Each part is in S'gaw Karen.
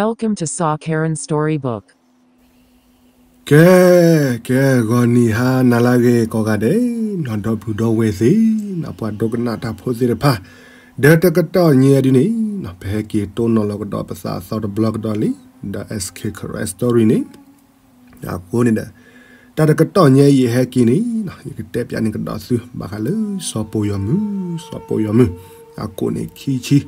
Welcome to Saw Karen Storybook. ကဲ, ကဲ, ဂီၤနံၤဟါနၤလၢအဂ့ၤကိးဂၤဒဲး, နီၢ်ဒီပုၢ်ဒီဝဲၢ်သ့ၣ်, နီၢ်ပှၤဒိကနၣ်တၢ်ဖိသ့ၣ်တဖၣ်, ဒီးတကတီၢ်ညါဒုန့ၣ်, ပဟဲက့ၤတိၢ်နီၣ်လီၤကဒီးပသးအသီတဘျီကဒီးလံ, ဒီး S K Karen Story န့ၣ်, အဃိန့ၣ်ဒီး, တၢ်တကတီၢ်ညါအံၤယဟဲက့ၤန့ၣ်, ယကတဲပျးန့ၢ်ကဒီးသု ဘၣ်ဃးလၢစီၤပီယီၤမုၢ်, စီၤပီယီၤမုၢ်, အကိးန့ၣ်ခံဆံ,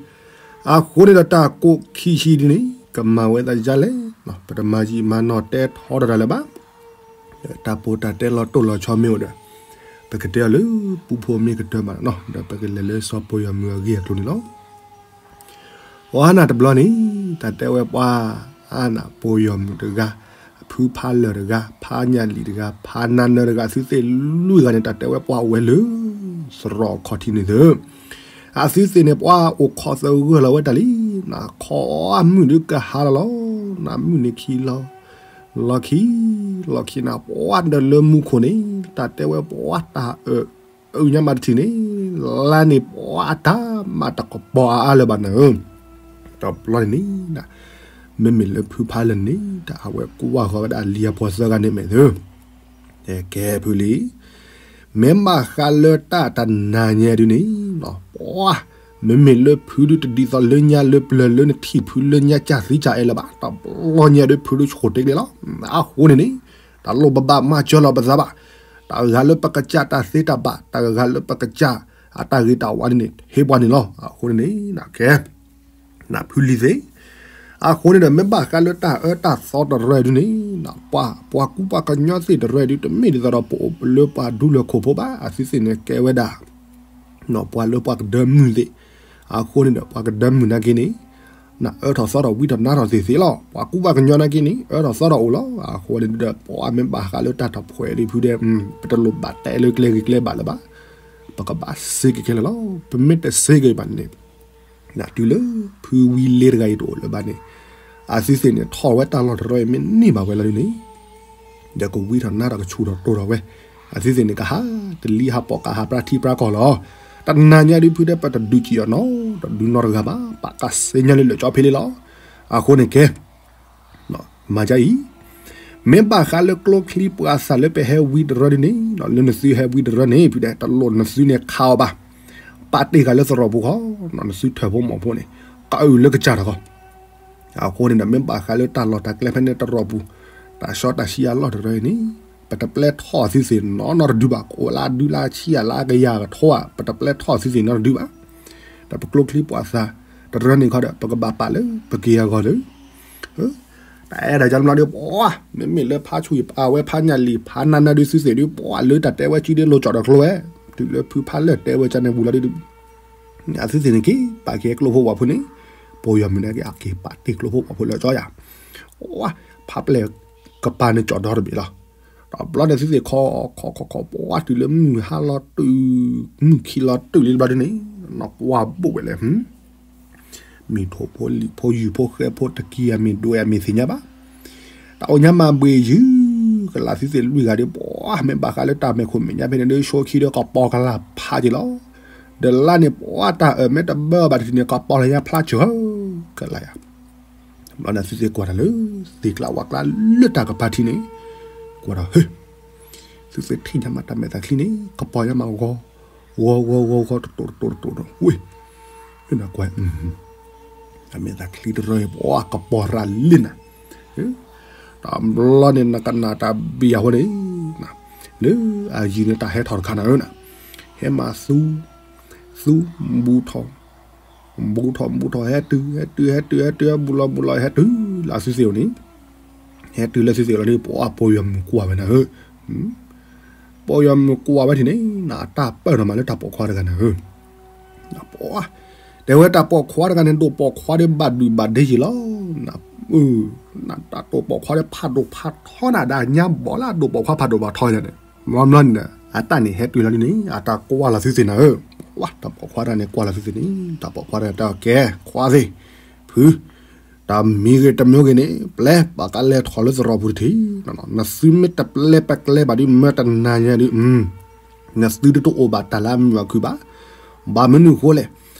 အဃိန့ၣ်ဒီးတၢ်ကိးခံဆံဒုန့ၣ်, ကမၤဝဲသးဒ်လဲၣ်, ပတမၤယံာ်မၤနီၢ်တဲထီတရၤလၢၤဘၣ်, တၢ်ပီးတၢ်တဲလီၤတိၢ်လီၤဆီမ့ၢ်အိၣ်ဒီး, ပကတဲအီၤလၢပူဖိမ့ၢ်ကတၢၢ်မးနီၤ, ဒီးပကလဲၤလၢစီၤပီယီၤမုၢ်အဂ့ၢ်အကျိၤန့ၣ်လီၤ. အနၢ်တဘျီန့ၣ်, တၢ်တဲဝဲပှၤ, အနၢ်ပီယီၤမုၢ်တဂၤ, ဖုဖးလၢာ်တဂၤ, ဖးညၣ်လံာ်တဂၤ, ဖးနါနၢတဂၤ, အသုသ့ၣ်လွံၢ်ဂၤန့ၣ် တၢ်တဲဝဲပှၤအိၣ်ဝဲလၢ သရိာ်ခီၣ်ထံးန့ၣ်သ့ၣ်, အသုသ့ၣ်န့ၣ် ပှၤအိၣ်ခိးသဂၢၢ်လီၤဝဲတၢ်လံ, နခီမုၢ်ဒုကဟါလီၤလီၤ, နမုၢ်နံၤခံလီၤ, လီၤခံ, လီၤခံနၤ ပှၤဒီးလၢမူခိၣ်န့ၣ်, တၢ်တဲဝဲပှၤတၢ်အၢ အုၣ်ညါမးတထံၣ်န့ၣ်, လါန့ၣ်ပှၤအတၢ်မၤတကပီၤအါအါလၢၤဘၣ်နၤဧၢ, တဘျီန့ၣ်န့ၣ်, မ့မ့ၢ်လၢဖုဖးလၢာ်န့ၣ် တၢ်အဝဲကွၢ်ဃီၤဝဲဒၣ်လံၤအပှၤသၢဂၤန့ၣ်မဲာ်သ့ၣ်, ကဲဖုလံ, မ့ၢ်ဘၣ်ဃးလၢတၢ်တနၤညါဒုန့ၣ်, ပှၤ, မ့မ့ၢ်လၢဖုဒုတဒ်သိးလၢညါလၢပျၢၤလၢနထံၣ်ဖုလၢညါကၢ်သံကၢ်အဲၣ်လၢၤဘၣ်, တဘျီညါဒုဖုဒုဆိၣ်တ့ကျဲလီၤ, အဃိန့ၣ်န့ၣ်, တၢ်လိၣ်ဘၣ်ဘၣ်မၤစၢၤလီၤပသးဘၣ်, တၢ်ဂၤလၢပကစၢ်တၢ်သ့တၢ်ဘၣ်, တၢ်ဂၤလၢပကစၢ်အတၢ်ဂ့ၤတၢ်ဝါန့ၣ်န့ၣ် ဟ့ၣ်ပှၤန့ၣ်လီၤ, အဃိန့ၣ်န့ၣ်, ကဲ နဖုလံၤသ့ၣ်, အဃိန့ၣ်ဒီး မ့ၢ်ဘၣ်ဃးလၢတၢ်အၢတၢ်သီတရၢဒုန့ၣ်, ပှၤ, ပှၤကူပှၤကညီသ့ၣ်တရၢဒု တမ့ၢ်ဒ်သိးဒီးပအိၣ်လၢပှၤဒူလၢၢ်ခိၣ်ဖိဘၣ်, အသုသ့ၣ်န့ၣ်ကဲဝဲဒၣ်, ပှၤလၢပှၤကဒၢမုၢ်သ့ၣ်, အဃိန့ၣ်ဒီး ပှၤကဒၢမုၢ်နာ်က့န့ၣ်, နအၢထီၣ်သီထီၣ်ဝံထီၣ်နါထီၣ်သ့ၣ်သ့ၣ်လီၤ, ပှၤကူပှၤကညီနာ်က့န့ၣ် အၢထီၣ်သီထီၣ်အိၣ်လီၤ, အဃိန့ၣ်ဒီး ပှၤမ့ၢ်ဘၣ်ဃးလၢတၢ်ထီၣ်ဖှဲးဒုဖုဒဲး, ပတလိၣ်ဘၣ်တဲလၢကျဲဂ့ၤကျဲဘၣ်လၢၤဘၣ်, ပကဘၣ်စ့က့ၤခဲလၢာ်လီၤ, ပမ့ၢ်တစ့က့ၤဘၣ်န့ၣ် တုၤလၢဖုဝံလ့တဂၤအံၤတအိၣ်လၢၤဘၣ်န့ၣ်, အသုသ့ၣ်န့ၣ် ထီၣ်ဝဲတၢ်လီၢ်တရၢအံၤမ့ၢ်န့ၢ်ဘၣ်ဝဲလီၤဒုန့ၣ်, ဒီးကဝံထီၣ်နါထီၣ်ကဆူၣ်ထီၣ်တိၢ်ထီၣ်ဝဲ, အသုသ့ၣ်န့ၣ် ကဟးတလံၤဟးပိာ်ကဟးပြၢထံပြၢကီၢ်လီၤ, တနၤညါဒုဖုဒဲး ပတဒုးကံၣ်အီၤနီတဒုနီတဂၤဘၣ်, ပကစ့ညါလၢလၢာ်ကၠီဖဲလံလီၤ, အဃိန့ၣ်ကဲ မၤဒ်အံၤ, မ့ၢ်ဘၣ်ဃးလၢကျိချံပှၤသၣ်လၢပဟဲဝံတရၢဒုန့ၣ်, လၢနသုဟဲဝံတရၢန့ၣ် ဖုဒဲး တလိၣ်နသုန့ၣ်ခးအီၤဘၣ်, ပာ်တ့ၢ်ဃာ်လၢသရိာ်ပူၤဃီ, နသုထၢၣ်ဖိမီၤဖိန့ၣ်, ကအုၣ်လၢကစၢ်တခီ, အဃိန့ၣ်ဒီး မ့ၢ်ဘၣ်ဃးလၢတၢ်လီၢ်တၢ်ကျဲဖဲန့ၣ်သရိာ်ပူၤ, တၢ်စီတၢ်ဆှံအလီၢ်တရၢအံၤန့ၣ်, ပတပျဲထီၣ်သုသ့ၣ်နီတဒုဘၣ်, ကအိၣ်လၢဒုလၢဆံအလၢကယၤကထိဧါ, ပတပျဲထီၣ်သုသ့ၣ်နီတဒုဘၣ်, ဒီးပကျိချံပှၤသၣ်တရၢန့ၣ်ခီဒီး ပကဘၣ်ပာ်လၢပက့ၤအဂီၢ်လၢ တၢ်အဲၣ်ဒိးကလီၤဒုးပှၤ, မ့မ့ၢ်လၢဖးဆူၣ်ယပာ်ဝဲဖးညၣ်လံာ်ဖးနါနၢဒုးသုသ့ၣ်ဒုးပှၤလၢတၢ်တဲဝဲစုဒုးလိၤကၠီၣ်ဒီးကျိဝဲ, တုၤလၢဖုဖးလၢာ်တဲဝဲကန့ၣ်ဝံၤလီၤဒုး, အသုသ့ၣ်န့ၣ်က့ၤပာ်က့ၤကျိဖိဝဲဖိန့ၣ်, ပီယီၤမုၢ်န့ၣ်က့ၤအက့ၤပာ်တ့ၢ်ကျိဖိဝဲဖိလၢကၠီယၤ, ပှၤ, ဖးပျဲၢ်ကပၤန့ၣ်ကၠီၣ်ဒီတဘ့ၣ်လီၤ, ဒီးဘျီန့ၣ်သုသ့ၣ်ခီ, ခီခီခီပှၤတုၤလၢမုၢ်ဟါလီၤတုၤ, မုၢ်ခံလီၤတုၤလံတဘျီဒုးန့ၣ်, နကွၢ်ဘိၣ်ဝဲလဲၣ် မ့ၢ်ထိၣ်ဖိလံာ်ဖိယုၢ်ဖိဃဲဖိတကံၢ်အမ့ၢ်ဒွဲၣ်အမ့ၢ်သ့ၣ်ညါဘၣ်, တၢ်အိၣ်ညါမၤဘှံးယုၢ်ကလာ်သုသ့ၣ်လွံၢ်ဂၤဒုးပှၤ, မ့ၢ်ဘၣ်ဃးလၢတၢ်မဲာ်ခိၣ်မဲာ်ညါဖဲန့ၣ်ဒုး ဆိခံဒီးကပီၤကလာ်ဖးက့ၤလီၤ, ဒီးလါန့ၣ်ပှၤတၢ်အၢၣ်မ့ၢ်တဘၢဘၣ်တထံၣ်န့ၣ် ကပီၤလၢညါဖျါစၢၤ, ကလာ်ယၤ ဘျီန့ၣ်သုသ့ၣ်ကွၢ်တၢ်လၢ, သ့ၣ်ကျးဝါကျါလၢတၢ်ကပၤထံန့ၣ်, ကွၢ်ဒီးဟ့ၣ်, သုသ့ၣ်ထံၣ်ညါမးတၢ်မဲာ်သးချံန့ၣ် ကပီၤညါမးဂီၤ, ဂီၤဂီၤဂီၤဂီၤတတိာ်တတိာ်တတိာ်ဒီး ဝ့ၢ်, ကွၢ်, တၢ်မဲာ်သးချံတရၢအံၤပှၤကပီၤရၤလံနၤ, တဘျီန့ၣ်နကနၣ်တၢ်ဘံၣ်အဃိန့ၣ်, လၢအယံၤန့ၣ်တၢ်ဟဲထီၣ်တခါနၤဧၢနၤ, ဟဲမၤသူ, သူ, ဘူးထီၣ် ဘူးထီၣ်ဘူးထီၣ် ဟဲတုၤ ဟဲတုၤ ဟဲတုၤ ဟဲတုၤ ဟဲဘူးလီၤဘူးလီၤ ဟဲတုၤလၢသုသ့ၣ်အိၣ်န့ၣ်, ဟဲတုၤလၢသုသ့ၣ်အိၣ်လီၤဒီး ပှၤပီယီၤမုၢ်ကွၢ်ဝဲနၤဧၢ, ပီယီၤမုၢ်ကွၢ်ဝဲထံၣ်န့ၣ် နတၢ်ပၢၢ်ထီၣ်မးလၢတၢ်ပိာ်ခွါတဂၤနၤဧၢ, ပှၤ, တဲဝဲတၢ်ပိာ်ခွါတဂၤန့ၣ် ဒိၣ်ပိာ်ခွါဒီးဘၣ်ဒုၣ်ဘၣ်ဒ့ယံာ်လီၤ, တၢ်ဒိၣ်ပိာ်ခွါဒီးဖးဒိၣ်ဖးထီနၤ ဒၣ်ညါဘီၣ်လၢအဒိၣ်ပိာ်ခွါဖးဒိၣ်ဖးထီယၤန့ၣ်, မီမီန့ၣ် အတၢ်န့ၣ်ဟဲတုၤလီၤဒ်န့ၣ် အတၢ်ကွၢ်လီၤသုသ့ၣ်နၤဧၢ, တၢ်ပိာ်ခွါတဂၤန့ၣ်ကွၢ်လီၤသုသ့ၣ်န့ၣ် တၢ်ပိာ်ခွါတဂၤတဲအီၤ ကဲ ခွါသ့ၣ်, ဖု, တၢ်မံဂ့ၤတမံဂ့ၤန့ၣ် ပျဲပှၤကလဲၤထီၣ်လၢသရိာ်ပူၤတထံၣ်, နသုမ့ၢ်တပျဲပကျဲဘၣ်ဒုး မၢတနၤညါဒုး နသုတတအိၣ်ဘၣ်တၢ်လၢအမုာ်အခုဘၣ်, ဘၣ်မနုၤအဃိလဲၣ်,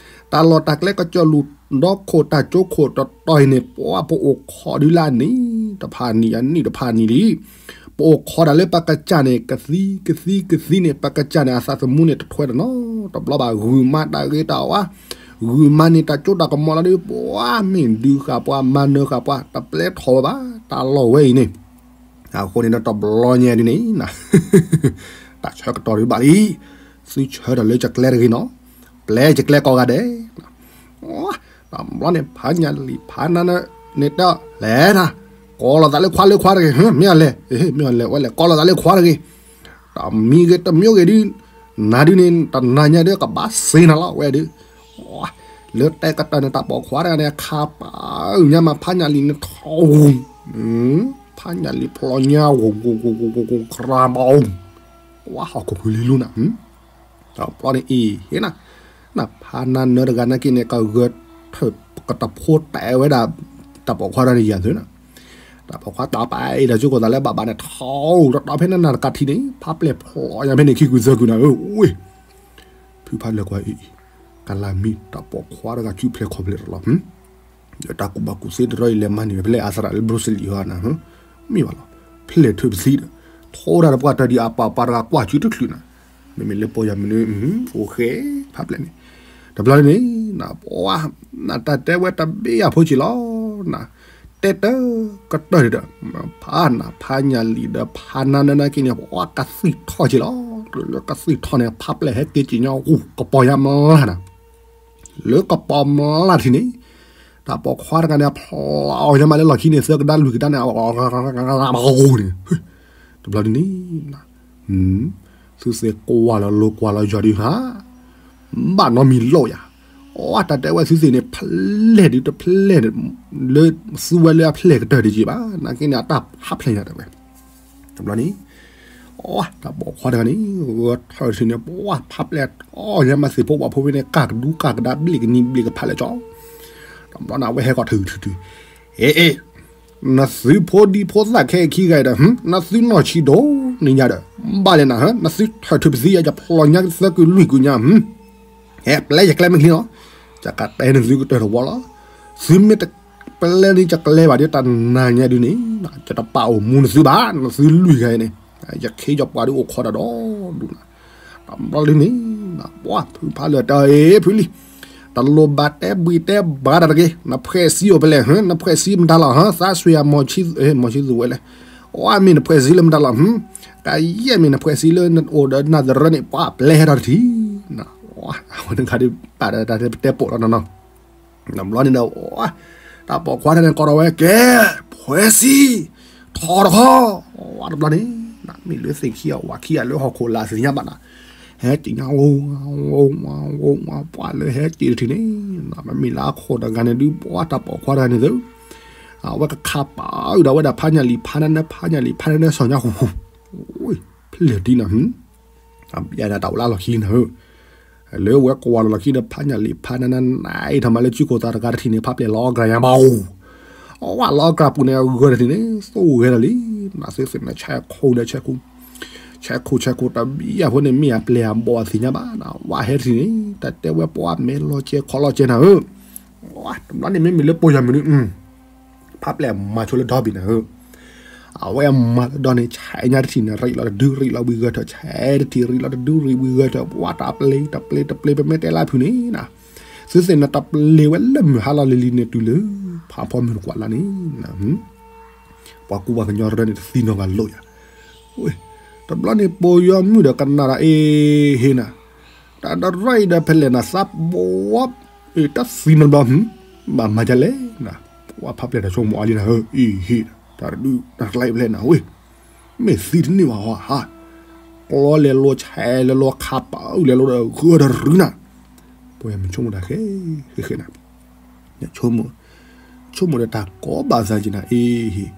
တၢ် တၢ်လီၢ်တၢ်ကျဲကစီၤလူၢ်ဒီခိၣ်တၢ်ကၠိခိၣ်တတီၤအံၤန့ၣ် ပှၤပအိၣ်ခိးဒုလၢအနံၣ်တဖၣ်နံၣ် အနံၣ်တဖၣ်နံၣ်လံ. ပအိၣ်ခိးဒၣ်လၢပကစၢ်န့ၣ် ကသံကသံကသံန့ၣ် ပကစၢ်န့ၣ် အသးသမူန့ၣ်တထွဲတနီၤတဘျီဘၣ်. ဂုာ်မၤတၢ်ဂ့ၤတၢ်ဝါ, ဂုာ်မၤန့ၢ်တၢ်စိတၢ်ကမီၤလီၤဒီး ပှၤမ့ၢ်ဒုးဃာ်ပှၤ မၤနၢၤဃာ်ပှၤ တပျဲထီၣ်ဝဲဘၣ် တၢ်လီၢ်ဝဲအံၤန့ၣ်. အဃိန့ၣ်ဒီးတဘျီညါဒ်န့ၣ် တၢ်ဆၢကတီၢ်ဒုးဘၣ်လံ. သုဆၢထၢၣ်လၢယကျဲတဂ့ၤနီၤ, ပျဲယကျဲကိးဂၤဒဲး. တဘျီန့ၣ် ဖးညၣ်လံာ်ဖးနါနၢန့ၣ်တဲလဲၣ်နၤ, ကိးလီၤသးလၢခွါလၢခွါတဂ့ၤ, မ့ၢ်အလဲၣ်, မ့ၢ်အလဲၣ်, ဝဲလဲၣ် ကိးလီၤသးလၢခွါတဂ့ၤ. တမံၤဂ့ၤတမံၤဂ့ၤဒုး, နၤဒုးန့ၣ် တနၤညါဒုးကဘၣ်စ့နၤလီၤဝဲဒုး. လၢတဲကတၢၢ်န့ၣ် တၢ်ပိာ်ခွါတဂၤန့ၣ် ခါပာ်ညါမး ဖးညၣ်လံာ်န့ၣ် ထီၣ်ဂူၤ, ဖးညၣ်လံာ်ဖျိညါဂူၤဂူၤဂူၤဂူၤဂူၤဂူၤ ခရၤဘီ, ဝါဟီၣ်ခိၣ်ဖုလံလူနၤ. တဘျီန့ၣ်အံၤ ဟ့ၣ်နၤ, နဖးနါနၢတဂၤနာ်က့န့ၣ် ကဂဲၤထၢၣ်ကတဖိတဲဝဲဒၣ် တၢ်ပိာ်ခွါတဂၤန့ၣ်ယၤသုနၤ. တၢ်ပိာ်ခွါတၢ်ပာ်အံၤဒီး ကၠိကိၢ်သးလၢဘၣ်ဘၣ်န့ၣ် ထီၣ်တတီၤဖဲနနၢ်တကးထံးန့ၣ် ဖးပျဲၢ်ဖျိညါဖဲန့ၣ် ခံကုာ်သၢကုာ်နၤဧၢ, ဝ့ၢ် ဖုဖးလၢာ်ကွၢ်အံၤ, ကလၤမံၤ တၢ်ပိာ်ခွါတဂၤ ကူၣ်ဖျဲးခီၣ်ဖျဲးတလီၤ. ဒီးတၢ်ကူၣ်ဘၣ်ကူၣ်သ့တရီအံၤ လဲၤမၤန့ၢ်ဝဲဖဲလဲၣ် အသရၣ်လၢဘြိစလံၤဟီနၤ, မ့ၢ်ဘၣ်လီၤ, ဖျဲးထၢၣ်ပသံဒီး ထိဒၣ်တပှၢ်တၢ်ဒံးအပၢ်ပၢ်တဂၤကွၢ်စုတချုးနၤ. မ့မ့ၢ်လၢပီၢ်ယၤမနုၤ အိၣ်ဃဲ ဖးပျဲၢ်န့ၣ်. တဘျီန့ၣ် နပှၤ နတၢ်တဲဝဲတဘ့ၣ်အဖိက့ၤလီၤနၤ. တဲတၢ်ကတၢၢ်ဒီး ဖးနၤ ဖးညၣ်လံာ်ဒီး ဖးနါနၢနာ်က့န့ၣ် ပှၤကသံၣ်ထီၣ်က့ၤလီၤ. လၢကသံၣ်ထီၣ်န့ၣ် ဖးပျဲၢ်ဟဲက့ၤက့ၤညီ ဂူၤ ကပီၤညါမျၢ်နၤ. လၢကပီၤမျၢ်ထံၣ်န့ၣ် တၢ်ပိာ်ခွါတဂၤန့ၣ် ဖျိညါမးလၢလီၢ်ခံန့ၣ် သၢကဒါလွံၢ်ကဒါန့ၣ် အဂီၢ်န့ၣ်, တဘျီဒ်န့ၣ် သုသ့ၣ်ကွၢ်လီၤလိၤကွၢ်လီၤယီၤဒုးဟါ, ဘၣ်နီတမံၤလိၣ်ယၤ, အတၢ်တဲဝဲသုသ့ၣ်န့ၣ် ဖျဲၣ်ဒုးတဖျဲၣ် လၢသူဝဲလၢအဖျဲၣ်ကတၢၢ်ဒံးက့ၤဘၣ် နာ်က့န့ၣ် အတၢ်ဖးဖျဲၣ်ညါတဲဝဲ. တဘျီန့ၣ် တၢ်ပိာ်ခွါတဂၤန့ၣ် ဂဲၤထၢၣ်ထံၣ်န့ၣ် ပှၤဖးပျဲၢ်အီၣ်ညါမး သ့ၣ်ဖိဝၣ်ဖိဖဲန့ၣ် ကၢ်ကဒူကၢ်ကဒါ ဘျ့ၣ်ကနံၤဘျ့ၣ်ကဖးလဲၢ်ကၠီ. တဘျီန့ၣ် အဝဲဟဲကီၢ်ထုးထုးထုး, အ့ အ့ နသုဖိဒံဖိသၣ်ခဲအံၤခံဂၤဒီး နသုနီၢ်ဆံးဒိၣ်န့ၣ်ညါဒီး ဘၣ်လဲၣ်နၤ နသုထၢၣ်ထုးပသံယၤ ယဖျိညါသၢကုာ်လွံၢ်ကုာ်ညါ, ဟဲပျဲယကျဲမ့ၢ်ချံနီၤ, ယကတဲနသုကတၢၢ်တဝီလီၤ. သုမ့ၢ်တပျဲန့ၣ်ယကျဲဘၣ်ဒီး တနၤညါဒုးန့ၣ် ယတပာ်အိၣ်မူနသုဘၣ် နသုလွံၢ်ဂၤအံၤန့ၣ်, ယခ့ယပှၤဒုးအိၣ်ခိးတၢ်ဒီဒူၣ်နၤ. တဘျီလံန့ၣ် ပှၤဖုဖးလၢာ်တဲအ့ ဖုလံ, တလိၣ်ဘၣ်တဲဘှံးတဲဘှါတၢ်တဂ့ၤ, နဖှဲးစံအိၣ်ဖဲလဲၣ်, နဖှဲးစံမတၤလီၤ, သးစွ့ၤယၤ မီၤဆံသူးဝဲလဲၣ်, အမ့ၢ်နဖှဲးစံလၢမတၤလီၤ, ကယဲၢ်မ့ၢ်နဖှဲးစံလၢနအိၣ်ဒီးနၢ်သရၢန့ၣ် ပှၤပျဲဟဲထီၣ်တထံၣ်, အဝဲတခါဒုးပာ်ဒီးတၢ်တဲပိာ်လီၤနီၤနီၤ. တဘျီန့ၣ်ဒီး တၢ်ပိာ်ခွါတဂၤန့ၣ် ကိးထီၣ်ဝဲ ကဲ ဖှဲးစံ ထီၣ်တခီ, တဘျီန့ၣ် မ့ၢ်လၢသ့ၣ်ခံအဝၤခံဂၤလၢဟီၣ်ခိၣ်လာ်သ့ၣ်ညါဘၣ်နၤ, ဟဲက့ၤညါ ဝိဝိဝိဝါ ပှၤလၢဟဲက့ၤတထံၣ်န့ၣ် မ့မ့ၢ်လၢအခိၣ်တဂၤန့ၣ်ဒုး ပှၤတၢ်ပိာ်ခွါတဂၤန့ၣ်သု အဝဲကခးပာ်အုးဒီးဝဲဒၣ်ဖးညၣ်လံာ်ဖးနါနၢ ဖးညၣ်လံာ်ဖးနါနၢစီၤညါဃူ, ဖျဲၣ်ဒ်နၤ အဘျါနၤတၢ်အိၣ်လၢလီၢ်ခံလံနၤဧၢ, လၢဝဲကွၢ်လီၤလီၢ်ခံဒီး ဖးညၣ်လံာ်ဖးနါနၢ နအံၤထီၣ်မးလၢစုခိၣ်သးတဂၤတထံၣ်န့ၣ် ဖးပျဲၢ်လီၤအီၣ်ကြၢးညါဘၣ်အိၣ်, အဝဲလီၤအီၣ်ကြၢးပူၤန့ၣ် အဂၢၢ်တထံၣ်န့ၣ် သိၣ်ဂဲၤလီၤလံ, နသုသ့ၣ်န့ၣ် ဆဲးခိၣ်ဒီးဆဲးခိၣ်, ဆဲးခိၣ်ဆဲးခိၣ်တဘျီအဖိန့ၣ် မ့ၢ်အပျဲၢ်အဘီၣ်အသ့ၣ်ညါဘၣ်နၤ, ဝဲဟဲတထံၣ်န့ၣ် တၢ်တဲဝဲပှၤမဲာ်လီၤကဲခီၣ်လီၤကဲနၤဧၢ, တဘျီန့ၣ်မ့မ့ၢ်လၢပီၢ်ယၤမနုၤ ဖးပျဲၢ်မၤဆိလၢဒီဘ့ၣ်နၤဧၢ, အဝဲမၤလၢဒီန့ၣ် ဆဲးညါတထံၣ်န့ၣ် ရံးလီၤတဒု ရံးလီၤဝံၤဂၢၢ်ထၢၣ် ဆဲးတထံၣ် ရံးလီၤတဒု ရံးဝံၤဂၢၢ်ထၢၣ် ပှၤတၢ်ပျ့ၤ တၢ်ပျ့ၤ တၢ်ပျ့ၤ ပမ့ၢ်တဲလၢဖုန့ၣ်နၤ, သုသ့ၣ်န့ၣ်တၢ်ပျ့ၤဝဲလၢမုၢ်ဟါလီၤလံၤလံၤန့ၣ် တုၤလၢ ဖးဖီမုၢ်တကွၢ်လါန့ၣ် ပှၤကူပှၤကညီတရၢန့ၣ် တသံနီၢ်ဂၤလိာ်ယၤ, တဘျီန့ၣ် ပီၢ်ယီၤမုၣ်ဒီးကနၣ်ဒီး အ့ဟ့နၤ, တၢ်တရၢအံၤဒီးဖဲလဲၣ်နၤ သးပှၢ်, တၢ်သံနီတဘျီ, ဘၣ်မၤဒ်လဲၣ်နၤ, ပှၤဖးပျဲၢ်တၢ်ဆိကမိၣ်အါလံနၤဧၢ, အ့ဟ့, တၢ်တဒု တၢ်တကျါအံၤဖဲလဲၣ်နၤဝဲ, မ့ၢ်သံတန့ၢ်ဘၣ်ဟီဧါ, ကျီလဲၤလိဆဲးလဲၤလိခးပာ်အုးလဲၤလိဒီးဂၢၢ်တရူနၤ, ပှၤယၤမ့ၢ်ဆိကမိၣ်တၢ်ဃဲဃဲဃဲနၤ ဆိကမိၣ်, ဆိကမိၣ်ဒီးတၢ်ကိးဘၣ်သးက့ၤနၤ အ့ဟ့,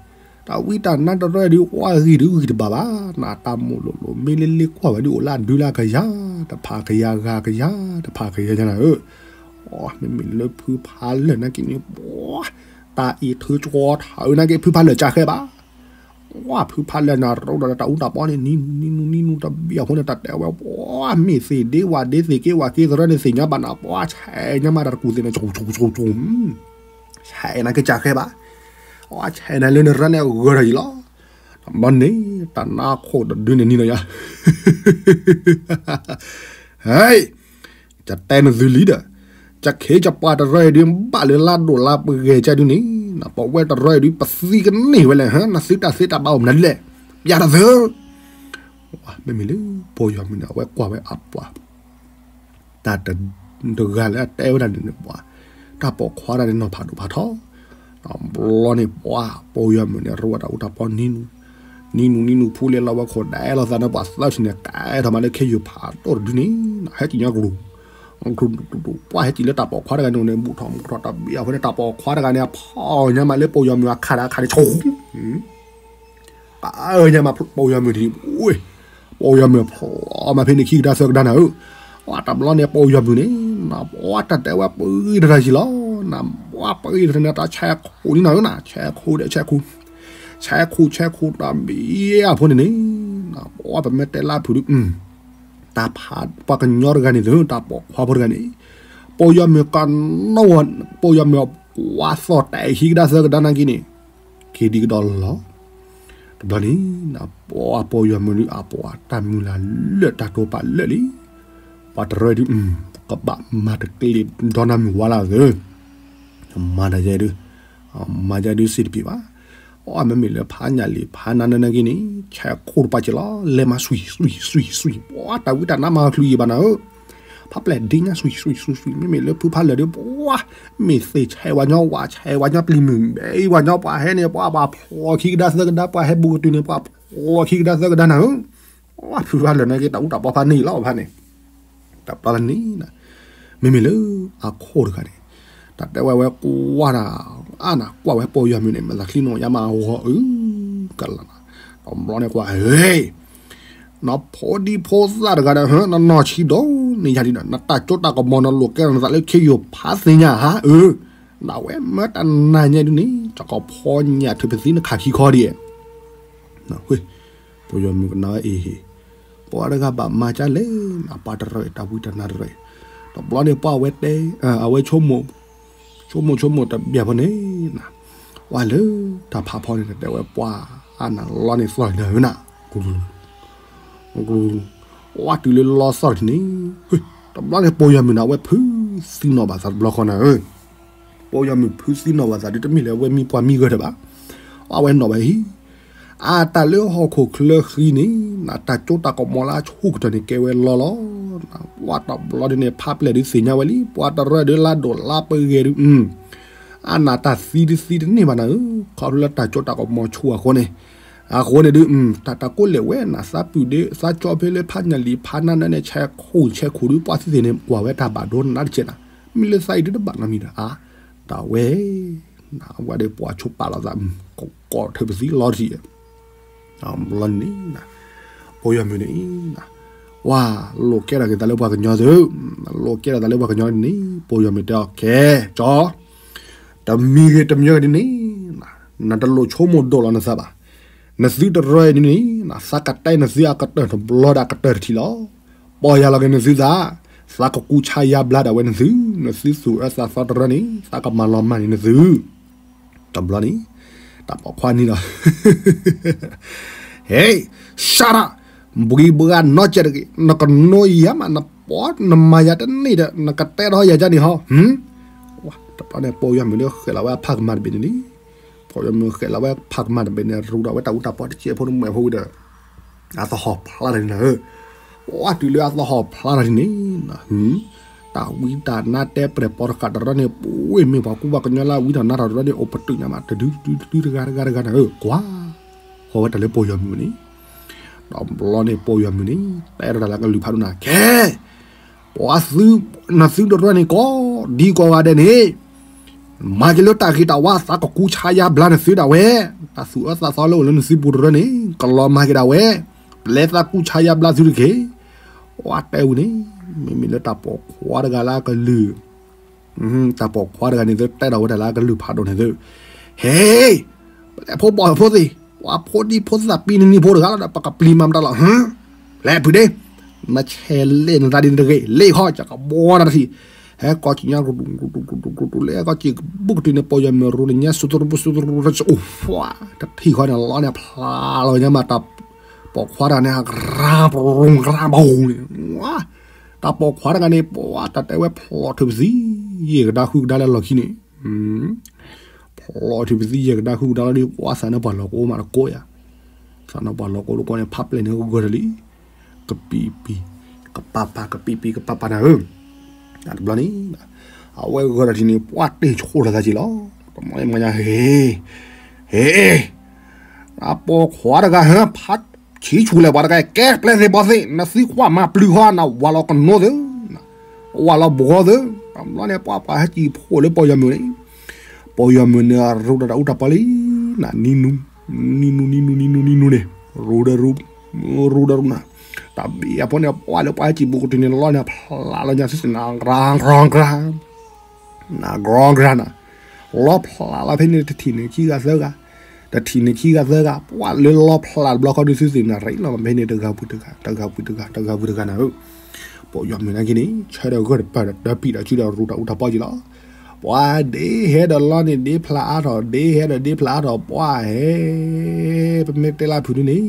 တၢ်ဝံတၢ်နါတရၢဒုး ပှၤဂံၢ်ဒုးဂံၢ်တဘၣ်ဘၣ်, နတၢ်မိၣ်လိၣ်လိၣ် မ့ၢ်လ့လ့ကွၢ်ဝဲဒုးအိၣ်လၢအဒုလၢကယၤ, တဖးကယၤဂၤကယၤ, တဖးကယၤညါနၤဧၢ, မ့မ့ၢ်လၢဖုဖးလၢာ်နာ်က့န့ၣ် ပှၤ, တၢ်အံးထုကၠီထီၣ်နာ်က့ ဖုဖးလၢာ်ကၢဃဲဘၣ်, ပှၤဖုဖးလၢာ်န့ၣ် ရိဒီးတၢ်အူတၢ်ပီန့ၣ် နံၤနူၤနံၤနူၤနံၤနူၤတဘ့ၣ်အဃိန့ၣ် တၢ်တဲဝဲ ပှၤမ့ၢ်သ့ၣ်ဒ့ဝၣ်ဒ့သ့ၣ်က့ဝၣ်က့သရၢန့ၣ် သ့ၣ်ညါဘၣ်နၤ ပှၤဆဲးညါမးတၢ်တကူၣ်သ့ၣ်န့ၣ် ဆူၣ်ဆူၣ်ဆူၣ်ဆူၣ် ဆဲးနၤကစၢ်ဃဲဘၣ်, ပှၤဆဲးနၤလၢနရၢန့ၣ်အဂၢၢ်ထီၣ်ယံၤလီၤ. တဘျီန့ၣ် တၢ်နါခိၣ်တဒုန့ၣ်နံၤနီၤယၤ ဟဲ ယတဲနသုလံဒီး, ယခ့ယပှၤတရၢအံၤဒုး ဘၣ်လၢလါဒိၣ်လါပဂဲၤကဒုန့ၣ်, ပဝဲတရၢအံၤဒုး ပသံကန့ၢ်ဝဲလဲၣ်, နသုတၢ်သ့တၢ်ဘၣ်အိၣ်မနုၤဒ်လဲၣ်, ပျးတၢ်သၢ. မ့မ့ၢ်လၢပီၢ်ယီၤမုၣ်န့ၣ် အဝဲကွၢ်ဝဲအပှၤ တၢ်တဂၤလၢအတဲဝဲဒၣ်န့ၣ် ပှၤ တၢ်ပိာ်ခွါတဂၤန့ၣ် နီၢ်ဖးဒိၣ်ဖးထီ, ဘျီန့ၣ် ပှၤပီၢ်ယီၤမုၣ်န့ၣ် ရိဝဲတၢ်အူတၢ်ပီနံၤနူၤ, နံၤနူၤနံၤနူၤ ဖူလ့လီၤဝဲခိၣ်ဒဲလီၤသးန့ၣ် ပှၤသၢထံၣ်န့ၣ် ကဲထီၣ်မးလၢခ့ယုၢ်ဖးဒိၣ်တဒုန့ၣ်, ဟဲက့ၤညီကရူၢ်, ကရူၢ် ပှၤဟဲက့ၤလၢတၢ်ပိာ်ခွါတဂၤန့ၣ်န့ၣ် ဘူးထီၣ်မူထီၣ်တဘ့ၣ်အဃိန့ၣ် တၢ်ပိာ်ခွါတဂၤန့ၣ် အဖီၣ်ညါမးလၢပီၢ်ယီၤမုၣ်အခးတၢ်အခါန့ၣ် ဆူၣ် ပှၤအၢညါမးပီၢ်ယီၤမုၣ်ဒံး, ပီၢ်ယီၤမုၣ်ဖျီမးဖဲန့ၣ်ခံကဒါသၢကဒါနၤဧၢ, ပှၤတဘျီန့ၣ်ပီၢ်ယီၤမုၣ်န့ၣ်, ပှၤတၢ်တဲဝဲပဂံၢ်တရၢယံၤလီၤ, နပှၤပဂံၢ်တရၢန့ၣ် တၢ်ဆဲးခိၣ်လံနၤဧၢနၤ, ဆဲးခိၣ်ဒီးဆဲးခိၣ်, ဆဲးခိၣ်ဆဲးခိၣ်တဘ့ၣ်အဃိန့ၣ်န့ၣ်, ပှၤပမ့ၢ်တဲလၢအဖုၣ်ဒုး တၢ်ဖးပှၤကညီတဂၤန့ၣ်သ့ၣ် တၢ်ပိာ်ခွါဖိတဂၤန့ၣ်, ပီၢ်ယီၤမုၣ်ကနီၣ်ဝဲ, ပီၢ်ယီၤမုၣ်ပှၤသီၣ်တဲာ်ခံကဒါသၢကဒါနာ်က့န့ၣ်, က့ၤဒံကဒီးလီၤ. တဘျီန့ၣ် ပှၤပီၢ်ယီၤမုၣ်ဒုး အပှၤတၢ်မုၢ်လၢ်လၢာ်တၢ်တိာ်ပာ်လၢာ်လံ, ပှၤတရၢဒုး ကဘၣ်မၤတကျ့ၤဒီးနၤမုၢ်ဝါလၢ်သ့ၣ် မၤတၢ်ယဲဒုး, မၤယဲဒုးစ့တပံၤဘၣ်. အီ မ့မ့ၢ်လၢဖးညၣ်လံာ်ဖးနါနၢနၢ်က့န့ၣ် ဆဲးခိၣ်တပှၢ်က့ၤလီၤ, လဲၤမၤဆွံၣ်ဆွံၣ်ဆွံၣ်ဆွံၣ်, ပှၤတၢ်ဝံတၢ်နါမၤချုးယံၤဘၣ်နၤဧၢ, ဖးပျဲၢ်ဒ့ညါဆွံၣ်ဆွံၣ်ဆွံၣ်ဆွံၣ်, မ့မ့ၢ်လၢဖုဖးလၢာ်ဒုး ပှၤ မ့ၢ်သ့ၣ်ဆဲးဝဲညီ ဝးဆဲးဝဲညီ ပျံၤမုၢ်ဘဲအံၤဝဲညီ ပှၤဟဲန့ၣ် ပှၤဘၣ်ဖျီခံကဒါသၢကဒါ ပှၤဟဲဘူးကတုၤန့ၣ် ပှၤဖျီခံကဒါသၢကဒါနၤဧၢ, ပှၤဖုဖးလၢာ်နၢ်က့ တၢ်အူတၢ်ပီဖးန့ၢ်လီၤဖးန့ၣ် တဘျီလၢန့ၣ်, မ့မ့ၢ်လၢအခိၣ်တဂၤန့ၣ်, တၢ်တဲဝဲဝဲကွၢ်တၢ်, အါနၤကွၢ်ဝဲပီၢ်ယီၤမုၣ်န့ၣ် မ့ၢ်သးချံနီၣ်ယါမးအဂီၢ်အု, ကလးနၤ, တဘျီန့ၣ်ကွၢ်, ဟ့, နဖိဒံဖိသၣ်တဂၤဒီး နနီၢ်ဆံးဒိၣ်န့ၢ်ယၤဒံးဒီး နတၢ်စိတၢ်ကမီၤနလိာ်ကဲထီၣ်နသးလၢခ့ယုၢ်ဖးသ့ၣ်ညါဧါ, အၢ, ဒၣ်ဝဲမၢတၢ်နၤညါဒုးန့ၣ် တကဖီညၣ်ထုးပသံနခးခံခီဒံး, ပီၢ်ယီၤမုၣ်ကနၣ်ဝဲအံၤ, ပှၤတဂၤဘၣ်မၤကလဲၣ်, ပှၤတရၢအံၤ တၢ်ဝံတၢ်နါတရၢအံၤ, တဘျီန့ၣ်ပှၤအဝဲတဲ, အဝဲဆိကမိၣ်, ဆိကမိၣ်ဆိကမိၣ်တဘျီဖိန့ၣ်, ပှၤလၢတၢ်ဖးဖီန့ၣ် တဲဝဲပှၤအါနၤလီန့ၣ်သီၣ်နၤဧၢနၤ, ပှၤတုၤလၢလီသီၣ်တထံၣ်န့ၣ်, တဘျီန့ၣ်ပီၢ်ယီၤမုၣ်န့ၣ် အဝဲဖုသံနီၣ်ဘၣ်သးတဘျီဃီနၤဧၢ ပီၢ်ယီၤမုၣ်ဖုသံနီၣ်ဘၣ်သးဒုး တမ့ၢ်လၢအဝဲမံပှၤမံဂၢၢ်တဘၣ်, အဝဲနီၣ်ဘၣ်ဟံၣ်, အတၢ်လၢဟီၣ်ခိၣ်ချၢဃံန့ၣ်, နတၢ်စိတၢ်ကမီၤလၢအဆူၣ်ကတၢၢ်န့ၣ်ကဲဝဲလီလီၤ, ပှၤတဘျီဒုးန့ၣ် ဖးပျဲၢ်ဒုးသ့ၣ်ညါဝဲလံ, ပှၤတရၢဒုးလါဒိၣ်လါပဂဲၤဒုး, အါနတၢ်သံဒုးသံတန့ၢ်ဘၣ်နၤဧၢ, ခီဖျိလၢတၢ်စိတၢ်ကမီၤဆူၣ်အဃိန့ၣ်, အဃိန့ၣ်ဒုး, တၢ်တၢ်ကိးလဲၣ်ဝဲနၤ သးပုၢ်ဒ့ သးကၠီဖဲလၢဖးညၣ်လံာ်ဖးနါနၢန့ၣ် ဆဲးခိၣ်ဆဲးခိၣ်ဒုး ပှၤသ့ၣ်သ့ၣ်န့ၣ် ကွၢ်ဝဲတၢ်ဘၣ်ဒိနးတကဲးနၤ, မ့ၢ်လၢသးအံၤဒုးတဘၣ်နီတမံၤဒီး အါ, ဒၣ်ဝဲ နဝဲဒီးပှၤဆိပာ်လီၤသး, ကကိးထၢၣ်ပသံလီတထံၣ်, ဘျီန့ၣ်, ပီၢ်ယီၤမုၣ်န့ၣ်, ဝါ, လိာ်ကဲထီၣ်က့ၤသးလၢပှၤကညီသု, လိာ်ကဲထီၣ်သးလၢပှၤကညီန့ၣ် ပီၢ်ယီၤမုၣ်တဲအီၤ ကဲ, ကၠီ, တမံၤဂ့ၤတမံၤဂ့ၤဒ်န့ၣ်, နတလိၣ်ဆိကမိၣ်ဒိၣ်လီၤနသးဘၣ်, နသုတရၢအံၤဒ်န့ၣ်, သးကတဲနသုအကတၢၢ်တဘျီဒီးအကတၢၢ်တထံၣ်လီၤ, ပီၢ်ယၢ်လီၤက့ၤနသုသး, သးကကူဆါယါဘျါဒၣ်ဝဲနသု, နသုသူၣ်အၢသးသီတရၢန့ၣ် သးကမၤလီၤမၢ်န့ၢ်နသု တဘျီန့ၣ်, တၢ်ပိာ်ခွါန့ၣ်ဒီး, ဟဲ, ရှါရၣ်, ဘှံးဘှါနီတကဲးတဂ့ၤ, နကနိယၤမး နပိာ်နမၤယၤတန့ၢ်ဒီး နကတဲထီၣ်ယၤကန့ၣ်ဟီ, တဘျီန့ၣ် ပီၢ်ယီၤမုၣ်န့ၣ်ဃဲးလီၤဝဲအဖးကမၣ်တဘ့ၣ်န့ၣ်လံ, ပီၢ်ယီၤမုၣ်ဃဲးလီၤဝဲဖးကမၣ်တဘ့ၣ်န့ၣ် ရူးဒီးဝဲတၢ်အူတၢ်ပီတကဲးဖိတမှဲးဖိဝံၤဒီး အသဟီၣ်ဖျါလၢန့ၣ်နၤဧၢ, ပှၤတုၤလၢအသဟီၣ်ဖျါလၢန့ၣ်, တၢ်ဝံတၢ်နါတဲပြဲၢ်ပိာ်တဃာ်တရၢန့ၣ် ပှၤမ့ၢ်ပှၤကူပှၤကညီလၢအဝံတၢ်နါတရၢန့ၣ် အိၣ်ပတုာ်ညါမး တဒုတဒုတဒုတဂၤတဂၤတဂၤနၤဧၢ, ကွၢ်, ဃီဝဲတၢ်လၢပီၢ်ယီၤမုၣ်န့ၣ်, တဘျီန့ၣ်ပီၢ်ယီၤမုၣ်န့ၣ် တဲထီၣ်တၢ်လၢကလုၢ်ဖးဒိၣ်နၤ ကဲ ပှၤသု, နသုတရၢန့ၣ် ကိးဒံကိးဂၤဒဲးန့ၣ်, မၤက့ၤလၢတၢ်ဂ့ၤတၢ်ဝါ သးကကူဆါယါဘျါနသုဒၣ်ဝဲ, တၢ်သူၣ်အၢသးသီလၢအိၣ်လၢနသုပူၤတရၢန့ၣ် ကလီၤမၢ်က့ၤဒၣ်ဝဲ, ပျဲသးကူဆါယါဘျါသုတက့ၢ်. ပှၤတဲဝံၤန့ၣ်, မ့မ့ၢ်လၢတၢ်ပိာ်ခွါတဂၤလၢအကလုၢ်, တၢ်ပိာ်ခွါတဂၤန့ၣ်သု တဲထီၣ်ဝဲဒၣ်လၢအကလုၢ်ဖးဒိၣ်န့ၣ်သု, ဟ့, ပျဲဖိဘီၣ်ဖိသ့ၣ် ပှၤဖိဒံဖိသၣ်ပံနံၤဖိတဂၤလီၤဒီး ပကပျံၤမၤမတၤလီၤ, ဟၢ, လဲၤဖုဒ့, နဆဲးလဲၣ်နသးဒ်န့ၣ်တဂ့ၤ, လ့ၣ်ခီ ယကဘှီနၤတထံၣ်, ဟဲကိးကညါ ကတူၢ်ကတူၢ် လဲၤကိးက့ၤကဘူၣ်ကတုၤန့ၣ် ပီၢ်ယီၤမုၣ်ရူတညါ စူတရူပစူတရူတအိၣ်, တထံၣ်ဃီန့ၣ် လီန့ၣ်ဖျါလီၤညါမး တၢ်ပိာ်ခွါတဂၤန့ၣ် ကရၢပရူၤကရၢပရူၤန့ၣ်, တၢ်ပိာ်ခွါတဂၤန့ၣ် ပှၤတၢ်တဲဝဲဖျိးထုးပသံ ယဲၢ်ကဒါဃုကဒါလၢလီၢ်ခံန့ၣ် ဖျိးထုးပသံ ယဲၢ်ကဒါဃုကဒါလီၤဒီး ပှၤသးနါပှၢ်လီၤကိးမးတကိးယၤ, သးနါပှၢ်လီၤကိးတကိးန့ၣ် ဖးပျဲၢ်န့ၣ်ဂၢၢ်ထီၣ်လံ, ကပံာ်ပံာ် ကပာ်ပာ် ကပံာ်ပံာ် ကပာ်ပာ်နၤဧၢ, တဘျီန့ၣ် အဝဲဂၢၢ်ထီၣ်ထံန့ၣ် ပှၤတ့ၢ်ဆိၣ်လီၤသးက့ၤလီၤ, တမီၤမီၤညါ ဟ့ ဟ့ အပိာ်ခွါတဂၤဟၢ ဖးဆံးဆူၣ်လဲၣ်ပှၤတဂၤ ကဲပျဲၢ်သ့ၣ်ဘီသ့ၣ် နသံကွၢ်မၤပျုၤဃီ နဝၤလီၤကနိသ့ၣ်, ဝၤလီၤဘှီသ့ၣ်, တဘျီန့ၣ် ပှၤပှၤဟဲကံၣ်ဖှိၣ်လၢပီၢ်ယီၤမုၣ်န့ၣ်, ပီၢ်ယီၤမုၣ်န့ၣ် ရူးတၢ်အူတၢ်ပီလံ, နနံနူ နံနူ နံနူ နံနူ နံနူန့ၣ် ရူးဒီးရူး, ရူးဒီးရူးနၤ, တၢ်ဘံၣ်အဖိန့ၣ် ပှၤလၢပှၤဟဲကံၣ်ဘူးကတုၤန့ၣ် လီန့ၣ်ဖျါလီၤညါ သုသ့ၣ်နၤ ကရၢကရၢ နၤ ကရၢကရၢနၤ, လီဖျါလီၤဖဲန့ၣ် တထံၣ်န့ၣ်ခံဂၤသၢဂၤ, တထံၣ်န့ၣ်ခံဂၤသၢဂၤ, ပှၤလၢလီဖျါတဘျီဃီဒီး သုသ့ၣ်နၤ ရ့လီၤမးဖဲန့ၣ် တဂၤဝံၤတဂၤ တဂၤဝံၤတဂၤ တဂၤဝံၤတဂၤနၤဧၢ, ပီၢ်ယီၤမုၣ်နာ်က့န့ၣ် ဆၢဒီးဂၢၢ်တပၢၢ်ဒီး တၢ်ပံာ်ဒီးစုဒီးရူးတၢ်အူတၢ်ပီက့ၤလီၤ, ပှၤဒ့ဟဲဒီးလီန့ၣ် ဒ့ဖျါအါထီၣ် ဒ့ဟဲဒီးဒ့ဖျါအါထီၣ် ပှၤဟဲ ပမ့ၢ်တဲလၢဖုးဒ်န့ၣ်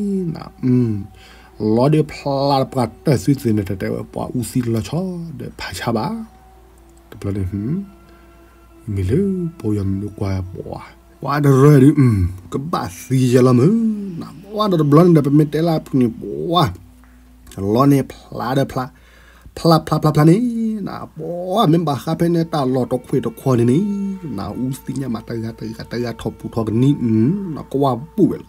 လီဒ်ဖျါတပှၤတၢၢ် သုသ့ၣ်နၤ တတဲဝဲပှၤအူသံလီၤဆီဒီးဖးဆါဘၣ်, တဘျီန့ၣ် မ့ၢ်လၢပီၢ်ယီၤမုၣ်ဒုးကွၢ်ပှၤ ပှၤတရၢဒုး ကဘၣ်သံယဲလီၤမုၢ်, ပှၤဒီးတဘျီန့ၣ်ဒီး ပမ့ၢ်တဲလၢဖုးန့ၣ် ပှၤ လီန့ၣ်ဖျါဒီးဖျါ ဖျါဖျါဖျါဖျါန့ၣ် ပှၤမ့ၢ်ဘၣ်ဃးဖဲန့ၣ် တၢ်လီၢ်တခွ့ၣ်တခွီန့ၣ်န့ၣ် နအူသံညါမး တဂၤတဂၤတဂၤ ထီၣ်ပူၤထီၣ်ကနံၣ် နကွၢ်ပူၤဝဲလီ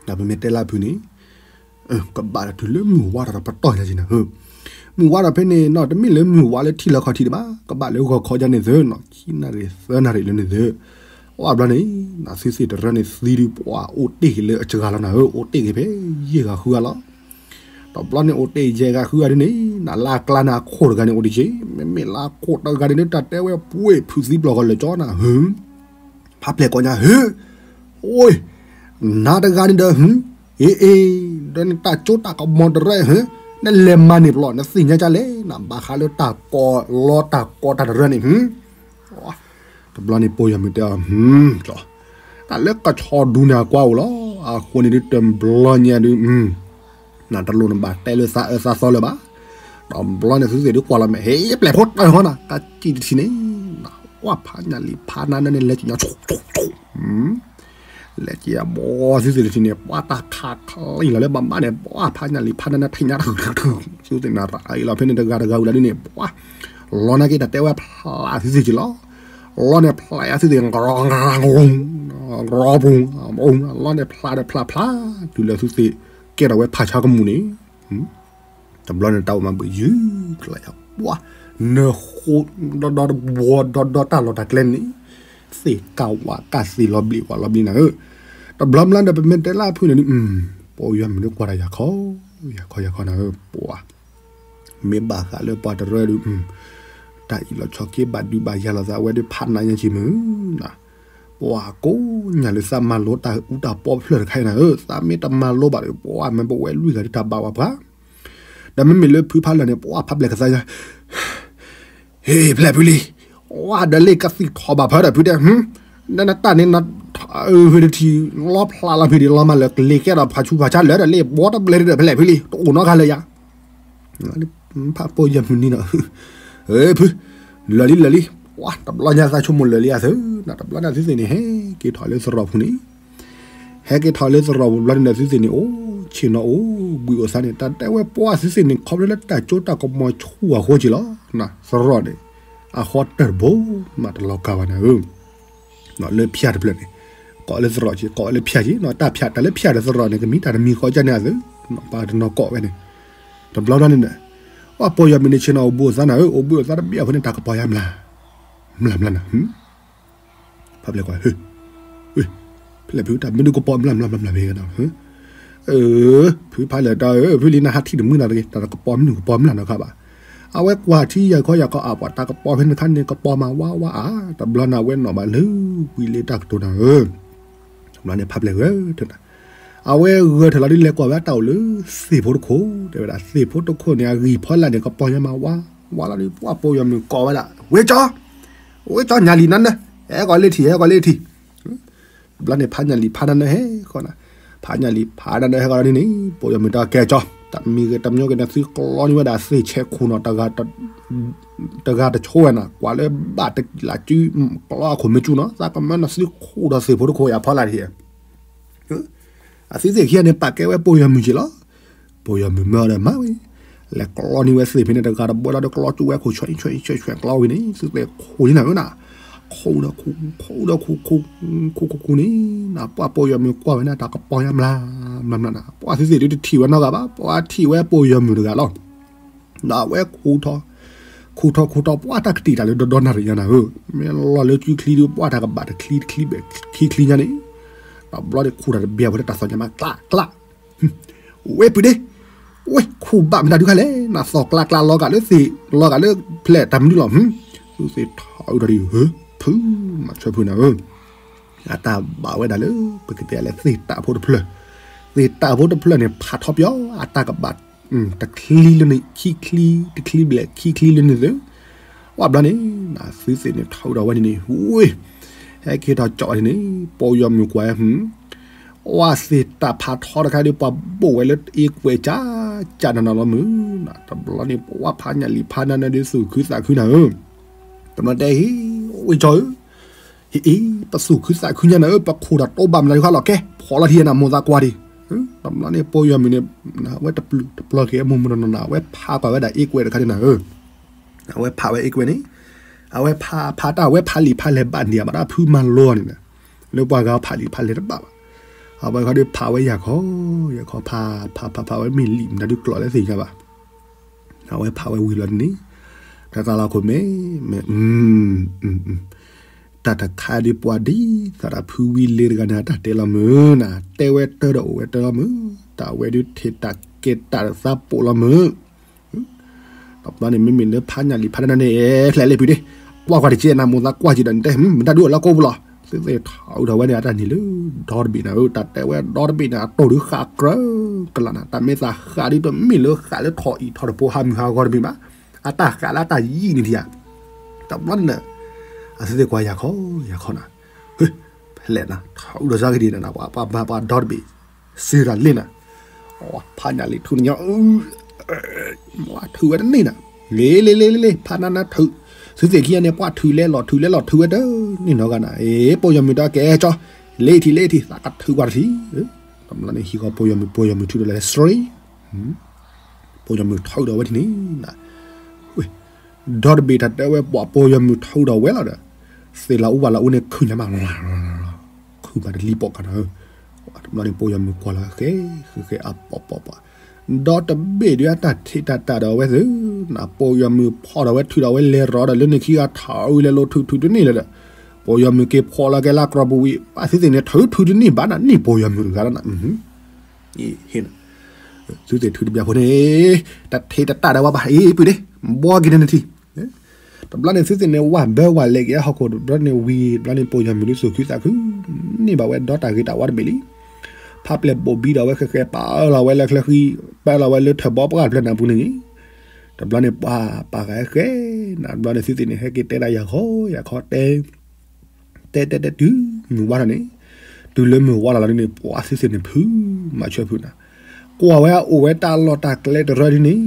ၤ, ဒီးပမ့ၢ်တဲလၢဖုးန့ၣ် ကဘၣ်ဒီးတုၤလၢမုၢ်ဝါထီၣ်ဒီးပတီၢ်ညါက့ၤနၤဧၢ, မုၢ်ဝါထီၣ်ဖဲန့ၣ်နီၤ တမ့ၢ်လၢမုၢ်ဝါလၢထံလီၢ်ခီၣ်ထံးဒံးဘၣ်, ကဘၣ်လၢဂီၤခီယါန့ၣ်သုနီၤ ခံနၣ်ရံၣ်သၢနၣ်ရံၣ်လၢန့ၣ်သု, အဘျီန့ၣ် နသုသ့ၣ်တရၢန့ၣ်သံဒုး ပှၤအိၣ်တ့ၢ်က့ၤလၢအစှၤလီၤနၤဧၢ, အိၣ်တ့ၢ်က့ၤဖဲယဲၢ်ဂၤဃုဂၤလီၤ, တဘျီန့ၣ်အိၣ်တ့ၢ်ယဲၢ်ဂၤဃုဂၤဒ်န့ၣ် နလၢအကျါန့ၣ်အခိၣ်တဂၤန့ၣ်အိၣ်တ့ၢ်က့ၤ, မ့မ့ၢ်လၢအခိၣ်တဂၤန့ၣ် တၢ်တဲဝဲပှ့ၤဖုးသံပျီၢ်ဃီလၢာ်ကၠီနၤဧၢ ဖးပျဲၢ်ကိးညါ ဟ့, အိၣ်, နၤတဂၤန့ၣ်ဒီး အ့အ့, ဒီးနတၢ်ကၠိတၢ်ကမီၤတရၢ ဟ့, နလဲၤမၤန့ၢ်ပျီၢ် နသ့ၣ်ညါကလဲၣ် နဘၣ်ဃးလၢတၢ်ကီလီတၢ်ကီတၢ်တရၢန့ၣ် တဘျီန့ၣ်ပီၢ်ယီၤမုၣ်တဲအီၤ, တၢ်လၢကဆီဒူန့ၣ်အကွၢ်အိၣ်လီၤ, အဃိန့ၣ်ဒုးတဘျီညါဒုး နတလိၣ်နဘၣ်တဲလၢသးအၢသးသီလၢၤဘၣ်, တဘျီန့ၣ်သုသ့ၣ်ဒုးကွၢ်လီၤမဲာ် ဟ့ ပျဲၢ်ဖိတၢ်ဟီနၤ တၢ်စံၣ်တထံၣ်န့ၣ်, ကွၢ်ဖးညၣ်လံၤဖးနါန့ၣ် လဲၤက့ၤညီ လဲၤက့ၤအဘီသုသ့ၣ်တထံၣ်န့ၣ် ပှၤတၢ်ခးချံလီၤလၢဘၣ်မးန့ၣ် ပှၤဖးညၣ်လံၤဖးနါန့ၣ် ထံၣ်ညါတၢ်ထုထုထု သုသ့ၣ်နၤရၤအံၤလီၤဖဲန့ၣ်တဂၤတဂၤဝံၤလီၤဒ်န့ၣ် ပှၤ လီၤနာ်က့တၢ်တဲဝဲဖျါသုသ့ၣ်က့ၤလီၤ, လီန့ၣ်ဖျါယၤသုသ့ၣ် ကရီကရီ လီန့ၣ်ဖျါဒီးဖျါဖျါ တုၤလၢသုသ့ၣ်ကဲထီၣ်ဝဲဖးဆါကမူၣ်န့ၣ် တဘျီန့ၣ်တၢ်အိၣ်မးဘၣ်ယုၢ်ကလၢ်ယၤ ပှၤ နဃိဒီဒီတဘှီဒီဒီတၢ်လီၢ်တၢ်ကျဲန့ၣ် သ့ၣ်ကၢ်ဝးကၢ်သ့ၣ်လီၤဘျံးဝးလီၤဘျံးနၤဧၢ, တဘျီဘျီဒီးပမ့ၢ်တဲလၢအဖုၣ်န့ၣ်ဒုး ပီၢ်ယီၤမုၣ်ဒုးကွၢ်တၢ်ယၤခီ ယၤခီယၤခီနၤဧၢ ပှၤ မ့ၢ်ဘၣ်ဃးလၢပှၤတရၢဒုး တၢ်အံၤလီၤဆီက့ဘၣ်ဒုးဘၣ်ယၤလီၤသးဝဲဒုးဖးနးညါက့ၤမုၢ်နၤ, ပှၤကိးညါလၢသးမၤလိတၢ်အူတၢ်ပီဖျၢၣ်တခါအံၤနၤဧၢ, သးမ့ၢ်တမၤလိဘၣ်ဒီး ပှၤမ့ၢ်ပဝဲလွံၢ်ဂၤဒုးတၢ်ဘၣ်ဝဲပှၤ ဒီးမ့မ့ၢ်လၢဖုဖးလၢာ်န့ၣ် ပှၤဖးဘျဲၣ်ကသါညါ ဟ့ၣ် ဖျဲၣ်ဖုလံ, ဝဲဒီးလ့ၣ်ကသံၣ်ထီၣ်ဘၣ်ဖဲဒီးဖုတဲ နတၢ်န့ၣ် န ဟ့ၣ်တထံၣ်လီဖျါလီၤဖုဒံးလီၤမးလၢကလ့ၤကဲဒီးဖးဆူဖးဆါလၢာ်ဒီးလ့ၣ်ဘီတဘျဲၣ်ဒီးဖဲလဲၣ်ဖုလံ တအိၣ်နီတဂၤလၢၤယၤ ဖးပိာ်ယဲၢ်မုၢ်နံၤနီၤ ဖု လၢာ်လံလၢာ်လံ ဝဲတဘျီညါသးဆိကမိၣ်လၢာ်လံအသု တဘျီန့ၣ်သုသ့ၣ်န့ၣ် ဟဲက့ၤထီၣ်လၢသရိာ်ပူၤန့ၣ် ဟဲက့ၤထီၣ်လၢသရိာ်ပူၤဘျီန့ၣ်ဒီးသုသ့ၣ်န့ၣ် အိၣ်ဆ့ၣ်နီၤအိၣ်ဘှံးအိၣ်သါန့ၣ် တၢ်တဲဝဲပှၤသုသ့ၣ်န့ၣ် ခီဖျိလၢတၢ်ကၠိတၢ်ကမီၤဆူၣ်အဃိက့ၤလီၤ သရိာ်န့ၣ် အဃီတၢၢ်တဘိမးတလီၤကၤဘၣ်နၤဧၢ လၢဖၠၣ်တဖျၢၣ်န့ၣ် ကိးလၢသရိာ်က့ၤ ကိးလၢဖၠၣ်က့ၤ တၢ်ဖၠၣ်တၢ်လၢဖၠၣ်ဒီးသရိာ်န့ၣ် ကမံၤတၢ်တမံၤဃီကန့ၣ်အသု ပှၤတနီၤကိးဝဲန့ၣ် တဘျီဘျီန့ၣ် ပှၤပိာ်ယီၤမုၢ်န့ၣ် ဆ့ၣ်နီၤအိၣ်ဘှံးအိၣ်သါနၤဧၢ အိၣ်ဘှံးအိၣ်သါတဘ့ၣ်အဃိန့ၣ် တၢ်ကပီၤယါမျၢ် မျၢ်မျၢ်နၤ ဖးဖျဲၣ်ကွၢ် ဖဲလဲၣ်ဖု တၢ်မနုၤကပီၤမျၢ်မျၢ်မျၢ်မျၢ်ဖဲကဒီး ဖုဖးလၢာ်တၢ်ဧၢ ဖုလံနဟးထံၣ်တမုာ်နၤတဂ့ၤ တၢ်ကပီၤမနုၤကပီၤမျၢ်နီတခါဘၣ် အဝဲကွၢ်ထံယၤခီယၤခီအပှၤတၢ်ကပီၤဖဲန့ၣ်ခါန့ၣ် ကပီၤမးဝါဝါအါ တဘျီနၤဝဲနီၢ်ဘၣ်လၢဝံၤလၢတၢ်ကတိၤနၤဧၢ ဘျီန့ၣ်ဖးပျဲၢ်ဂဲၤထၢၣ်နၤ, အဝဲဂဲၤထၢၣ်လီၤဒ်လဲၤကွၢ်ဝဲအတၢ်အိၣ်လၢသ့ၣ်ဖိတခိၣ်, တဲဝဲဒၣ်သ့ၣ်ဖိတခိၣ်န့ၣ် အဂံၢ်ဖီလာ်န့ၣ် ကပီၤညါမးဝါ, ဝါလီၤဒ်ပှၢ် ပိာ်ယီၤမုၣ်ကိးဝဲဒၣ် ဝ့ကၠီ, ဝ့ကၠီ ညၣ်လံနၤနၢ, ဟဲကီးလၢထံၣ် ဟဲကီးလၢထံၣ် ဘျီန့ၣ်ဖးညၣ်လံဖးနၤနၢဟဲဃီနၤ, ဖးညၣ်လံဖးနၤနၢဟဲဃီနၤန့ၣ် ပိာ်ယီၤမုၣ်တဲကဲကၠီ, တမံၤဂ့ၤတမံၤဂ့ၤန့ၣ် သုကျီန့ၢ်ဝဲဒၣ်သ့ၣ်ဆဲးခိၣ်နီၤ တဂၤတဆိဝဲနၤ, ကွၢ်လၢဘၣ်တလးကၠူ ကျီအခိၣ်မ့ၢ်ကၠူနီၤ, သးကမၢနၤသုခိၣ်ဒီးသ့ၣ်ဖိတခိၣ်ယၤဖီလာ်တဟ့ၣ် အသုသ့ၣ်ခံဂၤန့ၣ် ပာ်ကဲဝဲပိာ်ယီၤမုၣ်က့ၤလီၤ. ပိာ်ယီၤမုၣ်မၢဒီးမၤဝဲ, လဲၤကျီန့ၢ်ဝဲသ့ၣ်ဖဲန့ၣ် တဂၤတဘီလီၤဒီး ကျီကၠူဝဲခိၣ်ဆွဲးဆွဲးဆွဲးဆွဲး ကျီဝံၤန့ၣ် သုသ့ၣ်ခိၣ်လံနၤဧၢနၤ, ခိၣ်ဒီးခိၣ် ခိၣ်ဒီးခိၣ် ခိၣ်ခိၣ်ခိၣ်န့ၣ် နၤပှၢ်ပိာ်ယီၤမုၣ်ကွၢ်ဝဲန့ၣ် တၢ်ကပီၤညါမျးမျးမျးနၤ, ပှၢ်သုသ့ၣ်ဒုးတထံၣ်ဝဲနီတဂၤဘၣ်, ပှၢ်ထံၣ်ဝဲပိာ်ယီၤမုၣ်တဂၤလီၤ. ဒီးအဝဲ ခူၣ်ထီၣ်ခူၣ်ထီၣ် ပှၢ်တၢ်ကတံာ်တၢ်လၢဒီဒီနၣ်ရံၣ်ညါနၤဧၢ, မ့ၢ်လီၤလၢကၠူချံဒီး ပှၢ်တၢ်ကဘၣ်တချံတချံဘဲၣ်ခံချံညါန့ၣ်, တဘျီန့ၣ်ခူၣ်တၢ်တဘျီဝဲလၢတၢ်သီၣ်ညါမး ကျးကျး, ဝဲပုၢ်ဒ့, ဝဲခူၣ်ဘၣ်မတၤဒုခါလဲၣ်, နသီၣ်ကျးကျးလီၤဂာ်လၢသ့ၣ် လီၤဂာ်လၢဖျဲၣ်တၢ်မနုၤလီၤ, သုသ့ၣ်ထီၣ်အုးဒီးဒ် ဖု မၤဆၢဖုနၤဧၢ အတၢ်ဘၣ်ဝဲဒၣ်လၢ ပကတဲလဲၣ် သ့ၣ်တၢ်ဖိတဖျၢၣ်, သ့ၣ်တၢ်ဖိတဖျၢၣ်န့ၣ် ဖးထီပယီၤ အတၢ်ကဘၣ် တချံလၢန့ၣ် ခံချံ တချံဘျဲၣ်ခံချံလၢန့ၣ်သု, ဝဲဘျီန့ၣ် သုသ့ၣ်န့ၣ်ထီၣ်ဒီးဝဲန့ၣ်န့ၣ် ဝ့ၢ် ဟဲက့ၤထီၣ်ကၠီၣ်ဝဲန့ၣ်န့ၣ် ပိာ်ယီၤမုၣ်ကွၢ် ဝဲသ့ၣ်တၢ်ဖးထီတခါဒီး ပှၤဘိၣ်ဝဲလၢအ့ကွဲးကၠးကၠးနၤနၤလီၤမုၢ်, တဘျီန့ၣ် ပဝဲဖးညၣ်လံာ်ဖးနၤနၤဒီးသူၣ်ခုသးခုနၤဧၢ တဘျီတဲဟ့ၣ် ဝ့ၢ်ကၠီဧၢ, ဟ့ၣ်အ့ ပသူၣ်ခုသးခုညါနၤဧၢ, ပခိၣ်တၢ်တိဘၣ်မနုၤတခါလီၤ, ကဲ ဖီၣ်လီၤထံနၤ မိၢ်သးကွၢ်ဒံး, တဘျီန့ၣ် ပိာ်ယီၤမုၣ်န့ၣ် အဝဲတပျုာ်တပျီၤက့ၤအမိၢ်မုၢ်နီၢ်နီၢ်နၤ, အဝဲဖးကွၢ်ဝဲဒၣ်အ့ကွဲးတခါန့ၣ်နၤဧၢ, အဝဲဖးဝဲအ့ကွဲးန့ၣ်, အဝဲဖးဖးတၢ် အဝဲဖးလံာ်ဖးလဲၢ်ဘၣ်န့ၣ် အဘၣ်တၢ်ဖုမၤလိအီၤန့ၣ်နၤ, လၢပှၤဂၤဖးလံာ်ဖးလဲၢ်တဘၣ်ဘၣ်, အဝဲခီဒီးဖးဝဲယၤခီ, ယၤခီဖးဖးဖးဖးဝဲမ့ၢ်လံာ်မနုၤဒုးကျိာ်လၢသ့ၣ်ညါဘၣ် အဝဲဖးဝဲဝံၤလီၤန့ၣ်, တၢ်သးလီၤခိၣ်မ့ၢ်, မ့ၢ်, တၢ်တခါဒီးပှၤဒ်သိးဒီးဖုဝံလ့တဂၤန့ၣ် အတၢ်တဲလီၤမုၢ်နၤ, တဲဝဲတၢ်ဒီးအိၣ်ဝဲတၢ်လီၤမုၢ်, တၢ်ဝဲဒုးထံၣ်တၢ်ကဲတၢ်သးပိာ်လီၤမုၢ် တဘျီန့ၣ် မ့မ့ၢ်လၢဖးညၣ်လံာ်ဖးနၤန့ၣ် ဟဲလဲၣ်လံပုၢ်ဒ့, ကွၢ်ကွၢ်တက့ၢ်နၤ မိၢ်သးကွၢ်က့ၤဒီးနတဲ မတၤဒုးအိၣ်လၢကိးပူၤလီၤ, သုသ့ၣ်ထီၣ်အုးထီၣ်ဝဲန့ၣ် အတၢ်န့ၣ်လၢဒီတဘ့ၣ်နၤဧၢ, တၢ်တဲဝဲဒီတဘ့ၣ်န့ၣ် အတိၢ်ဒုးဃးကြၢးကလာ်နၤ, တၢ်မ့ၢ်သးဃးဒုးတမ့ၢ်လၢဃးလၢထီၣ်အံၣ်ထီၣ်တဖိဟးမုၢ်ဟးဂီၤတဘ့ၣ်ဘၣ်, အတၢ်ဃးလၢအတၢ်ယံာ်န့ၣ်ဒံးဧါ, တဘျီန့ၣ် အသုသ့ၣ်ကွၢ်ယၤခီ ယၤခီနၤ, ဖဲလဲၣ်နၤ ထီၣ်အုးထီၣ်စါကဒံးနၤ ပှၤပှၤပှၤဒီတဘ့ၣ် စ့တၢ်လ့နၤ, ဖးညၣ်လံာ်ထူၣ်န့ၣ်ညီ ထုးဝဲတန့ၢ်နၤ, လ့လ့လ့လ့လ့ ဖးနၤနၤထုး, သုသ့ၣ်ခံဂၤန့ၣ် ပှၤထုးလဲလီၤထုးလဲလီၤထုးဝဲတန့ၢ်နီတဂၤနၤ, အ့ ပိာ်ယီၤမုၣ်ဒီးကဲကၠီ, လ့ထံလ့ထံ သးကထုးကွၢ်တထံ, တဘျီန့ၣ်ဟံးဃီပိာ်ယီၤမုၣ် ပိာ်ယီၤမုၣ်ထုးဒီးလဲၤစရီ, ပိာ်ယီၤမုၣ်ထီၣ်အုးဒီးဝဲထံန့ၣ်နၤ ဒီတဘ့ၣ်တၢ်တဲဝဲ ပှၤပိာ်ယီၤမုၣ်ထီၣ်ဒီးဝဲလီၤဒီး, သ့ၣ်လၤအူဘၣ်လၤအူန့ၣ်ခုၣ်ညါမး, ခုၣ်မးတလံၤပိာ်ကနၤဧၢ, တဘျီန့ၣ် ပိာ်ယီၤမုၣ်ကွၢ်လီၤဃဲ, ဃဲဃဲအပိာ်ပိာ်ပှၤ, ဒီတဘ့ၣ်ဒုးအတၢ်ထံးတၢ်တၢ်ဒီးဝဲသု, နပိာ်ယီၤမုၣ်ဖီၣ်ဒီးဝဲထုးဒီးဝဲလဲၤရီဒီးလၢန့ၣ်ခံဂၤထီၣ်အုးလဲၤလိာ်ထုးထုးတန့ၢ်လၢၤဒီး, ပိာ်ယီၤမုၣ်က့ၤဖီၣ်လီၤကဲလၢကြီပူၤဝံၤ ဘၣ်သုသ့ၣ်န့ၣ်ထုးထုးတန့ၢ်ဘၣ်နၤ န့ၢ်ပိာ်ယီၤမုၣ်တဂၤလီၤနၤ သုသ့ၣ်ထုးတဘျီဖိန့ၣ်, တထံးတတၢ်ဒီးဝဲဘၣ် အ့ ပုၢ်ဒ့, ဘှီက့ၤန့ၣ်နထံၣ်, တဘျီန့ၣ် သုသ့ၣ်န့ၣ် ဝၢ်ဘၢဝၢ်လဲၤက့ၤဟီၣ်ခိၣ်တဘျီန့ၣ်ဝံၤ တဘျီန့ၣ် ပိာ်ယီၤမုၣ်ဒုးသူၣ်ခုသးခု, န့ၢ်ဘၣ်ဝဲဒီတၢ်ဂ့ၤတၢ်ဝါတဘ့ၣ်လံ, ဖးပျဲၢ်ဘိၣ်ဘံဒီးဝဲဃဲဃဲ ပာ်လီၤဝဲလၢချၢဃံ, ပာ်လီၤဝဲလၢထၢၣ်ဘီပှၢ်ဖျၢၣ်နၢ်ပူၤန့ၣ်န့ၣ်, တဘျီန့ၣ် ပှၤပာ်ဃာ်ဃဲ, နဘျီန့ၣ် သုသ့ၣ်န့ၣ် ဟဲက့ၤတဲဒၣ်ယၤခီ ယၤခီတဲ တဲတဲတဲတုၤမုၢ်ဝါထီၣ်န့ၣ်, တုၤလၢမုၢ်ဝါလီၤလီၤဒ်န့ၣ် ပှၤသုသ့ၣ်န့ၣ်ဖုး မၤဆၢဖုးနၤ, ကွၢ်ဝဲအိၣ်ဝဲတၢ်လီၢ်တၢ်ကျဲတရၢဒ်န့ၣ်,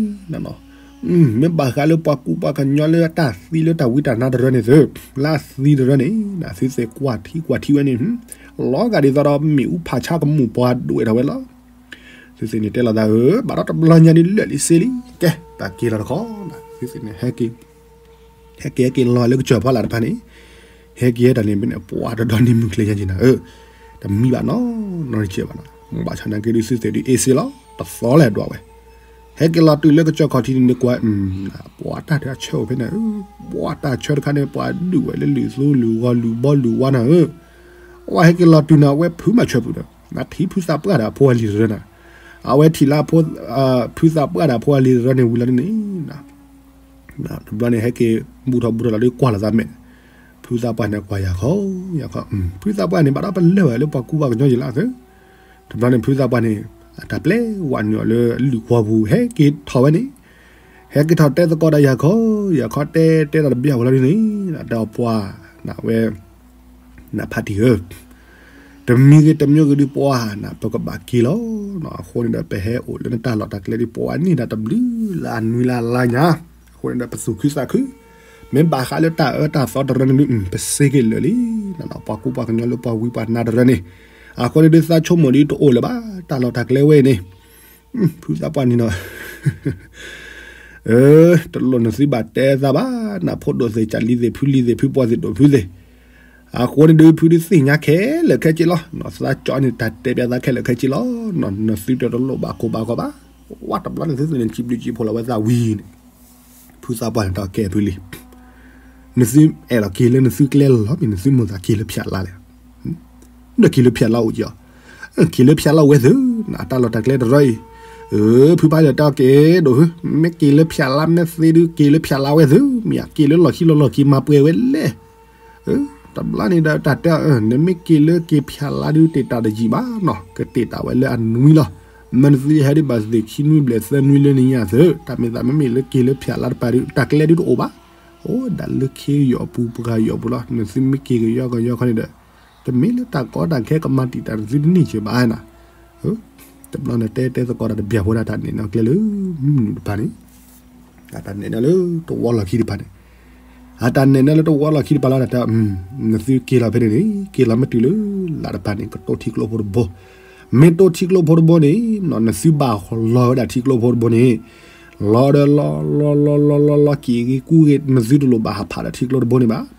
မ့ၢ်ဘၣ်ဃးလၢပှၤကူပှၤကညီလၢတၢ်သံလၢတၢ်ဝံတၢ်နါတရၢန့ၣ်သု, လၢအသံတရၢန့ၣ် သုသ့ၣ်ကွၢ်ထံကွၢ်ထံဝဲန့ၣ်, လီၤဂာ်ဒ်သိးဒီးမ့ၣ်အူဖးဆါကမူၣ်ပှၤဒွဲၣ်ထီၣ်ဝဲလီၤ. သုသ့ၣ်န့ၣ်တဲလီၤသးဧၢ, ဘၣ်ဒီးတဘျီညါဒ်လၢာ်လံစ့လံ, ကဲ ပက့ၤလီၤတခီ, သုသ့ၣ်န့ၣ် ဟဲက့ၤဟဲက့ၤလီၤလၢကစၢၢ်ဖီလာ်တဖၣ်န့ၣ်, ဟဲက့ၤတၢ်န့ၣ်မ့ၢ်န့ၣ် ပှၤတဒီန့ၢ်မုၢ်ကျဲညါက့ၤနၤဧၢ, တမံဘၣ်နီၤ, နီတကဲဘၣ်နီၤ, ဘၣ်ဆၣ်နာ်က့ဒုးသုသ့ၣ်ဒုးအ့စ့လီၤ, တသီလဲၣ်ဒွးဝဲ, ဟဲက့ၤလီၤတုၤလၢကစၢၢ်ခီၣ်ထံးန့ၣ်ကွၢ်, ပှၤတၢ်တၢ်ဆၢအိၣ်ဖဲန့ၣ်, ပှၤတၢ်ဆၢတခါန့ၣ် ပှၤဒုးဝဲလၢလုၢ်သိလုၢ်ဂီၤလုၢ်ဘီလုၢ်ဝါနၤဧၢ, အဝဲဟဲက့ၤလီၤတုၤနၤ အဝဲဖုးမၤဆၢဖုးဒီး နထံၣ်ဖုသးပှၢ်ဒီးအဖိအလံၤတရၢနၤ, အဝဲထံၣ်လၢအဖိ ဖုသးပှၢ်ဒီးအဖိအလံၤတရၢန့ၣ်ဝံၤလီၤန့ၣ်, တဘျီန့ၣ် ဟဲက့ၤဘူၣ်ထီၣ်ဘူၣ်ထီၣ်လီၤဒုးကွၢ်လီၤသးမဲာ်န့ၣ်, ဖုသးပှၢ်န့ၣ်ကွၢ်ယၤခီ, ယၤခီ, ဖုသးပှၢ်န့ၣ် ဘၣ်ဒီးပလၢၢ်ဝဲလၢပှၤကူပှၤကညီယံၤလၢအသၢ, တဘျီန့ၣ် ဖုသးပှၢ်န့ၣ် အတၢ်ပျဲဝဲနုာ်အီၤလၢအလုၢ်ကွီၢ်ပူၤ ဟဲက့ၤထီၣ်ဝဲန့ၣ်, ဟဲက့ၤထီၣ်တဲသကိးဒီးယၤခီ, ယၤခီတဲတဲတၢ်တဘျီဝဲလီၤဒ်န့ၣ်, တဲအီၤပှၢ်, နဝဲ, နဖးတံၢ်ဧၢ တမံၤဂ့ၤတမံၤဂ့ၤဒုးပှၢ်နၤ ပကဘၣ်က့ၤလီၤ, အဃိန့ၣ်ဒီး ပဟဲအိၣ်လၢနတၢ်လီၢ်တၢ်ကျဲဒုးပှၢ်န့ၢ်ဒၣ်တဘျုးလၢအနွံလၢအလါညါ, အဃိန့ၣ်ဒီး ပသူၣ်ခုသးခု, မ့ၢ်ဘၣ်ဃးလၢတၢ်အၢတၢ်သီတရၢန့ၣ်ဒုး ပစ့က့ၤလၢာ်လံ, ပှၤကူပှၤကညီလၢပှၤဝံပှၤနါတရၢန့ၣ်, အဃိန့ၣ်ဒုးသးဆိကမိၣ်ဒုးတအိၣ်လၢၤဘၣ် တၢ်လီၢ်တၢ်ကျဲဝဲအံၤန့ၣ်, ဖုသးပှၢ်န့ၣ်နီၤ တလိၣ်နသုဘၣ်တဲသးဘၣ်, နဖိဒိၣ်သ့ၣ် ကၢ်လံသ့ၣ် ဖုလံသ့ၣ် ဖုပှၢ်သ့ၣ် ဒိၣ်ဖုသ့ၣ်, အဃိန့ၣ်ဒုး ဖုဒုးသ့ၣ်ညါခဲလၢာ်ခဲဆ့လီၤ, သးကၠီန့ၣ်တၢ်တဲပျးသးခဲလၢာ်ခဲဆ့လီၤ, နသုတလိၣ်ဘၣ်ကိၢ်ဘၣ်ဂီၤဘၣ်, ဝဲတဘျီန့ၣ်သုသ့ၣ်န့ၣ် စံးဘျုးစံးဖှိၣ်လီၤဝဲသးဝံၤန့ၣ်, ဖုသးပှၢ်န့ၣ်တၢ်ကဲဖုလံ နသုအဲၣ်ဒိးက့ၤလၢနသုကျဲလီၤမ့ၢ် နသုမိၣ်သးက့ၤလၢဖၠးလါလဲၣ်, နက့ၤလၢဖၠးလါအိၣ်က့ၤအီၤ, က့ၤလၢဖၠးလါအိၣ်ဝဲသု, နတၢ်လီၢ်တၢ်ကျဲတရၢအံၤ, ဖုဖးဒီးတၢ်က့ၤဒိၣ်ဖု, မ့ၢ်က့ၤလၢဖၠးလါ မ့ၢ်သ့ဒုးက့ၤလၢဖၠးလါဝဲသု, မ့ၢ်က့ၤလၢလီၢ်ခံလီၢ်လီၢ်ခံမၤပှဲၤဝဲလဲၣ် တဘျီန့ၣ်ဒီးတၢ်တဲအီၤ, နမ့ၢ်က့ၤလၢက့ၤဖၠးလါဒုး တ့ၢ်တၢ်တယံာ်ဘၣ်နီၤ, ကတ့ၢ်တၢ်ဝဲလၢအနွံလီၤ, မ့ၢ်နသုဟဲဒုးဘၣ်သ့ၣ်ခံနွံဘျဲၣ်သၢနွံလၢနံၤညါသု, တၢ်မ့ၢ်သးမ့မ့ၢ်လၢက့ၤလၢဖၠးလါတပၤဒုး တၢ်ကျဲဒုးတအိၣ်ဘၣ်, အိၣ်ဒၣ်လၢခ့ယီၢ်ပူၤပှၤယီၢ်ပူၤလီၤ, နသုမ့ၢ်က့ၤကယီကယီခီန့ၣ်ဒီး, တမ့ၢ်လၢတၢ်ကီတၢ်ခဲကမၤတံာ်တာ်နသုတန့ၢ်စၢၤဘၣ်နၤ တဘျီန့ၣ်တဲတဲသကိးတၢ်တဘျီဖိဒၣ် တၢ်နဲၣ်နီၣ်ကျဲလၢမုၢ်နုာ်တဖၣ်န့ၣ်, အတၢ်နဲၣ်နီၣ်လၢတဝီလီၢ်ခံတဖၣ်န့ၣ်, အတၢ်နဲၣ်နီၣ်လၢတဝီလီၢ်ခံတဖၣ်လီၤ, တၢ်တဲ, နသုက့ၤလီၤဖဲန့ၣ်န့ၣ် က့ၤလီၤမ့ၢ်တုၤလၢ လၢ်တဖၣ်န့ၣ် ကတိၢ်ထံကျိဖိတဘိ, မ့ၢ်တိၢ်ထံကျိဖိတဘိန့ၣ်, နသုဘၣ်လီၤဝဲဒၣ်ထံကျိဖိတဘိန့ၣ်, လီၤဒီးလီၤလီၤလီၤလီၤလီၤလီၤ က့ၤဂ့ၤကူဂ့ၤ နသုတလိၣ်ဘၣ်ဟးဖးဒီးထံကျိတဘိန့ၣ်ဘၣ် ဒီးနသုမ့ၢ်က့ၤက့ၤက့ၤက့ၤက့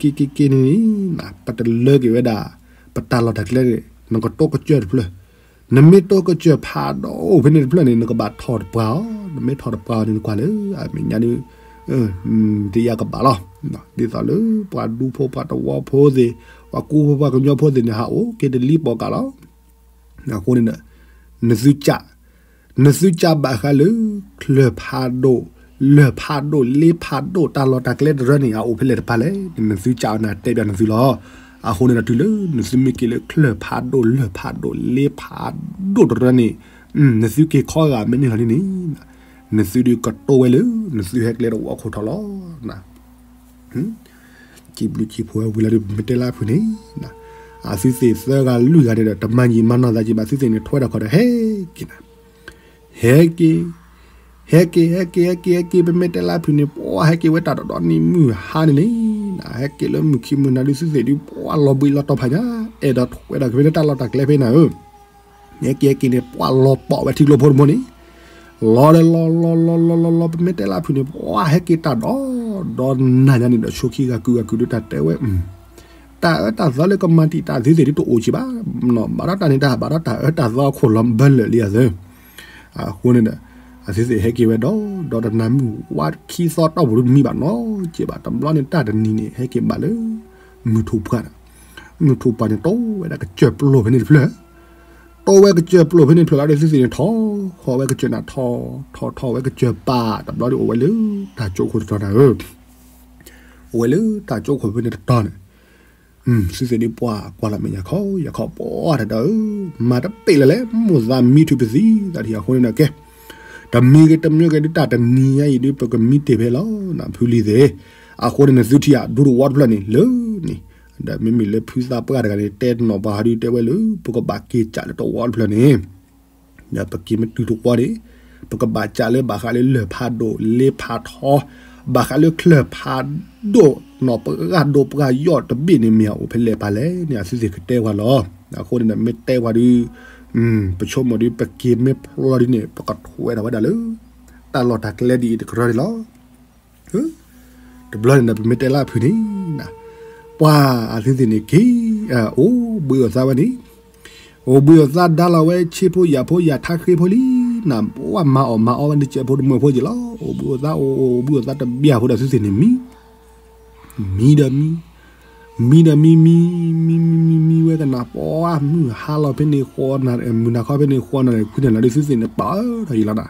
ၤက့ၤန့ၣ်န့ၣ်, ပတလၢက့ၤဝဲဒၣ် ပတၢ်လီၢ်တၢ်ကျဲန့ၣ် နကတိၢ်ကစၢၢ်တဖျၢၣ်, နမ့ၢ်တိၢ်ကစၢၢ်ဖးဒိၣ်အိၣ်ဖဲန့ၣ်တဖျၢၣ်န့ၣ် နကဘၣ်ထီၣ်တပှၢ်အီၤ, နမ့ၢ်ထီၣ်တပှၢ်အီၤန့ၣ် နကွၢ်လၢအမဲာ်ညါဒုး တယာ်ကဘၣ်လီၤ, ဒ်သိးလၢပှၤဒူဖိပှၤတဝီဖိသ့ၣ်, ပှၤကူဖိပှၤကညီဖိသ့ၣ်န့ၣ် ဟးအိၣ်က့ၤတလံပိာ်ကးလီၤ. အဃိန့ၣ်ဒီး နသုကး နသုကးဘၣ်ဃးလၢ ချၢၣ်ဖးဒိၣ်, လၢၢ်ဖးဒိၣ်, လ့ဖးဒိၣ်, တၢ်လီၢ်တၢ်ကျဲတရၢန့ၣ် အအိၣ်ဖဲလဲၣ်တဖၣ်လဲၣ်န့ၣ် နသုကးအီၤန့ၣ် တဲပျးနသုလီၤ. အဃိန့ၣ်ဒီးတုၤလၢ နသုမ့ၢ်က့ၤလၢချၢၣ်ဖးဒိၣ်, လၢၢ်ဖးဒိၣ်, လ့ဖးဒိၣ်တရၢန့ၣ်, နသုက့ၤခီဂာ်မ့ၢ်န့ၢ်လီၤန့ၣ်, နသုဒုးကတိၢ်ဝဲလၢ နသုဟဲကျဲတဝီခိၣ်ထီၣ်လီၤ. စံးဘျုးစံးဖှိၣ်ဝဲဝံၤလီၤဒုး ပမ့ၢ်တဲလၢဖုန့ၣ်, အသုသ့ၣ်သၢဂၤလွံၢ်ဂၤန့ၣ်ဒီး တမၤယံာ်မၤနီၢ်သးက့ဘၣ် သုသ့ၣ်န့ၣ် ထွဲဒီးခီဒီးဟဲက့ၤနၤ, ဟဲက့ၤ, ဟဲက့ၤ ဟဲက့ၤ ဟဲက့ၤ ဟဲက့ၤ ပမ့ၢ်တဲလၢဖုန့ၣ် ပှၤဟဲက့ၤဝဲတၢ်တဒီနံၤ မုၢ်ဟါန့ၣ်န့ၣ်, ဟဲက့ၤလၢမုၢ်ခံမုၢ်နၤဒုး သုသ့ၣ်ဒုး ပှၤလီၤဘှံးလီၤတီၤဖးညါ, အဲၣ်ဒိးထွဲဒီးက့ၤဖဲန့ၣ်တၢ်လီၢ်တၢ်ကျဲဖဲနၤဧၢ ဟဲက့ၤဟဲက့ၤန့ၣ် ပှၤလီၤပိာ်ဝဲထံကျိဖိတဘိန့ၣ်, လီၤဒီးလီၤလီၤလီၤလီၤလီၤလီၤ ပမ့ၢ်တဲလၢဖုန့ၣ် ပှၤဟဲက့ၤတၢ်ဒီး ဒီးနၤညါန့ၣ်ဒီး ဆိခံဂၤကုာ်ဂၤကုာ်ဒုးတၢ်တဲဝဲ, တၢ်အၢတၢ်သီလၢကမၤတံာ်တာ်သုသ့ၣ်ဒုးတအိၣ်က့ဘၣ်, ဘၣ်ဒီးတၢ်န့ၣ်တၢ် ဘၣ်ဒီးတၢ်အၢတၢ်သီအခိၣ်လီၤဘၢလၢာ်လံအသၢ အဃိန့ၣ်ဒီး အသုသ့ၣ်ဟဲက့ၤဝဲဒီး ဒီးတနၤမုၢ်ဝါခံသီတီၢ်ပူၤဒုးတမံဘၣ်နီတစဲးဘၣ် တဘျီန့ၣ်တၢ်တနံၤန့ၣ် ဟဲက့ၤဘၣ်လၢ မုၢ်ထူၣ်ပှၢ်န့ၣ်, မုၢ်ထူၣ်ပှၢ်န့ၣ် တိၢ်ဝဲဒၣ်ကစၢၢ်ပျိၢ်ဖဲန့ၣ်တဖျၢၣ်, တိၢ်ဝဲကစၢၢ်ပျိၢ်ဖဲန့ၣ်တဖျၢၣ်လီၤဒီး သုသ့ၣ်န့ၣ်ထီၣ်, ထီၣ်ဝဲကစၢၢ်နၤထီၣ်, ထီၣ်ထီၣ်ဝဲကစၢၢ်ပၢ် တဘျီဒီးအိၣ်ဝဲလၢ တၢ်ကၠိခိၣ်တတီၤနၤဧၢ အိၣ်ဝဲလၢတၢ်ကၠိခိၣ်ဖဲန့ၣ်တတီၤန့ၣ်, သုသ့ၣ်ဒုးပှၤကွၢ်လီၤမဲာ်ယၤခီ ယၤခီပှၤတဒီးဧၢ, မၤတပ့ၢ်လၢၤလဲၣ် မိၢ်သးမံထုးပသံသးထံၣ်အဃိန့ၣ်ဒီးကဲ, တမံၤဂ့ၤတမံၤဂ့ၤဒုးတၢ်တနံၤညါအံၤဒုး ပကမံတ့ၢ်ဖဲလီၤ ဖုလံသ့ၣ်, အဃိန့ၣ်နသုထံၣ်ဧါ ဒူတဝီတဖျၢၣ်န့ၣ်လၢန့ၣ်, ဒီးမ့မ့ၢ်လၢဖုသးပှၢ်တဂၤန့ၣ် တဲတနီၤပှၤဟးဒုးတဲဝဲလၢ ပကဘၣ်က့ၤကးလၢတဝီတဖျၢၣ်န့ၣ် ဒီးပက့ၤမ့ၢ်တုၤတဝီန့ၣ်, ပကဘၣ်ကးလၢဘၣ်ဃးလၢလၢၢ်ဖးဒိၣ် လ့ဖးထီ, ဘၣ်ဃးလၢချၢၣ်ဖးဒိၣ် နီၢ်ပှၤဒိၣ်ပှၤယီၣ်တဘ့ၣ်န့ၣ် မ့ၢ်အအိၣ်ဖဲလဲၣ်ဖးလဲၣ်န့ၣ် အသုသ့ၣ်ကတဲပှၤလီၤ. အဃိန့ၣ်ဒီးမ့ၢ်တဲပှၤဒုး, ပဆိကမိၣ်ဒုး ပက့ၤမ့ၢ်ဖျီဒုးန့ၣ် ပကထွဲဒီးဝဲဒၣ်လၢ တၢ်လီၢ်တၢ်ကျဲဒ်အံၤတကရၢန့ၣ်လီၤ. တဘျီန့ၣ်ဒီး ပမ့ၢ်တဲလၢအဖုန့ၣ်, ပှၤအသုသ့ၣ်န့ၣ်က့ၤ, အိၣ်ဘှံးအိၣ်သါဝဲန့ၣ်, အိၣ်ဘှံးအိၣ်သါဒါလီၤဝဲဆ့ဖိယာ်ဖိယာ်ထါဃ့ဖိလံ, နပှၤမၤအီၣ်မၤအီဝဲန့ၣ် ကဲးဖိတမှဲၤဖိက့ၤလီၤ. အိၣ်ဘှံးအိၣ်သါ အိၣ်ဘှံးအိၣ်သါတဘျီဖိဒီးသုသ့ၣ်န့ၣ်မံ မံဒီးမံ, မံဒီးမံ မံ မံ မံ မံ မံဝဲကနၣ် ပှၤမုၢ်ဟါလီၤဖဲန့ၣ်ဃီနၤ, မုၢ်နၤခီဖဲန့ၣ်ဃီနၤန့ၣ် ခွံနၣ်ရံၣ်လီၤဒုး သုသ့ၣ်န့ၣ်ပၢၢ်ထီၣ်ယံၤလီၤနၤ,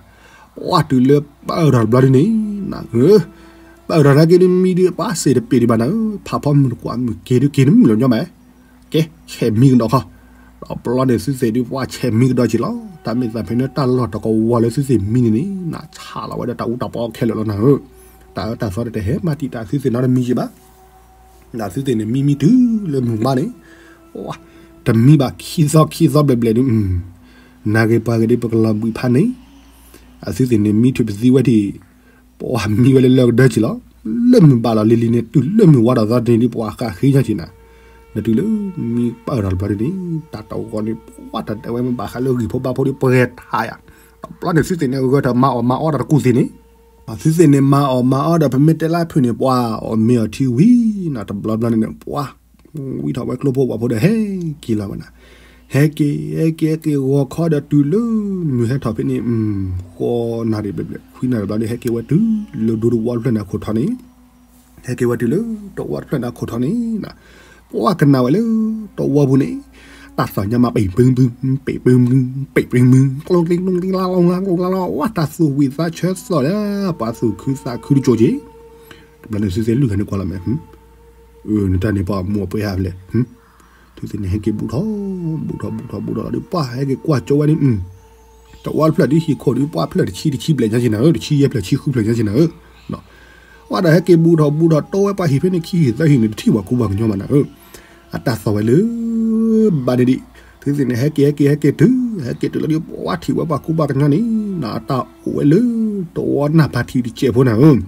ပှၤတုၤလၢပၢၢ်ထီၣ်တဘျီဒုးန့ၣ်, နၤဧၢ ပၢၢ်ထီၣ်နာ်က့ဒုး မံဒုးပှၤစ့ၢ်တပ့ၤဒံးဘၣ်နၤဧၢ, ဖးဖီမုၢ်တကွၢ်မုၢ်က့ၤဒုးက့ၤနမုၢ်လီၤညီမး, ကဲ ဆဲးမံကဒီးခီ, ဒီးပျီန့ၣ်သုသ့ၣ်ဒုးပှၤဆဲးမံကဒီးက့ၤလီၤ. တၢ်မ့ၢ်သးဖဲန့ၣ်တၢ်လီၢ်တကဝီၤလၢသုသ့ၣ်မံန့ၣ်န့ၣ် နဆးလီၤဝဲဒီးတၢ်အူတၢ်ပီခဲလၢာ်လီၤနၤဧၢ, တၢ်အၢတၢ်သီတဟဲမၤတံာ်တာ်သုသ့ၣ်နီတမံၤက့ၤဘၣ်. သုသ့ၣ်န့ၣ်မံမံတုၤလၢမုၢ်မးန့ၣ်, တမံဘၣ်ခံသီခံသီဘျဲၣ်ဘျဲၣ်ဒုး, နၢ်ဂ့ၤပှၤဂ့ၤဒုးပကလီၤဘှံးဖးန့ၣ်, သုသ့ၣ်န့ၣ်မံထုးပသံဝဲဒၣ်, ပှၤမံဝဲလၢလၢကဒၢက့ၤလီၤ. လၢမုၢ်ဘၣ်လီၤလံၤလံၤန့ၣ် တုၤလၢမုၢ်ဝါထီၣ်သီတနံၤဒုး ပှၤဃးဃ့ညါက့ၤနၤ, ဒီးတုၤလၢမံပၢၢ်ထီၣ်တဘျီဒုးန့ၣ် တၢ်တဝီန့ၣ် ပှၤတၢ်တဲဝဲမ့ၢ်ဘၣ်ဃးလၢဂံၢ်ဖိဘါဖိဒုး ပှဲၤထးယၤ, ဒီးပျီန့ၣ်သုသ့ၣ်န့ၣ်ဂၢၢ်ထီၣ်မၤအီၣ်မၤအီတၢ်တကူၣ်သ့ၣ်န့ၣ် သုသ့ၣ်န့ၣ်မၤအီၣ်မၤအီဒီး ပမ့ၢ်တဲလၢဖုၣ်န့ၣ် ပှၤအီၣ်မ့ၤအီၣ်ထံဝံၤနီၤ, တဘျီဘျီန့ၣ်န့ၣ် ပှၤ ဝံထီၣ်ဝဲကျိဖိဝၣ်ဖိဒီးဟဲက့ၤလီၤဝဲနၤ, ဟဲက့ၤ ဟဲက့ၤ ဟဲက့ၤဂီၤခီဒီးတုၤလၢ မုၢ်ဟဲထီၣ်ဖဲန့ၣ် ဃိးနၣ်ရံၣ်ဘျဲၣ်ဘျဲၣ် ခွံနၣ်ရံၣ်ဘျီဒီး ဟဲက့ၤဝဲတုၤလၢဒူတဝီတဖျၢၣ်န့ၣ်အခိၣ်ထီန့ၣ်, ဟဲက့ၤဝဲတုၤလၢတဝီတဖျၢၣ်န့ၣ်အခိၣ်ထီန့ၣ်, ပှၤကနၣ်ဝဲလၢတဝီပူၤန့ၣ် တၢ်သီၣ်ညါမး ပ့ၢ်ပူမူ ပ့ၢ်ပူမူ ပ့ၢ်ပူမူ ကျိကျိကျိကျိကျိကျိကျိ ဝဲတၢ်သူၣ်ဝံၣ်သးဆၢသီၣ်လၢ ပှၤသူၣ်ခုသးခုတကၠိက့ၤ, တဘျီန့ၣ်သုသ့ၣ်လုၢ်ဂၤန့ၣ်ကွၢ်လီၤမဲာ် နတၢ်န့ၣ်ပှၤမူအပှဲၤဟးဖျဲၣ်, သုသ့ၣ်န့ၣ်ဟဲက့ၤဘူးထီၣ် ဘူးထီၣ်ဘူးထီၣ်ဘူးထီၣ်လီၤဒီး ပှၤဟဲက့ၤကွၢ်ကၠိဝဲဒုး, တဝီတဖျၢၣ်ဒုးဟံၣ်ခိၣ်ဒုး ပှၤဖျၢၣ်တဆံတဆံဘျဲၣ်ညါက့ၤနၤဧၢ, တဆံယဲၢ်ဖျၢၣ်ဆံဃုဖျၢၣ်ညါက့ၤနၤဧၢ, ဝဲဒီးဟဲက့ၤဘူးထီၣ်ဘူးထီၣ် တိဝဲပှၤဟံၣ်ဖဲန့ၣ် ခံဟံၣ်သၢဟံၣ်န့ၣ် တထံၣ်ပှၤကူပှၤကညီမးနၤဧၢ, အတၢ်သီၣ်ဝဲလၢ ဘၣ်န့ၣ်ဒံး, သုသ့ၣ်န့ၣ် ဟဲက့ၤဟဲက့ၤဟဲက့ၤတုၤ ဟဲက့ၤတုၤလီၤဒီး ပှၤထံၣ်ဝဲပှၤကူပှၤကညီန့ၣ် အတၢ်အိၣ်ဝဲလၢ တဝီနၢ်ပၤထံးတစဲးဖိနၤဧၢ,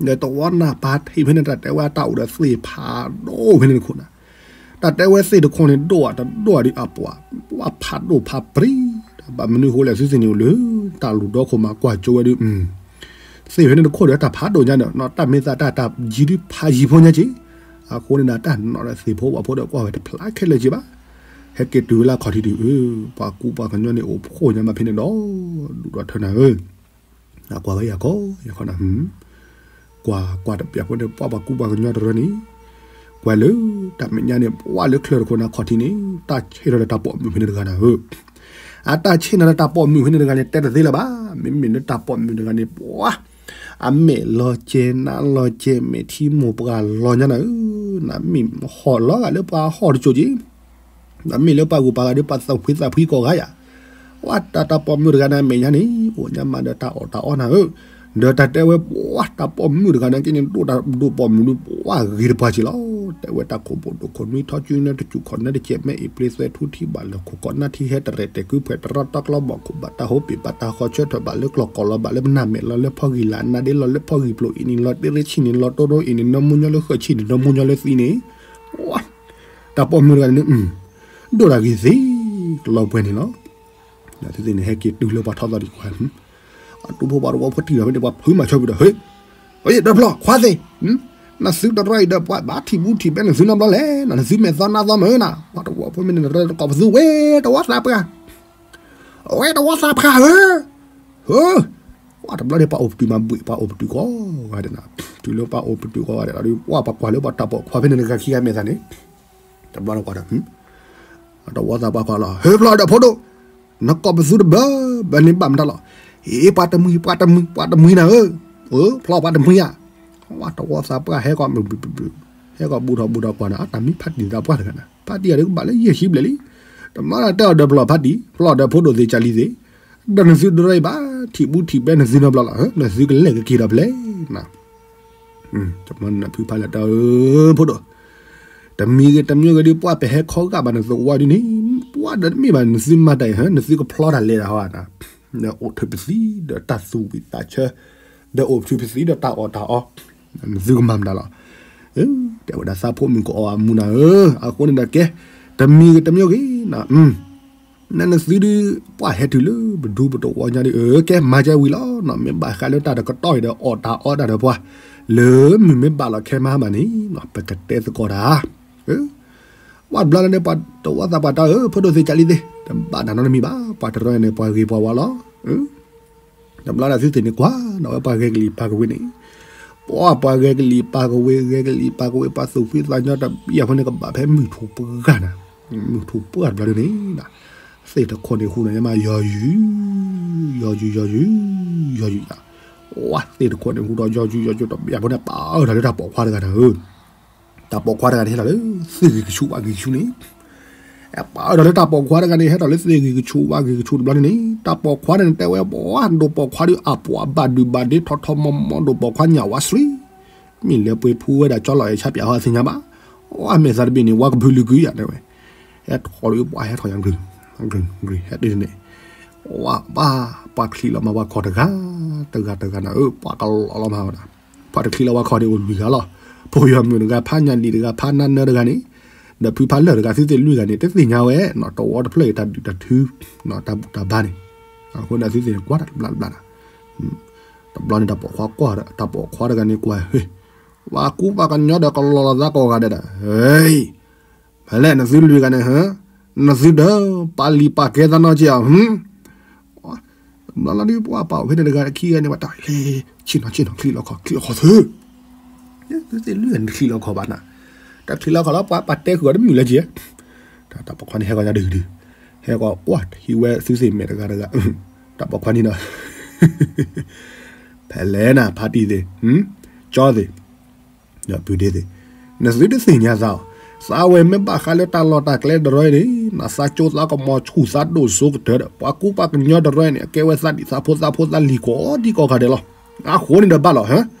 ဒီးတဝီနၢ်ပၤထံးဖဲန့ၣ် တၢ်တဲဝဲအတၢ်အိၣ်ဒီးသ့ၣ်ဖးဒိၣ်ဖဲန့ၣ်တခိၣ်နၤ, တၢ်တဲဝဲသ့ၣ်တခိၣ်န့ၣ် ဒိၣ်အတဒိၣ်ဒုးအပှၤ, ပှၤဖးဒိၣ်ဖးပျံၤ, ဘၣ်မနုၤဃိလဲၣ် သုသ့ၣ်န့ၣ်အိၣ်လၢ တၢ်လူၢ်ဒီခိၣ်မးကွၢ်ကၠိဝဲဒုး, သ့ၣ်ဖဲန့ၣ်တခိၣ်ဒီးတၢ်ဖးဒိၣ်ညါဒီး တၢ်မ့ၢ်သးတၢ်တၢ်ယံၤဒုးဖးယံၤဖိညါက့ၤ, အဃိန့ၣ်ဒီးတၢ်နီၢ်ဒီးသ့ၣ်ဖိဝၣ်ဖိဒီးကွၢ်ဝဲတဖျါခဲလၢာ်က့ၤဘၣ်, ဟဲက့ၤတုၤဝဲလၢခီၣ်ထံးဒုး, ပှၤကူပှၤကညီန့ၣ်အိၣ်ဖှိၣ်ညါမးဖဲန့ၣ်ဒီး, ဒူၣ်ဒီးထၢနၤဧၢ ကွၢ်ဝဲယၤခီ ယၤခီနၤ, ကွၢ်ကွၢ်တပျၢ်ဖိန့ၣ် ပှၤပှၤကူပှၤကညီတရၢန့ၣ်, ကွၢ်လၢ တၢ်မဲာ်ညါန့ၣ် ပှၤလၢချၢၣ်တခိၣ်နၤခီၣ်ထံးန့ၣ် တၢ်ဆ့ၣ်နီၤဒီးတၢ်ပိာ်မုၣ်ဖဲန့ၣ်တဂၤနၤဧၢ, အတၢ်ဆ့ၣ်နီၤဒီးတၢ်ပိာ်မုၣ်ဖဲန့ၣ်တဂၤန့ၣ် တဲတသ့လၢၤဘၣ်, မ့မ့ၢ်လၢတၢ်ပိာ်မုၣ်တဂၤန့ၣ် ပှၤ အမဲာ်လီၤကဲၤ နးလီၤကဲၤ မဲာ်ထံမိၢ်ပှၢ်လီၤညါနၤဧၢ, နမ့ၢ်ဟီၣ်လီၤဂာ်လၢပှၤဟီၣ်တကၠိက့ၤ နမ့ၢ်လၢပှၤဂုၤပှၤဂၤဒီး ပှၤသးဖှံသးဖှံကိးဂၤယၤ, ဝဲတၢ်တၢ်ပိာ်မုၣ်တဂၤန့ၣ် အမဲာ်ညါန့ၣ် အိၣ်ညါမးဒီးတၢ်အီၣ်တၢ်အီနၤဧၢ, ဒီးတၢ်တဲဝဲ ပှၤတၢ်ပိာ်မုၣ်တဂၤန့ၣ်က့န့ၣ် ဒိၣ်တၢ်ဒိၣ်ပိာ်မုၣ်ဒုး ပှၤဂ့ၤတပှၢ်က့ၤလီၤ, တဲဝဲတၢ်ခိၣ်ဘိၣ်ဒိၣ်ခိၣ်နွံ ထီၣ်ကၠူနၢတစူၣ်ခီၣ်နၢတစဲး မဲအ့ၣ်ပျ့သွဲထူထံဘၣ်လၢခိၣ်ကီး နၢထံဟဲတရဲၣ်တဲာ်ကုဖှဲး တရီတြီကျီဘီၣ်ခိၣ်ဘၣ် တၢ်ဟိပ့ၣ်ဘၣ်တၢ်ဃီဆၢထၢၣ်ဘၣ်လၢကျီၢ်ကီၢ်လီၤ ဘၣ်လၢပနၢ်မဲာ်လီၤ လၢဖီဂံၢ်လၢနါဒ့လီၤ လၢဖီဂံၢ်ပျိအ့ၣ်န့ၣ် လီၤတ့ရ့ဆံၣ်န့ၣ် လီၤတိရိအ့ၣ်န့ၣ် နီၢ်မူညီလၢဃၢဆံၣ်န့ၣ် နီၢ်မူညီလၢသံန့ၣ်, တၢ်ပိာ်မုၣ်တဂၤန့ၣ် ဒိၣ်တၢ်ဂ့ၤသ့ ကလီၤပှဲၤန့ၣ်လီၤ. သုသ့ၣ်န့ၣ် ဟဲက့ၤတုၤလၢပှၤထီၣ်သီဒံးကွၢ် အတူၢ်ဖိပှၤတဝီဖိထံၣ်ဒီးဖဲန့ၣ် ပှၤဖုးမၤဆၢကွံာ်ဒီး ဟ့ၣ်, ဟ့ၣ် ဒီဖျီၣ် ခွါသ့ၣ်, နသုတရၢအံၤဒီး ပှၤဘၣ်ထံၣ်ဘူးထံၣ်ဘဲနသုနီတဘျီလဲၣ်, နသုမဲာ်သီနါသီမ့ၢ်ဧၢနၤ, ပှၤတဝီဖိမ့ၢ်န့ၣ် တရၢတကိးပသူဝဲ တဝီသးပှၢ်, အဝဲတဝီသးပှၢ်ဧၢ, ဧၢ, ပှၤတဘျီန့ၣ် ပှၤအိၣ်ပတုာ်မးဘှံး ပှၤအိၣ်ပတုာ်ကိးဂၤဒဲးနၤ, တုၤလၢပှၤအိၣ်ပတုာ်ကိးဂၤဒဲးဒီး ပှၤပှၤကွၢ်လၢပှၤတၢ်ပိာ်ခွါဖဲန့ၣ် တဂၤခံဂၤမဲာ်သးန့ၣ်, တဘျီန့ၣ်ကွၢ်ဒီး တဝီသးပှၢ်ကွၢ်လီၤ ဟ့ၣ်ဖျီၣ်ဒီးဖိဒိၣ်, နကိးပသူတဘၢ ဘၣ်န့ၣ်ဘၣ်မတၤလီၤ, အ့ ပှၤတမှံၤ ပှၤတမှံၤ ပှၤတမှံၤနၤဧၢ, အၢ ဖျီၣ်ပှၤတမှံၤဧါ, တဝီသးပှၢ်ဟဲကီး ဟဲကီးဘူးထီၣ်ဘူးထီၣ်ကွၢ်နၤ တၢ်မံဖးတံၢ်သးပှၢ်တဂၤနၤ ဖးတံၢ်အီၤဒုးကဘၣ်လၢယဲၢ်ဆံဘျဲၣ်လံ, တဘျီန့ၣ်တဲအီၤဒီးဖျီၣ်ဖးတံၢ် ဖျီၣ်ဒီးဖိဒိၣ်သ့ၣ်ကၢ်လံသ့ၣ်, ဒီးနသုတရၢအံၤဘၣ် ထံၣ်ဘူးထံၣ်ဘဲနသုနီတဘျီလီၤ, နသုကလဲၤကက့ၤဒီးဖဲလဲၣ် တမ့ၢ်နဖုဖးလၢတၢ်ဧၢ ဖိဒိၣ်, တမံၤဂ့ၤတမံၤဂ့ၤဒုး ပှၤပဟဲခီဂာ်ဘၣ်နသဝီဒ်န့ၣ်, ပှၤဒီးတမ့ၢ်ဘၣ်နသုမၤတၢ်အံၤ နသုကဖျီတၢ်လဲၤတၢ်ဟီနၤ, ဒီးအိၣ်ထုးပသံဒီးတၢ်သူၣ်ဝံၣ်သးဆၢ, ဒီးအိၣ်ထုးပသံဒီးတၢ်အီၣ်တၢ်အီ, နသုကမၤမတၤလီၤ, တဲဝဲဒၣ်သးဖိမုၣ်ကအီၣ်အမူနၤဧၢ, အဃိန့ၣ်ဒီးကဲ, တမံၤဂ့ၤတမံၤဂ့ၤနၤ နနသုဒုး ပှၤဟဲတုၤလၢပဒူပတဝီညါဒ်အၢ ကဲမၤကဲဝံၤလီၤနီၤ, မ့ၢ်ဘၣ်ဃးလၢတၢ်တကတီၢ်အံၤဒီး အီၣ်တၢ်အီတၢ်ဒီးပှၤ လၢမုၢ်မ့ၢ်ဘၣ်လီၤခဲမးဘၣ်န့ၣ် ပကတဲသကိးတၢ်, ပှၤတဘျီလၢန့ၣ် ပှၤတဝီသးပှၢ်တၢ်ဧၢ ဖိဒိၣ်သ့ၣ်ကၢ်လံသ့ၣ် တဘၣ်တၢ်နီတမံၤဘၣ်, ပှၤတရၢန့ၣ် ပှၤဂ့ၤပှၤဝါလီၤ တဘျီလၢသုသ့ၣ်န့ၣ်ကွၢ်နီၤဝဲပှၤဂဲၤကလံၤပာ်ကဝ့ၤန့ၣ်, ပှၤပှၤဂဲၤကလံၤပာ်ကဝ့ၤ ဂဲၤကလံၤပာ်ကဝ့ၤ ပှၤသူၣ်ဖှံသးညီတပျၢ်ဖိန့ၣ် ကဘၣ်ဖဲမုၢ်ထူၣ်ပှၢ်နၤ, မုၢ်ထူၣ်ပှၢ်တဘျီဒ်န့ၣ်, သ့ၣ်တခိၣ်န့ၣ်ဟူနၤယမး ယီၤယုၤ, ယီၤယုၤ ယီၤယုၤ, ယီၤယုၤယၤ, ဝါသ့ၣ်တခိၣ်န့ၣ် ဟူထီၣ်ယီၤယူၤယီၤယူၤတဘျီဖိန့ၣ် ပာ်အၢၣ်ထီၣ်လၢတၢ်ပိာ်ခွါတဂၤန့ၣ်ဧၢ, တၢ်ပိာ်ခွါတဂၤန့ၣ် ဟဲထီၣ်လၢ သ့ၣ်ဂ့ၤကဆူးဝါဂ့ၤကဆူးန့ၣ်, ပာ်အၢၣ်ထီၣ်လၢတၢ်ပိာ်ခွါတဂၤန့ၣ် ဟဲထီၣ်လၢသ့ၣ်ဂ့ၤကဆူးဝါဂ့ၤကဆူးတဘျီန့ၣ်န့ၣ် တၢ်ပိာ်ခွါတဂၤန့ၣ် တဲဝဲ ပှၤဒိၣ်ပိာ်ခွါဒီးအပှၤဘၣ်ဒုးဘၣ်ဒ့ထီထီမီမီ ဒိၣ်ပိာ်ခွါညၣ်ဝါဆှံ မ့ၢ်လဲၤပှ့ၤဖူဝဲဒၣ်ကၠီလီၤအဲၣ်ဆၣ်ပၠးဟီၣ်သ့ၣ်ညါဘၣ်, အမဲာ်သးတဘ့ၣ်န့ၣ် ဝါကဖုလုၢ်ကုယၤတဲဝဲ, ဟဲထီၣ်ဒီးပှၤဟဲထီၣ်ညါ ဂုၤဂုၤ ဟဲဒ်န့ၣ်, ဝါဘၣ် ပှၤချံးလီၤမၤပှၤခီၣ်တဂၤ, တဂၤတဂၤနၤဧၢ ပှၤကလီၤလီၤမၤဝဲဒၣ်, ပှၤတချံးလီၤပှၤခီၣ်န့ၣ်အိၣ်လွံၢ်ဂၤလီၤ, ဖိယီၤမုၣ်တဂၤ ဖးညၣ်လံၣ်တဂၤ ဖးနါနၢတဂၤန့ၣ်, ဒီးဖုဖးလၢၢ်တဂၤ သုသ့ၣ်လွံၢ်ဂၤန့ၣ် တသ့ၣ်ညါဝဲနီၤ တဝီတဖျၢၣ်အံၤတၢ်ဒုၣ်တၢ်ထု, တၢ်ဘူၣ်တၢ်ဘါန့ၣ်, အဃိန့ၣ်သုသ့ၣ်န့ၣ် ကွၢ်တၢ်တဘျါတဘျါနၤ တဘျီန့ၣ် တၢ်ပိာ်ခွါကွၢ်ဒီး တၢ်ပိာ်ခွါတဂၤန့ၣ်ကွၢ် ဟ့ၣ်, ပှၤကူပှၤကညီဒီးကလီၤလီၤသးကိးဂၤဒဲးဒီး, ဟ့ၣ်, ဖဲလဲၣ်နသုလွံၢ်ဂၤန့ၣ် ဟ့ၣ်, နသုဒီး ပာ်လုၢ်ပာ်ကဲသးနီၢ်က့ၤအီၤ, ဟ့ၣ်, တဘျီလီၤဒုး ပှၤပာ်အိၣ်ဖဲန့ၣ်တဂၤခံဂၤန့ၣ် ပှၤတၢ်လဲၤ ဆ့ၣ်နီၤဆ့ၣ်နီၤ ချံးလီၤခီၣ် ချံးလီၤခီၣ်သု, သုသ့ၣ်လွံၢ်ဂၤန့ၣ် ချံးလီၤခီၣ်ဘၣ်နၤ, တၢ်ချံးလီၤခီၣ်လီၤ ပှၤပာ်တဲဃုာ်အီၤတမုာ်လၢက့ၤ တၢ်ပိာ်ခွါန့ၣ် ဟဲဂီၤညါဒုးဒုး, ဟဲဂီၤကွၢ်ဟံးဝဲသုသ့ၣ်မဲာ်တဂၤတဂၤ, တၢ်ပိာ်ခွါန့ၣ်ဒီး, ဖဲလဲၣ်နၤ ဖါတံၢ်သ့ၣ်, ကၠီသ့ၣ်, ဒီးပုၢ်ဒ့သ့ၣ်, နသုတသ့ၣ်ညါသးအီၤ, သးဝဲမ့ၢ်ဘၣ်ဃးလၢတၢ်လီၢ်တၢ်ကျဲတရၢန့ၣ် နသးကၠိသးကမီၤဆူၣ်သးဒိၣ်စိကတၢၢ်ဒီး ပှၤကူပှၤကညီတရၢန့ၣ် အကဲဝဲသးဒံၣ်သးဖိသးဖိသးလံၤကိးဒံကိးဂၤဒဲးလီၤ. အဃိန့ၣ်ဒီးဘၣ်လီၤ,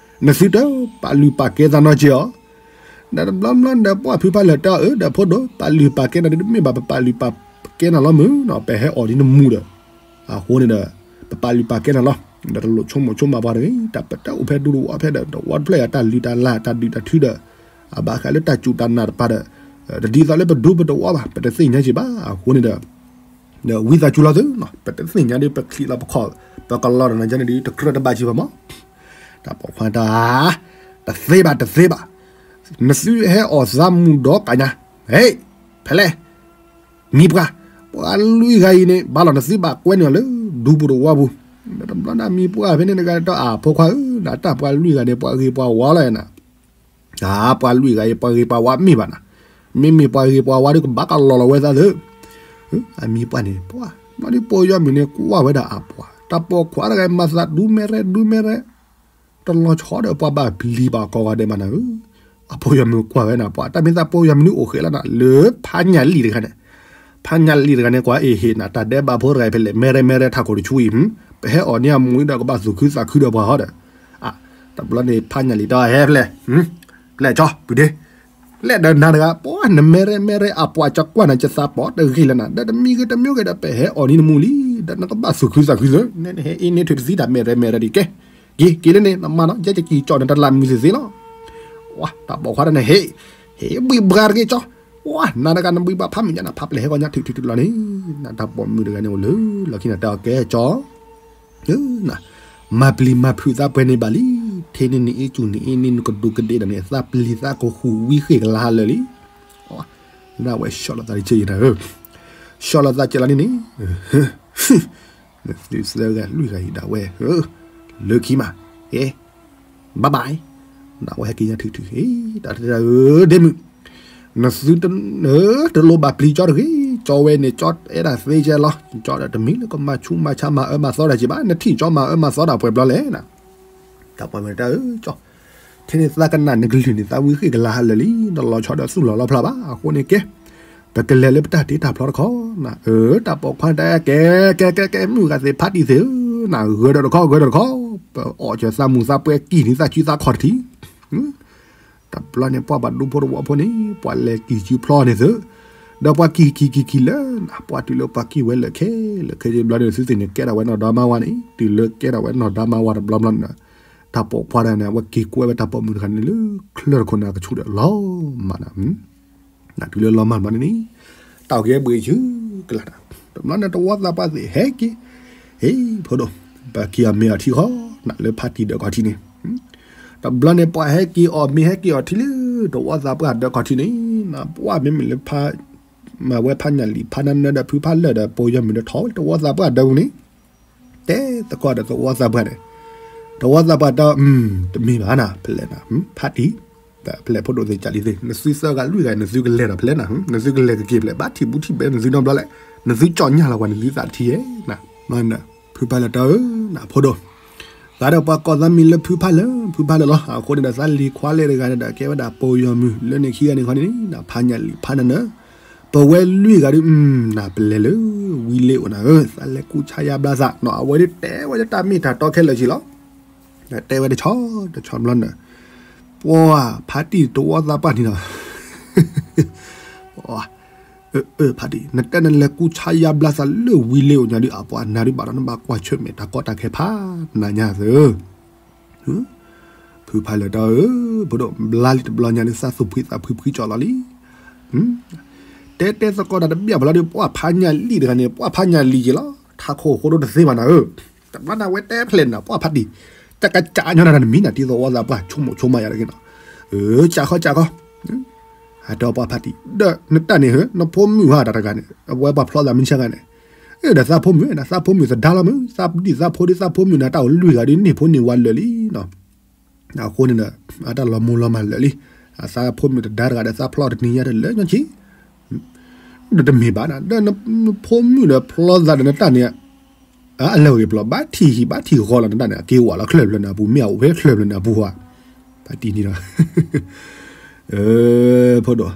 နသုတပာ်လုၢ်ပာ်ကဲသးနီၢ်က့ၤအီၤ ဒီးတဘျီဘျီဒီး ပှၤဖုဖးလၢာ်တဲအီၤ အၢ ဒီးဖိဒိၣ် ပာ်လုၢ်ပာ်ကဲနၤဒ်တမ့ၢ်ဘၣ် ပပာ်လုၢ်ပာ်ကဲနၤလီၤမုၢ်နီၤ ပဟဲအီၣ်ဒ်နမူဒီး, အဃိန့ၣ်ဒီး ပပာ်လုၢ်ပာ်ကဲနၤလီၤ. ဒီးတလိၣ်ဆိကမိၣ်ဆိကမးပှၤတဂ့ၤ တၢ်ပတၢ်အိၣ်ဖဲဒူတဝီဖဲဒီး တဝီတဖျၢၣ်အံၤ တၢ်လုၢ်တၢ်လၢ် တၢ်ဒုၣ်တၢ်ထုဒီး အဘၣ်ဃးလၢတၢ်စူၢ်တၢ်နာ်တပၤဒီး တဒ်သိးလၢပဒူပတဝီဘၣ် ပတသ့ၣ်ညါက့ၤဘၣ်. အဃိန့ၣ်ဒီး ဒီးဝံသးစူၤလီၤသုနီၤ ပတသ့ၣ်ညါဒီး ပချံးလီၤပခီၣ် ပကလီၤဒီးနၤယဲန့ၣ်ဒီး တကြၢးတဘၣ်က့ၤဘၣ်မး. တၢ်ပိာ်ခွါတၢ်, တသ့ဘၣ်တသ့ဘၣ်, နသုဟဲအီၣ်သးမုာ်ဒီးကညါ, ဟ့ၣ်, ဖဲလဲၣ်, မံၤပှၢ်, ပှၤလွံၢ်ဂၤအံၤန့ၣ် ဘၣ်လီၤနသုဘၣ်ကွဲန့ၢ်အီၤလၢ ဒူပူၤတဝီပူၤ, တဘျီန့ၣ်မံၤပှၢ်ဖဲန့ၣ်တဂၤဒီး အဖိခွါဧၢ, နတၢ်ပှၤလွံၢ်ဂၤန့ၣ် ပှၤဂ့ၤပှၤဝါလီၤနၤ တၢ်ပှၤလွံၢ်ဂၤအံၤ ပှၤဂ့ၤပှၤဝါမ့ၢ်ဘၣ်နၤ, မ့မ့ၢ်ပှၤဂ့ၤပှၤဝါဒီးကဘၣ်ကလီၤလီၤဝဲသးသု, အမံၤပှၢ်န့ၣ် ပှၤ, ဘျီဒ်ပိာ်ယွၤမုၣ်န့ၣ် ကွၢ်ဝဲဒၣ်အပှၤ, တၢ်ပိာ်ခွါတဂၤအံၤ မၤသးဒူမဲရဲဒူမဲရဲ, တလီၤဆီဒီးပှၤဘၣ်ပျံၤဘၣ်ကိးဂၤဒဲးမးနၤဧၢ, အပိာ်ယွၤမုၣ်ကွၢ်ဝဲနၤ ပှၤတၢ်မ့ၢ်သးပိာ်ယွၤမုၣ်န့ၣ်အိၣ်ဃဲလီၤနၤ လၢဖးညၣ်လံၣ်တဂၤန့ၣ်, ဖးညၣ်လံၣ်တဂၤန့ၣ် ကွၢ်အ့ၣ်ဟ့ၣ်နၤ တၢ်ဒဲးဘးဖိတဂၤအံၤဖဲလဲၣ် မဲရဲမဲရဲထးခိၣ်တဆူအံၤ, ပဟဲအီၣ်န့ၢ်အမူၤဒီးကဘၣ်သူၣ်ခုသးခုဒီးပှၤဟီဒီး, တဘျီန့ၣ် ဖးညၣ်လံၣ်တဂၤဟဲဖဲလဲၣ်, ဖဲလဲၣ်ကၠီ ပုၢ်ဒ့, လဲၣ်ဒီးနၤတဂၤ ပှၤနမဲရဲမဲရဲအပှၤ ကကွၢ်နၤကသးပီၤတဂ့ၤလၢနၤ ဒီးတမံၤဂ့ၤတမံၤဂ့ၤဒီး ပဟဲအီၣ်န့ၢ်နမူၤလံ, ဒီးနကဘၣ်သူၣ်ခုသးခုသု, နဟဲအ့န့ၢ်ထုးတသံတၢ်မဲရဲမဲရဲဒ်ကဲ, က့ၤက့ၤလၢန့ၣ် နမၤနီၤ ယဲယက့ၤကၠီၣ်နတလးမုာ်သ့ၣ်သ့ၣ်လီၤ. ဝါ တၢ်ပိာ်ခွါတဂၤန့ၣ် ဟ့ၣ်, ဟ့ၣ်ဘှံးဘှါတဂ့ၤကၠီ, ဝါ နၤတဂၤနဘှံးဘှါဖးမုၢ်ညါနၤ ဖးပျဲၢ်ဟဲဂီၤညါထုးထုးထုးလီၤန့ၣ်, နတၢ်ပိာ်မုၣ်တဂၤန့ၣ်အိၣ်လၢလီၢ်ခံနၤ တဲအီၤကဲကၠီ မၤပျံၤမၤဖုးသးပှဲၤန့ၣ်ဘၣ်လံ, ထဲန့ၣ်န့ၣ်အ့ၣ်ကူၣ်န့ၣ်အ့ၣ်န့ၣ်နကဒူးကဒ့ၣ်ဒီးန့ၣ် သးပျံၤသးကဟူးဝံဃ့ၢ်ကလၤဟးလၢာ်လံ, ဒၣ်ဝဲဆီၣ်လီၤသးတက့ၢ်ယၤ, ဆီၣ်လီၤသးကဲလီၤန့ၣ်န့ၣ် နသုသၢဂၤလွံၢ်ဂၤအံၤဒၣ်ဝဲ, လၢခံမး, ဟဲ bye bye, ဒၣ်ဝဲဟဲက့ၤညါထုးထုး, တၢ်တၢ်ဧၢ ဒ့မုၣ်, နသုတလိၣ်ဘၣ်ပျံၤကၠီတဂ့ၤ, ကၠီဝဲန့ၣ် ကၠီအဲၣ်ဒၣ်သ့ကဲလီၤ, ကၠီဒီးတမ့ၢ်လၢကမၤဆူးမၤဆါမၤအၢမၤသီတၢ်က့ၤဘၣ်, နထံၣ်ကၠီမၤအၢမၤသီတၢ်ပှဲၤဘျီလဲၣ်နၤ, တၢ်ပှဲၤမ့ၢ်တၢ်ဧၢ ကၠီ ထဲန့ၣ်သးကနၣ်နကလုၢ်န့ၣ် သးဝံဃ့ၢ်ကလၤဟးလၢာ်လံ, နလီၤဆီဒီးသူၣ်လီၤလီဖျါဘၣ်, အဃိန့ၣ်ကဲ, ပကလဲၤလၢပတၢ်တ့တၢ်ဖျီတခီ, နၤဧၢ တၢ်ပိာ်ခွါတၢ်ကဲ, ကဲ ကဲ ကဲ မုၣ်ဂၤသ့ၣ်ဖးတံၢ်သ့ၣ်ဧၢ, နၤဂၢၤဒီးတခီ ဂၢၤဒီးတခီ, ပအီၣ်စၢၤသးမုာ်သးပှဲၤကံၢ်န့ၣ် သးစုသးခီၣ်တထံၣ် တဘျီန့ၣ် ပှၤဘၣ်ဒူဖိတဝီဖိန့ၣ် ပှၤလဲၤကံၢ်စုဖျီန့ၣ်သု, ဒီးပှၤကံၢ်ကံၢ်ကံၢ်ကံၢ်လၢနၤ ပှၤတုၤလၢပှၤကံၢ်ဝဲလၢခဲလၢာ်ခဲဆ့ဘျီန့ၣ် သုသ့ၣ်န့ၣ် ကဲထီၣ်ဝဲနီၢ်ဒီမါဝၤန့ၣ် တုၤလၢကဲထီၣ်ဝဲနီၢ်ဒီမါဝၤတဘျီဘျီန့ၣ်, တၢ်ပိာ်ခွါတဂၤန့ၣ် အဝဲက့ၤကွဲဝဲတၢ်ပိာ်မုၣ်တဂၤန့ၣ်လၢ ချၢၣ်တခိၣ်နၢ်ကဆူၣ်ဒီးလီၤမၢ်နၤ နၤတုၤလၢလီၤမၢ်ဘျီန့ၣ်န့ၣ်, တၢ်အိၣ်က့ၤဘှံးယုၢ်ကလာ်နၤ, တဘျီန့ၣ် တဝီသးပှၢ်သ့ၣ်ဟဲက့ၤ, ဟ့ၣ် ဖိဒိၣ်, ပက့ၤအီၣ်မ့ၤအီထံဃီ, နၤလၢဖါတံၢ်ဒၢးခီၣ်ထံးန့ၣ်, တဘျီန့ၣ် ပှၤဟဲက့ၤအီၣ်မ့ၤဟဲက့ၤအီထံလၢ တဝီသးပှၢ်ဒၢးခီၣ်ထံးန့ၣ်, နၤပှၢ်မ့မ့ၢ်လၢဖါ, မၤဝဲဖးညၣ်လံာ် ဖါနၢနၢဒီးဖုဖးလၢာ်ဒီးပိာ်ယွၤမုၣ်ဒီးထီၣ်ဝဲလၢတဝီသးပှၢ်ဒၢးပူၤန့ၣ်, တဲသကိးဒီးတဝီသးပှၢ်န့ၣ်, တဝီသးပှၢ်တဲ, တမ့ၢ်ဘၣ်နၤ ဖဲလဲၣ်နၤ, ဖါတံၢ်, ဖဲလဲၣ်ဖိဒိၣ်သ့ၣ်ကးလံသ့ၣ် နသုသၢဂၤလွံၢ်ဂၤ နသုကလဲၤဒီးဖဲလဲၣ်နၤ, နသုကလဲၤကက့ၤဖဲလဲၣ် ဘၣ်ထံၣ်ဘူးထံၣ်ဘဲနသုနီတဘျီလဲၣ်, နသုကၠီၣ်ညၣ်လီၤကွၢ်နသုသးတထံၣ်ဧါ, ဖုဖးလၢာ်တဲဧၢ, နၤဖိဒိၣ်, သးဒီးပှၤကိးသးမံၤလၢဖုဖးလၢာ်, ဖုဖးလၢာ်လီၤ. အဃိန့ၣ်ဒီး သးလံၤခွါလဲၣ်တဂၤန့ၣ်ဒီး ကဲဝဲဒၣ်ပိာ်ယီၤမုၢ်လၢန့ၣ်ခံဂၤန့ၣ်ခီန့ၣ်, ဖးညၣ်လံၤဖးနၢၤနၢၤ, ပဝဲလွံၢ်ဂၤဒုး နၢ်ပလဲၤလၢဝံလ့အိၣ်နၤဧၢ, သးလဲၤကူၣ်ဆါယါဘျါသးနီၤ. အဝဲဒုးတဲဝဲလၢတၢ်မ့ၢ်တၢ်တီခဲလၢာ်က့ၤလီၤ. တဲဝဲတဆီတဆီဘျီနၢၤ, ပှၤဖးတံၢ်တဝီသးပှၢ်န့ၣ်နီၤ ဖးတံၢ် နတဲနလဲၤကူၣ်ဆါယါဘျါသးလၢဝံလ့အိၣ်ညါဒုး အပှၤနၤဒုးဘၣ်ဒီး နဘၣ်ကွၢ်ဆၢၣ်မဲာ်တၢ်ကီတၢ်ခဲဖးနၤညါသၢ. ဖုဖးလၢာ်တဲအီၤ, ဖိဒိၣ် ဘျါလံတဘျီညါဒုး သးသူၣ်ဖှံသးဖှံဖှံကၠီလီၤလံ. တဲတဲသကိးတၢ်တဘၣ်ဖဲလီၤဒုး ပှၤဖးညၣ်လံၤတဂၤန့ၣ် ပှၤဖးညၣ်လံၤက့ၤလီၤ. ထးခိၣ်ဃိဒိတသ့ဘၣ်နၤဧၢ. တဘျီနၤဝဲတဲဖျဲးနၤ ပှၤဖးတံၢ်, တၢ်ကစၢ်ညီနၤတမံၤနၤ တံၤသဝီသးပှၢ် ဆိကမိၣ်ဆိကမးယၤတဂ့ၤနီၤ. ကၢ်ခီကၢ်ခီ အတဲအီၤပှၤဖးတံၢ် ဒီးနတၢ်န့ၣ်ဧၢ နဖိမုၣ်ဟါတၢ်တဂၤန့ၣ် အဝဲပှၤဖျီသးမုၢ်ဆါဂၤန့ၣ်, ဒီးသးဖိမုၣ် သးဖိမုၣ်သဒါလီၤမုၢ် သးဒံၣ်သးဖိဒုး သးဖိမုၣ်နၤတၢ်အိၣ်လွံၢ်ဂၤဒုး န့ၢ်ဖိန့ၢ်ဝၤလၢာ်လံနီၤ. အဃိန့ၣ်ဒီး အတၢ်လီၤမူလီၤမၢ်လၢာ်လံ. အသးဖိမုၣ်တဒါတဂၤဒီး သးဖျီတနံၤညါတလၢာ်ညီဆံး ဒီးတမ့ၢ်ဘၣ်နၤ ဒီးနဖိမုၣ်ဒီးဖျီသးဒီးနတၢ်န့ၣ် အလဲၤဂ့ၤဘျီ ဘၣ်ထံၣ်ဟံၣ်ဘၣ်ထံၣ်ဂီၤလီၤနတၢ်န့ၣ် အက့ၤဝဲလီၤချၢၣ်ဖျၢၣ်န့ၣ်အပူၤ မ့ၢ်အအိၣ်ဖဲချၢၣ်ဖျၢၣ်န့ၣ်အပူၤဧါ. ဖးတံၢ်န့ၣ်ဒီး ဖိဒိၣ်,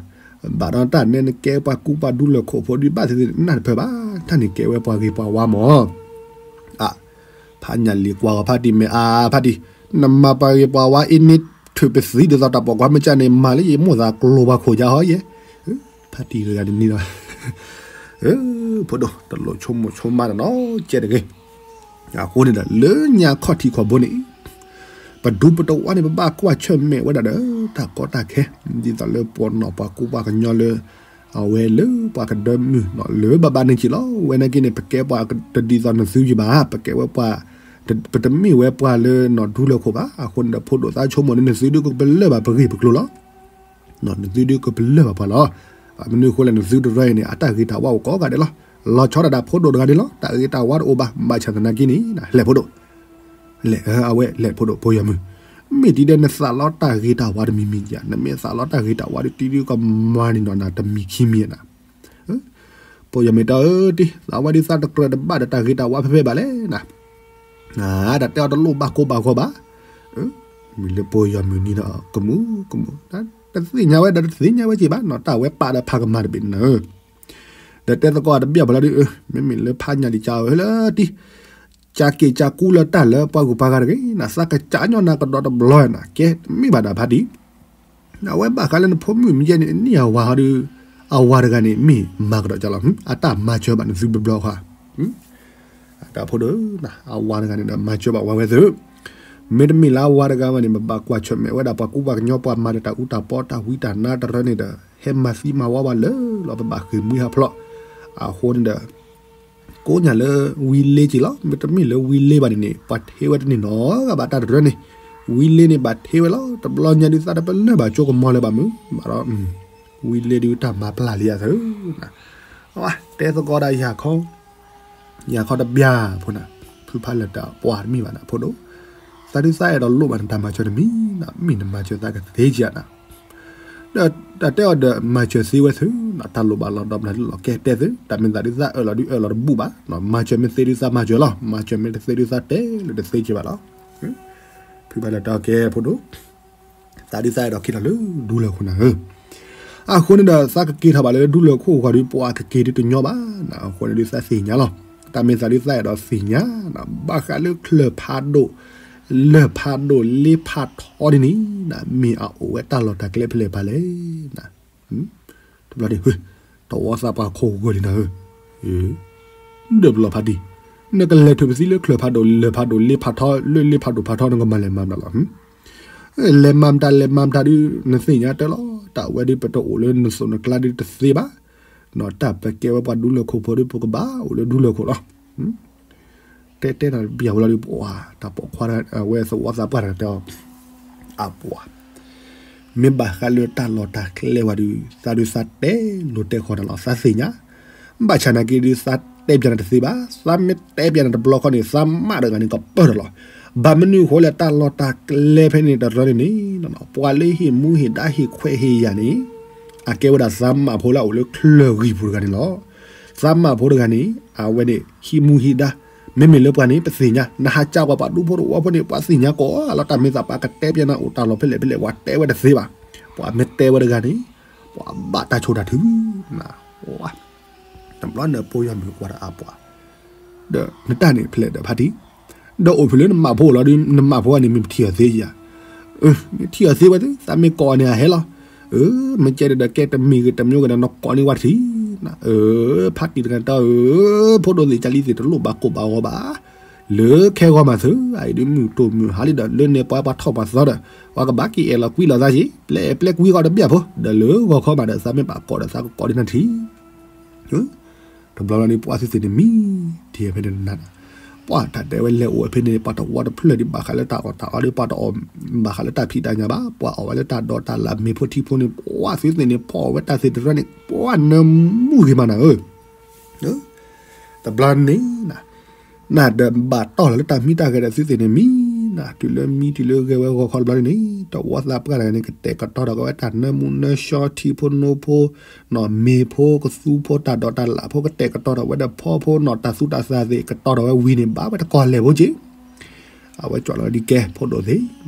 ဘၣ်ဒီးတၢ်နဲနကဲပှၤကူပှၤဒူလၢၢ်ခိၣ်ဖိဒုးဘၣ်သ့ၣ်သ့ၣ်နၢ်တဖၢၣ်ဘၣ် တၢ်န့ၣ်ကဲဝဲပှၤဂ့ၤပှၤဝါမၢ်. အ, ဖးညၣ်လံၤကွၢ်ဂီၤဖးတံၢ်မ့ၢ်အါဖးတံၢ်, နမၤပှၤဂ့ၤပှၤဝါအံၤန့ၣ် ထုးပသံဒ်သိးတၢ်ပိာ်ခွါမ့ၢ်ကၢ်န့ၣ် မၤလၢယမိၢ်သးကျိၤပှၤခိၣ်ယါဟီယဲ. ဖးတံၢ်တဂၤတနံၤဒီး ဖိဒိၣ် တလိၣ်ဆိကမိၣ်ဆိကမးတၢ်နီတစဲးတဂ့ၤ. အဃိန့ၣ်ဒီး လၢညါခီၣ်ထံးခီၣ်ဘိန့ၣ် ပဒူပတဝါန့ၣ် ပဘၣ်ကွၢ်ဆၢၣ်မဲာ်ဝဲဒၣ်ဒီး တၢ်ကီတၢ်ခဲ ဒ်သိးလၢပှၤနီၢ်ပှၤကူပှၤကညီလၢ အဝဲလၢပှၤကဒၢမုၢ်နီၤလၢဘၣ်ဘၣ်န့ၣ်က့ၤလီၤ. ဝဲနာ်က့န့ၣ် ပကဲပှၤတဒ်သိးနသုယံၤဘၣ်, ပကဲဝဲပှၤ ပတမ့ၢ်ဝဲပှၤလၢနီၢ်ဒူလၢၢ်ခိၣ်ဘၣ်. အဃိန့ၣ်ဒီး ဖိဒိၣ်သးဆိကမိၣ်န့ၣ် နသုဒုးကပလၢၢ်ဘၣ်ပဂ့ၢ်ပကျိၤလီၤ. နသုဒုးကပလၢၢ်ဘၣ်ပှၤလီၤ. ဘၣ်မနုၤအဃိလဲၣ် နသုတရၢအံၤန့ၣ် အတၢ်ဂ့ၤတၢ်ဝါအိၣ်ကိးဂၤဒဲးလီၤ. လီၤဆီဒၣ်တၢ်ဖိဒိၣ်တဂၤဒဲးလီၤ. တၢ်ဂ့ၤတၢ်ဝါတအိၣ်ဘၣ်. ဘၣ်ဆၣ်သနာ်က့န့ၣ် လဲၣ်ဖိဒိၣ် လဲၣ် အဝဲလဲၣ်ဖိဒိၣ် ပိာ်ယီၤမုၢ်, မ့ၢ်ဒ်ဒီးနသးလီတၢ်ဂ့ၤတၢ်ဝါတမံၤမံၤဧါ, နမ့ၢ်သးလီတၢ်ဂ့ၤတၢ်ဝါဒီး တံၤဒုးကမၤန့ၢ်နီၢ်နၤတမံၤခံမံၤနၤ. ပိာ်ယီၤမုၢ်တဲအီၤ, တံၤ သးဝဲဒုးသးတကြၢးတဘၣ်ဒီးတၢ်ဂ့ၤတၢ်ဝါဖဲဖဲဘၣ်လဲၣ်နၤ. တၢ်တဲအီၤတလိၣ်ဘၣ်ကိးဘၣ်ဂီၢ်ဘၣ်. မ့ၢ်လၢပိာ်ယီၤမုၢ်န့ၣ်ဒီး ကမူၤကမူၤ, တသ့ၣ်ညါဝဲဒီးတသ့ၣ်ညါဝဲက့ၤဘၣ်နီၤ, တၢ်ဝဲပာ်ဒီးဖးကမၤတဘ့ၣ်နၤဧၢ. ဒီးတဲသကိးတဘၣ်ဖဲလီၤဒုး, မ့မ့ၢ်လၢဖးညၣ်လံၤကၢ်အီၤလၢတံၤ ကၢ်က့ၢ်ကၢ်ကူလၢတၢ်လၢပှၤဂုၤပှၤဂၤတဂ့ၤနၤ, သးကစၢ်ညီနၤကဒီးတဘျီနၤ, ကဲတမ့ၢ်ဘၣ်နၤဖးတံၢ်, အဝဲဘၣ်ဃးလၢနဖိမုၣ်မ့ၢ်ယဲန့ၣ် နံၣ်အဝၤဟီဒုး, အဝၤတဂၤန့ၣ် မ့ၢ်မၤကဒီးကၢ်လီၤ, အတၢ်မၤစၢၤဘၣ်နသုဘျီဘျီဃီ, တၢ်ဖိဒိၣ်, အဝၤတဂၤန့ၣ်ဒီး မၤစၢၤဘၣ်ဝဲဝဲသု, မ့တမ့ၢ်လၢအဝၤတဂၤဘၣ်န့ၣ် ပဘၣ်ကွၢ်ဆၢၣ်မဲာ်ဝဲဒၣ်ပှၤကူပှၤကညီပှၤမၤဒီးတၢ်အူတၢ်ပီတၢ်ဝံတၢ်နါတရၢန့ၣ်ဒီး ဟဲမၤသံမၤဝီဝဲလၢလီၤ ပဘၣ်ဃ့ၢ်မှံဟးဖျိး, အဃိန့ၣ်ဒီး ကိးညါလၢဝံလ့က့ၤလီၤ, မ့တမ့ၢ်လၢဝံလ့ဘၣ်န့ၣ်န့ၣ် ပှၤထ့ဝဲတန့ၢ်နီတဂၤဘၣ်တၢ်တရၢန့ၣ်, ဝံလ့န့ၣ်ဘၣ်ထ့ဝဲလီၤ, တဘျီညါဒုးသးတပလၢၢ်ဘၣ်ကၠိကမီၤလၢၤဘၣ်မုၢ်, ဘၣ်ဒီး ဝံလ့ဒုးတၢ်မၤပျၢ်လံယၤသၢ, တဲသကိးဒၣ်ယၤခီ, ယၤခီတဘျၢ်ဖိနၤ, ဖုဖးလၢာ်တၢ်ပှၢ်တမ့ၢ်ဘၣ်နၤ ဖိဒိၣ်, သးဒုးသးအဲၣ်ဒိးလိၣ်ဘၣ်နတၢ်မၤစၢၤတမံၤနၤ, မ့ၢ်နမၤစၢၤသးကသ့က့ၤနၤ ဒီးတၢ်တဲအီၤဒီးမၤစၢၤသ့ဝဲသု, တၢ်လိၣ်ဘၣ်လီၤဒီးဘျၢလီၤကဲတဲသု, တၢ်မ့ၢ်သးဒုးသးအၢၣ်လီၤဒုးအၢၣ်လီၤတဘူၣ်ဘၣ်, မၤစၢၤမ့ၢ်သ့ဒုးသးမၤစၢၤလီၤ, မၤစၢၤမ့ၢ်တသ့ဒုးသးတဲလၢတသ့က့ၤဘၣ်လီၤ. ဖုဖးလၢာ်တၢ်ကဲဖိဒိၣ်, သးဒုးသးအဲၣ်ဒိးက့ၤထီၣ်လၢဒူလၢၢ်ခိၣ်နၤဧၢ, အဃိန့ၣ်ဒီးသးကက့ၤထီၣ်ဘၣ်လၢဒူလၢၢ်ခိၣ်အဂီၢ်ဒုး ပှၤကက့ၤဒုးတညီဘၣ်နၤ, အဃိန့ၣ်ဒုးသးသ့ၣ်ညါလီၤ, တၢ်မ့ၢ်သးဒုးသးအဲၣ်ဒိးသ့ၣ်ညါ, ဘၣ်ဃးလၢချၢၣ်ဖးဒိၣ် လၢၢ်ဖးဒိၣ်လ့ဖးထီဒ်န့ၣ်နၤ, မ့ၢ်အအိၣ်ဝဲတၢ်လီၢ်တၢ်ကျဲဖဲလဲၣ်ဖဲလဲၣ်နၤ, တဘျီဒ်, တဝီသးပှၢ်ခိၣ်ဂၢၢ်လံနၤဧၢ, ဒီးဘျီဖးတံၢ်, နကလဲၤထုးပသံလၢချၢၣ်ဖးဒိၣ် လၢၢ်ဖးဒိၣ်လ့ဖးထီ လၢလ့ဖးဒိၣ်ဖးထီ နကမၤလဲၤမၤမတၤလီၤ, လဲၤမၤမတၤလဲၤမၤမတၤဒုး နသ့ၣ်ညါတဲလီၤ, တၢ်ဝဲဒုးပတအိၣ်လၢနသိးနကျါဒုးတသ့ဘၣ်, တၢ်ပကဲဝဲပှၤဒူလၢၢ်ခိၣ်ဖိဒုး ပကဘၣ်အိၣ်လၢဒူလၢၢ်ခိၣ်လီၤ. တဲတဲနၤတဘျီဝဲလီၤဒုး ပှၤ တၢ်ပိာ်ခွါဝဲသဝီသးပှၢ်တဂၤတဲအီၤ, အပှၤ မ့ၢ်ဘၣ်ဃးလၢတၢ်လီၢ်တၢ်ကျဲဝဲဒုး သးဒုးသးတဲလိၤတဲဃီနၤလီၤ သးသ့ၣ်ညါ, ဘၣ်ဆၣ်နာ်က့ဒုး သးတဲပျးနၤတသ့ဘၣ်, သးမ့ၢ်တဲပျးနၤတဘျီဃီန့ၣ် သးမးတဂၤန့ၣ်ကပၢၢ်တလီၤ. ဘၣ်မနုၤအဃိလဲၣ် တၢ်လီၢ်တၢ်ကျဲဖဲန့ၣ်တရၢန့ၣ်န့ၣ် ပှၤလၢဟ့ၣ်မူဟ့ၣ်ဒါဟ့ၣ်ခွဲးဟ့ၣ်ယာ်န့ၣ် အကဲဝဲဒၣ်သးမးဖိလၢအအိၣ်လၢချၢၣ်ဂံၢ်ပူၤတဂၤန့ၣ်လီၤ. သးမးဖိတဂၤန့ၣ် အဝဲန့ၣ် ဟံးမူဟံးဒါ မ့မ့ၢ်လၢပှၤန့ၣ် ပသ့ၣ်ညါ, နဟးကးပှၤ ပှၤဒူဖိတဝီဖိန့ၣ် ပှၤသ့ၣ်ညါကိးဂၤလီၤ, တၢ်မ့ၢ်သးပှၤကတဲပျဲနၤအိၣ်တၢ်လီၢ်ဖဲလဲၣ်ဖဲလဲၣ် ပှၤတဲဝဲတသ့ဘၣ်. ပှၤမ့ၢ်တဲဝဲတဂၤန့ၣ် ပှၤဘၣ်တၢ်ဆိၣ်တၢ်ထု, တဘျီန့ၣ် ဖိယီၤမုၣ်ကွၢ်ဒီးအပှၤ, ဒီးနတၢ်န့ၣ်ဖျဲးဒီးဖါတံၢ်, ဒီးအိၣ်ဖဲလၢနမၢ်ဖိအလီၤဒီး နမၢ်ဖိန့ၣ် မ့ၢ်ပထံၣ်အီၤသ့ဧါ, မ့ၢ်ထံၣ်အီၤသ့ဝဲသ့ သးမ့ၢ်ကိးအီၤန့ၣ် အဟဲလီၤ. မ့ၢ်ကဲဒီးကဲတမံၤဂ့ၤတမံၤဂ့ၤဒီး နကိးန့ၢ်ဝဲတထံၣ်, ဖါတံၢ်တဂၤန့ၣ် တၢ်ဧၢ, ဖိဒိၣ်သ့ၣ်ကၢ်လံသ့ၣ် တလိၣ်ဘၣ်ကိၢ်ဘၣ်ဂီၤဘၣ်, လၢခဲဂီၤမးသု, အအံၤဒုးမုၢ်တိၢ်မုၢ်ဟါလံဒီး လၢန့ၣ်ပှၤပှၤထီၣ်ပှၤသီဒီး ပှၤကဘၣ်က့ၤအဲၣ်လီၤကွံလီၤသးက့ၤ ပျဲအဲၣ်ပျဲကွံဃီတဘျီဖိ, ဒီးလၢဂီၤခီမးဒီးသးမ့ၢ်ဘၣ်ကိးဒီးသးကကိးန့ၢ်နထံၣ် တဘျီလီၤန့ၣ် ပှၤသုသ့ၣ်န့ၣ်မံ, ထံၣ်ဖဲန့ၣ်နၤ, ပှၤတၢ်တဲဝဲလဲၤအိၣ်ဝဲဖဲန့ၣ် ပှၤတဝီတဖျၢၣ်ဒံး ဘၣ်ဃးလၢတၢ်အီၣ်တၢ်အီဒီး ပှၤတအီၣ်ဘၣ်ဃးလၢတၢ်ဖံးတၢ်ညၣ်ဘၣ်, ပှၤအီၣ်ဝဲလၢတၢ်ဒိးတၢ်လၣ်မ့ၤဖိထံဖိန့ၣ် ပှၤသုသ့ၣ်န့ၣ် ဖီၣ်အီၣ်ဝဲတၢ်သ့ၣ်တဖၣ်န့ၣ် ပှၤနၢမူဂ့ၤမးနၤဧၢ တဘျီန့ၣ် နၤဒီးဘၣ်တီၢ်လီၤလၢတၢ်မံတၢ်ဂဲၤဒီးသုသ့ၣ်န့ၣ်မံ, နၤတုၤလၢမံတုၤလၢဂဲၤဝဲဂီၤခီတဘျီန့ၣ် တဝီသးပှၢ်တဂၤန့ၣ် ကတဲာ်ကတီၤဒီးကဝဲတၢ်နၢမူနၢဆှီထံဖိနိဖိ, နီၢ်မ့ၤဖိကသူဖိတၢ်ဒိးတၢ်လၣ်ဖိ ကတဲာ်ကတီၤဒီးဝဲဒီးဖီဖိနီၢ်တၢ်သူတၢ်သၣ်သ့ၣ် ကတီၤဒီးဝဲဝံၤန့ၣ် ဘၣ်ဝဲတကီၢ်လဲၣ်ဖိက့ၤ အဝဲကွၢ်လီၤဒ်ကဲ ဖိဒိၣ်သ့ၣ်,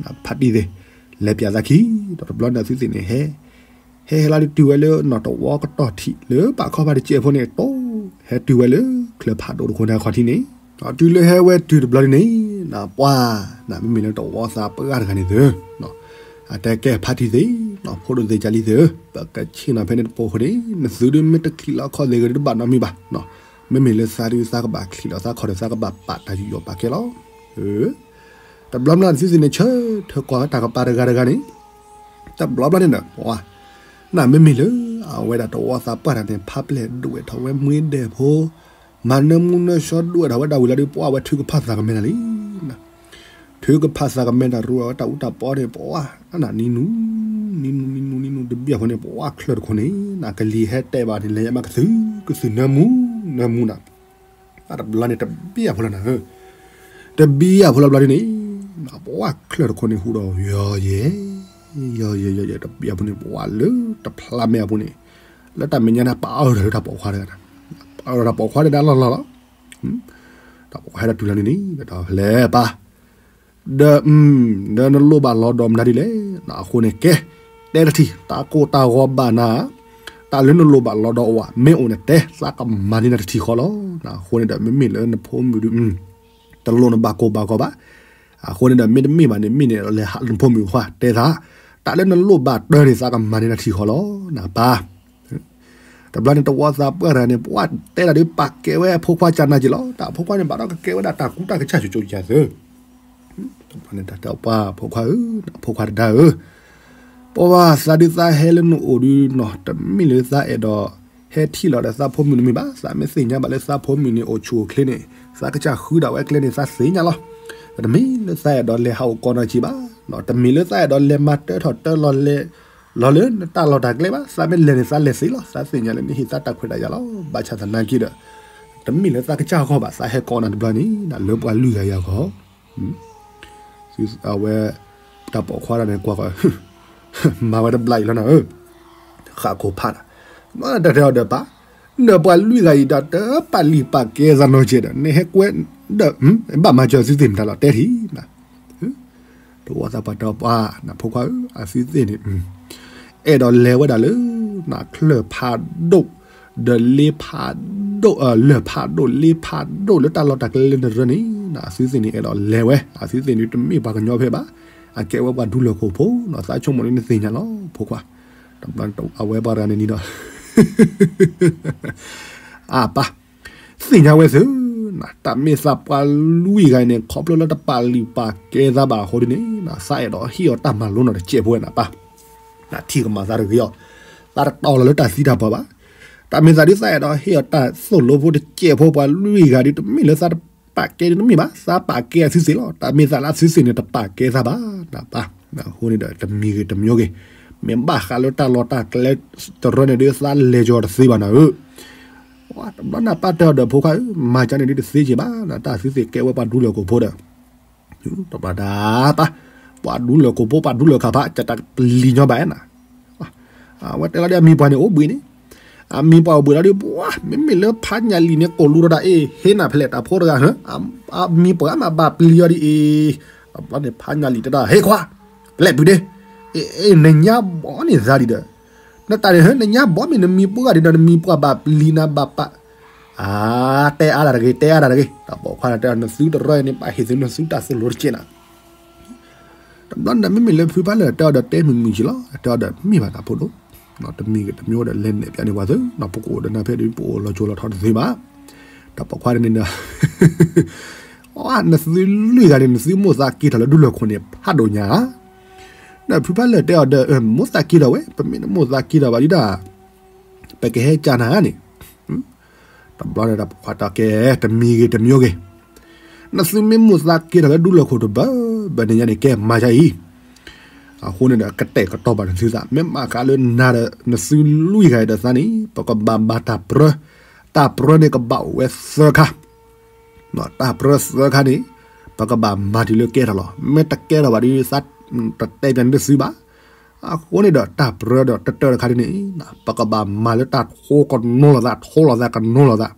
ဖါတံၢ်သ့ၣ်, လဲၤပၠးသးခံ, ဒီးတဘျီန့ၣ်သုသ့ၣ်န့ၣ်ဟဲ ဟဲဟဲလီၤဒုးတုၤဝဲလၢနီၢ်တဝီကတီၢ်ထံး လၢပာ်ခီဖးတစဲးဖိန့ၣ် တိၢ်ဟဲတုၤဝဲလၢ ချၢၣ်ဖးဒိၣ်တခိၣ်န့ၣ်အခီၣ်ထံးန့ၣ်, တုၤလၢဟဲဝဲတုၤတဘျီန့ၣ် နပှၤ, နမ့မ့ၢ်လၢတဝီသးပှၢ်တဂၤန့ၣ်သု, အတဲကဲဖါတံၢ်သ့ၣ်, ဖိဒိၣ်သ့ၣ်ကၢ်လံသ့ၣ်ဧၢ, ပကဆ့ၣ်နီၤဖဲန့ၣ်တပိာ်ဃိန့ၣ် နသုဒုးမ့ၢ်တချံးလီၤခီၣ်သ့ၣ်ဂ့ၤဒုးတဘၣ်နီတမံၤဘၣ်, မ့မ့ၢ်လၢသးဒုးသးကဘၣ်ချံးလီၤသးခီၣ်ဒီးသးကဘၣ်ပာ်တၢ်ယူးယီၣ်ပာ်ကဲလီၤ တဘျီဘျီန့ၣ်သုသ့ၣ်န့ၣ် ဆၢထၢၣ်ကွၢ်ဝဲတၢ်ကပၤတဂၤတဂၤန့ၣ်, တဘျီဘျီန့ၣ်ဒီး ပှၤ, နမ့မ့ၢ်လၢ အဝဲဒၣ်တဝီသးပှၢ်တဂၤန့ၣ် ဖးပျဲၢ်ဒိၣ်ဝဲထီၣ်ဝဲမှ့ဒဲးဖိ, မၤနၢမူနၢဆှီဒိၣ်ဝဲထီၣ်ဝဲဒၣ်ဝံၤလီၤဒီး ပှၤဝဲထုကဖၣ်သးကမဲနၤလံ ထုကဖၣ်သးကမဲနၤ ရူဝဲတၢ်အူတၢ်ပီန့ၣ် ပှၤ, နနံၤနူ, နံၤနူ နံၤနူ နံၤနူတဘျီဖိန့ၣ် ပှၤချၢၣ်တခိၣ်န့ၣ် နကလံၤဟဲတဲဘၣ်န့ၣ် လဲၤယမးကသုၣ်, ကသုၣ်နၢမူ, နၢမူနၤ တဘျီန့ၣ်တဘျီဖိလီၤနၤဧၢ, တဘျီဖိလီၤဘျီဒ်န့ၣ်, ပှၤချၢၣ်တခိၣ်န့ၣ်ဟူးဒီး ယီၤယဲ, ယီၤယဲ ယီၤယဲ တဘျီဖိန့ၣ် ပှၤလၢတဖျါမဲာ်အပူၤန့ၣ်, လၢတၢ်မဲာ်ညါန့ၣ် ပာ်အၢၣ်ဒီးလၢတၢ်ပိာ်ခွါတဂၤ, ပာ်အၢၣ်ဒီးတၢ်ပိာ်ခွါတဂၤလီၢ်လီၢ်လီၤ, တၢ်ပိာ်ခွါဟဲဒီးတုၤလီၤန့ၣ်န့ၣ် ဒီးဖဲလဲၣ်ပၢ် ဒီး, ဒီးနလိၣ်ဘၣ်လီၤဒီးမနုၤဒ်လဲၣ်, အဃိန့ၣ်ကဲ, တဲတထံၣ် တၢ်ကိၢ်တၢ်ဂီၤဘၣ်နၤ, တၢ်လၢနလိၣ်ဘၣ်လီၤဒီးအိၣ်ဧါ, မ့ၢ်အိၣ်န့ၣ်တဲ, သးကမၤန့ၢ်နၤတထံၣ်ဃီလီၤ. အဃိန့ၣ်ဒီး မ့မ့ၢ်လၢနဖိမုၣ်ဒုး, တလိၣ်နဘၣ်ကိၢ်ဘၣ်ဂီၤဘၣ်, အဃိန့ၣ်ဒီး မ့တမ့ၢ်ဘၣ်န့ၣ် မ့ၢ်န့ၣ် လဲၤဟးနဖိမုၣ်ခွါတဲသး, တၢ်လၢနလိၣ်ဘၣ်တၢ်န့ၣ် သးကမၤန့ၢ်နၤတထံၣ်ဃီလီၤ, နပၢ် တဘျီန့ၣ် တဝီသးပှၢ်တဂၤန့ၣ် ပှၤတဲဒၣ်ဒုးပာ်ကဲဝဲအဖိခွါကနၢ်က့ၤလီၤ. တၢ်အဖိခွါန့ၣ် ဘၣ်ဒီးကကဲဝဲဒၣ်တၢ်ကူတၢ်ကစၢ်ကၠိကၠိယၤသၢ, တဘျီန့ၣ် တၢ်တဲပှၤဖိခွါဧၢ, ဖိခွါတဒါဧၢ, ပှၤသးဒုးသးဟဲလၢနအိၣ်ဒုးနီၤ တမ့ၢ်လၢသးအဲၣ်ဒိးဟဲထံၣ်လီၤဒီးသးဖိမုၣ်တမ့ၢ်ဘၣ်. သးမ့ၢ်သ့ၣ်ညါဘၣ်လၢသးဖိမုၣ်န့ၣ် အိၣ်ဆူၣ်အိၣ်ချ့န့ၣ် သးကစၢ်ဃုဒၣ်ဝဲကျဲန့ၣ် သးသ့ၣ်ညါလီၤ. တမ့ၢ်လၢသးအဲၣ်ဒိးလဲၤဟးအိၣ်ကီးနီၢ်က့ၤဘၣ်, တမ့ၢ်လၢသးအဲၣ်ဒိးလဲၤမၤတၢထီၣ်တၢလီၤလဲၤ လီၤလၢနတၢ်လီၢ်တၢ်ကျဲဘၣ်. သးမ့ၢ်လဲၤန့ၣ် သးလဲၤသ့လီၤ. သးသ့ၣ်ညါလၢနဟ့ၣ်သးတၢ်ခွဲးတၢ်ယာ်လီၤ. ဘၣ်ဆၣ်သနာ်က့ဒီး တမ့ၢ်လၢသးကစၢ်ဂီၢ်ဘၣ် သးဟဲကိးနၤတဘျီန့ၣ် လၢပှၤလွံၢ်ဂၤအံၤအဂီၢ်, အဝဲ တၢ်ပိာ်ခွါတဂၤန့ၣ် ကွၢ်ဃီၤ မၤဝဲတဘျီအံၤလီၤနၤဧၢ, ဃၣ်ခိၣ်ဖးနၤ, တၢ်တဲအီၤဒီးပၢ်, နပှၤလွံၢ်ဂၤအံၤဒီး တပာ်လုၢ်ပာ်ကဲသးနီတစဲးဒီး နဟဲကွဲဒီး ဘၣ်မၤစၢၤသုသ့ၣ်မတၤလီၤ တဲထံၣ်နၤ တဝီသးပှၢ်တဲပှၤ နဖိခွါဧၢ, အသုသ့ၣ်န့ၣ် အဲၣ်ဒိးလဲၤဝဲဒၣ်လၢ နချၢၣ်ဖးဒိၣ် ဒီးလ့ဖးဒိၣ် လၢၢ်ဖးဒိၣ် လ့ဖးဒိၣ်လၢတၢ်လီၢ်တၢ်ကျဲလၢနရၢန့ၣ် အသုသ့ၣ်န့ၣ် အဲၣ်ဒိးလဲၤဝဲ. အသုသ့ၣ်န့ၣ် တမ့ၢ်ပှၤကညီဖဲဘၣ်, အကဲဝဲပှၤဒူလၢၢ်ခိၣ်ဖိနီၤ. သးဆိကမိၣ်န့ၣ် နသ့ၣ်ညါလီၤ ဖိခွါ, အဝဲပှၤတဂၤန့ၣ်ဒီး အပၢ် သ့ၣ်ညါဝဲသု, တၢ်မ့ၢ်သးပှၢ်လွံၢ်ဂၤအံၤန့ၣ် ခီဖျိလၢတပာ်လုၢ်ပာ်ကဲသးဘၣ်အဃိဒ်န့ၣ် သးအဲၣ်ဒိးဟ့ၣ်အီၤတၢ်မၤလိနီၤတစဲးဖိဝဲနၤပၢ်, နထံၣ်ကမၤသးတဂ့ၤအီၤ, သးတတီၤလီၤလၢတၢ်သံတၢ်ပှၢ်ဘၣ်. တၢ်မ့ၢ်သးဒ်သးအဲၣ်ဒိးဟ့ၣ်အီၤတၢ်သိၣ်လိဖိတစဲးဖိ ပှၢ်လွံၢ်ဂၤဒ် တမ့ၢ်လၢသးတပာ်ကဲဒ်တမ့ၢ်ဘၣ်, သးပာ်ကဲအသုသ့ၣ်လီၤ. တၢ်မ့ၢ်သးလၢအသုသ့ၣ်န့ၣ် တပာ်ကဲသးဘၣ် နပၢ်. အဃိန့ၣ်ဒီး တမံၤဂ့ၤတမံၤဂ့ၤ, မ့ၢ်ဘၣ်ဃးလၢတၢ်လီၢ်တၢ်ကျဲတရၢန့ၣ်ဒီး သးလဲၤကီၤတသ့ဘၣ်နၤဧၢ တဘျီနၤပၢ်တဲအီၤဒီး ဖိခွါဧၢ, မၤကန့ၣ်ဒ်တသ့က့ၤဘၣ်နၤ, တၢ်သုသ့ၣ်ကဲဝဲပှၤဒူလၢၢ်ခိၣ်ဖိဒီး တဘျီဒၣ်ပၢ်, ပှၤဒူလၢၢ်ခိၣ်ဖိ ပှၤဒူလၢၢ်ခၣ်ဖး ကတၢ်ပလံၤညီဘၣ်နၤ, အဝဲတဲလီၤဒီးအမံၤပှၢ်န့ၣ်အိၣ်ဘှံးန့ၣ်, အမံၤပှၢ်အိၣ်ဘှံးလီၤဒီး ပှၤ မ့မ့ၢ်လၢဖးညၣ်လံၤန့ၣ် ကိးလူၤဒီးတၢ်အ့ၣ် ဟ့နၤဖဲလဲၣ်တၢ်ဖိတဂၤဧၢ, အမံၤပှၢ်မးဘၣ်ပျံၤအီၤဒ်အံၤ, တဘျီန့ၣ်ဖးညၣ်လံၤတဲဒၣ် ဟ့ခွါ, ပျဲၢ်ပုၢ်ဒ့, နညါဘီန့ၣ်သးဒံးဒီး, နတၢ်န့ၣ် နညါဘီမ့ၢ်နမံၤပှၢ်ဒံးဒီး နမံၤပှၢ်ဘၣ်ပျံၤနၤဘၣ်ပာ်, အါ, တဲအါတၢ်တဂ့ၤ တဲအါတၢ်တဂ့ၤ, တၢ်ပိာ်ခွါန့ၣ်တဲအီၤ နသုတရၢန့ၣ် ဘၣ်ဟ့ၣ်သုနသုတၢ်သိၣ်လိတက့ၢ်နၤ တဘျီန့ၣ် မ့မ့ၢ်လၢဖုဖးလၢာ်တဲအီၤဒီးတဲမုာ်မုာ်က့ၤလီၤ, တဲအီၤဒီးမ့ၢ်ဘၣ်တၢ်ဖိဒိၣ်, တမံၤဂ့ၤတမံၤဒီးလဲၤနဲၣ်ပျးန့ၢ်ပှၤသု, ပကအိၣ်ဒီးနၤဖဲဒ်ပအိၣ်လီၤကၠိလီၤထီတသ့ဘၣ်, တၢ်ပိာ်ခွါန့ၣ်ဒီး နသုလွံၢ်ဂၤန့ၣ် နသုမိၣ်သးက့ၤထီၣ်လၢဒူလၢၢ်ခိၣ်န့ၣ် ဖးဒိၣ်ညါဧါ, ဒီးဖုဖးလၢာ်တဲအီၤဒီး မိၣ်သးက့ၤထီၣ်ဝဲ ပမ့ၢ်တမိၣ်သးက့ၤထီၣ်ဘၣ်ဒံးဒၣ် ပကဟဲကၢနၤဧါန့ၣ် တဘျီန့ၣ်တၢ်ပိာ်ခွါတဲကဲ တမံၤဂ့ၤတမံၤဂ့ၤ, နသုမ့ၢ်မိၣ်သးက့ၤထီၣ်လၢဒူလၢၢ်ခိၣ်တဘၢဘၢန့ၣ်ညါန့ၣ် ကဲမၤဒ်အံၤ, အဃိန့ၣ်ဒီး ကတဲာ်ကတီၤဘၣ်နသုသး မ့ၢ်မၤကၤလၢနၤဒီး နသုလွံၢ်ဂၤအံၤဒီးသးန့ၣ် ပကဘၣ်မၤတၢ်ပြၢ, တၢ်ပြၢန့ၣ်ကဘၣ်အိၣ်ဝဲသၢခါ တၢ်ပြၢသၢခါန့ၣ် ပကဘၣ်မၤတုၤလၢကဲထီၣ်လီၤ. မ့ၢ်တကဲထီၣ်ဘၣ်ဒီး သးတတဲပျးန့ၢ်သုဘၣ်. အဃိန့ၣ်ဒီး တၢ်ပြၢဒီးတတၢတခါဒ်န့ၣ် ပကဘၣ်မၤလၢတၢ်ထိကနိလိာ်သး ထိလိာ်သးကနိလိာ်သး.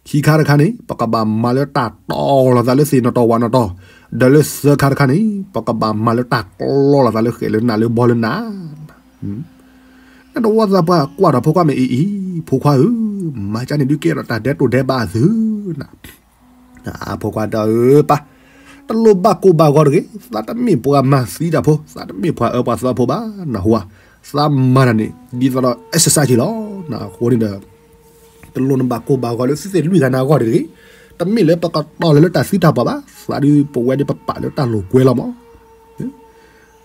ခံခါတခါန့ၣ် ပကဘၣ်မၤလၢတၢ်တီလိာ်သးလၢသ့ၣ်နီၣ်တီဝးနီၣ်တီ, ဒီးလၢသၢခါတခါန့ၣ် ပကဘၣ်မၤလၢတၢ်ကျီလိာ်သးလၢဃဲးလၢနးလၢဘီလၢနၤ နတဝီသးပှၢ်ကွၢ်ဒီးဖိခွါမ့ၢ်အံၤအံၤ ဖိခွါဧၢ, မၤကၢန့ၣ်ဒုးကဲထီၣ်တၢ်ဒဲးတိၢ်ဒဲးဘးအသုနၤ. ဖိခွါတဲအီၤ ပၢ်, တလိၣ်ဘၣ်ကိၢ်ဘၣ်ဂီၤတဂ့ၤ, သးတမ့ၢ်ပှၤမၤသံတၢ်ဖိ, သးတမ့ၢ်ပှၤအၢပှၤသီဖိဘၣ်, နၢ်ဟူဧါ, သးမၤတၢ်န့ၣ် ဒ်သိးဒီး exercise လီၤ. အဃိန့ၣ်ဒီး တလိၣ်နဘၣ်ကိၢ်ဘၣ်ဂီၤလၢသုသ့ၣ်လွံၢ်ဂၤန့ၣ်အဂီၢ်တဂ့ၤ, တမ့ၢ်လၢပကတီၢ်လၢၤလၢတၢ်သံတၢ်ပှၢ်ဘၣ်, သးဒုးပဝဲဒၣ်ပပာ်လၢတၢ်လိာ်ကွဲလီၤမး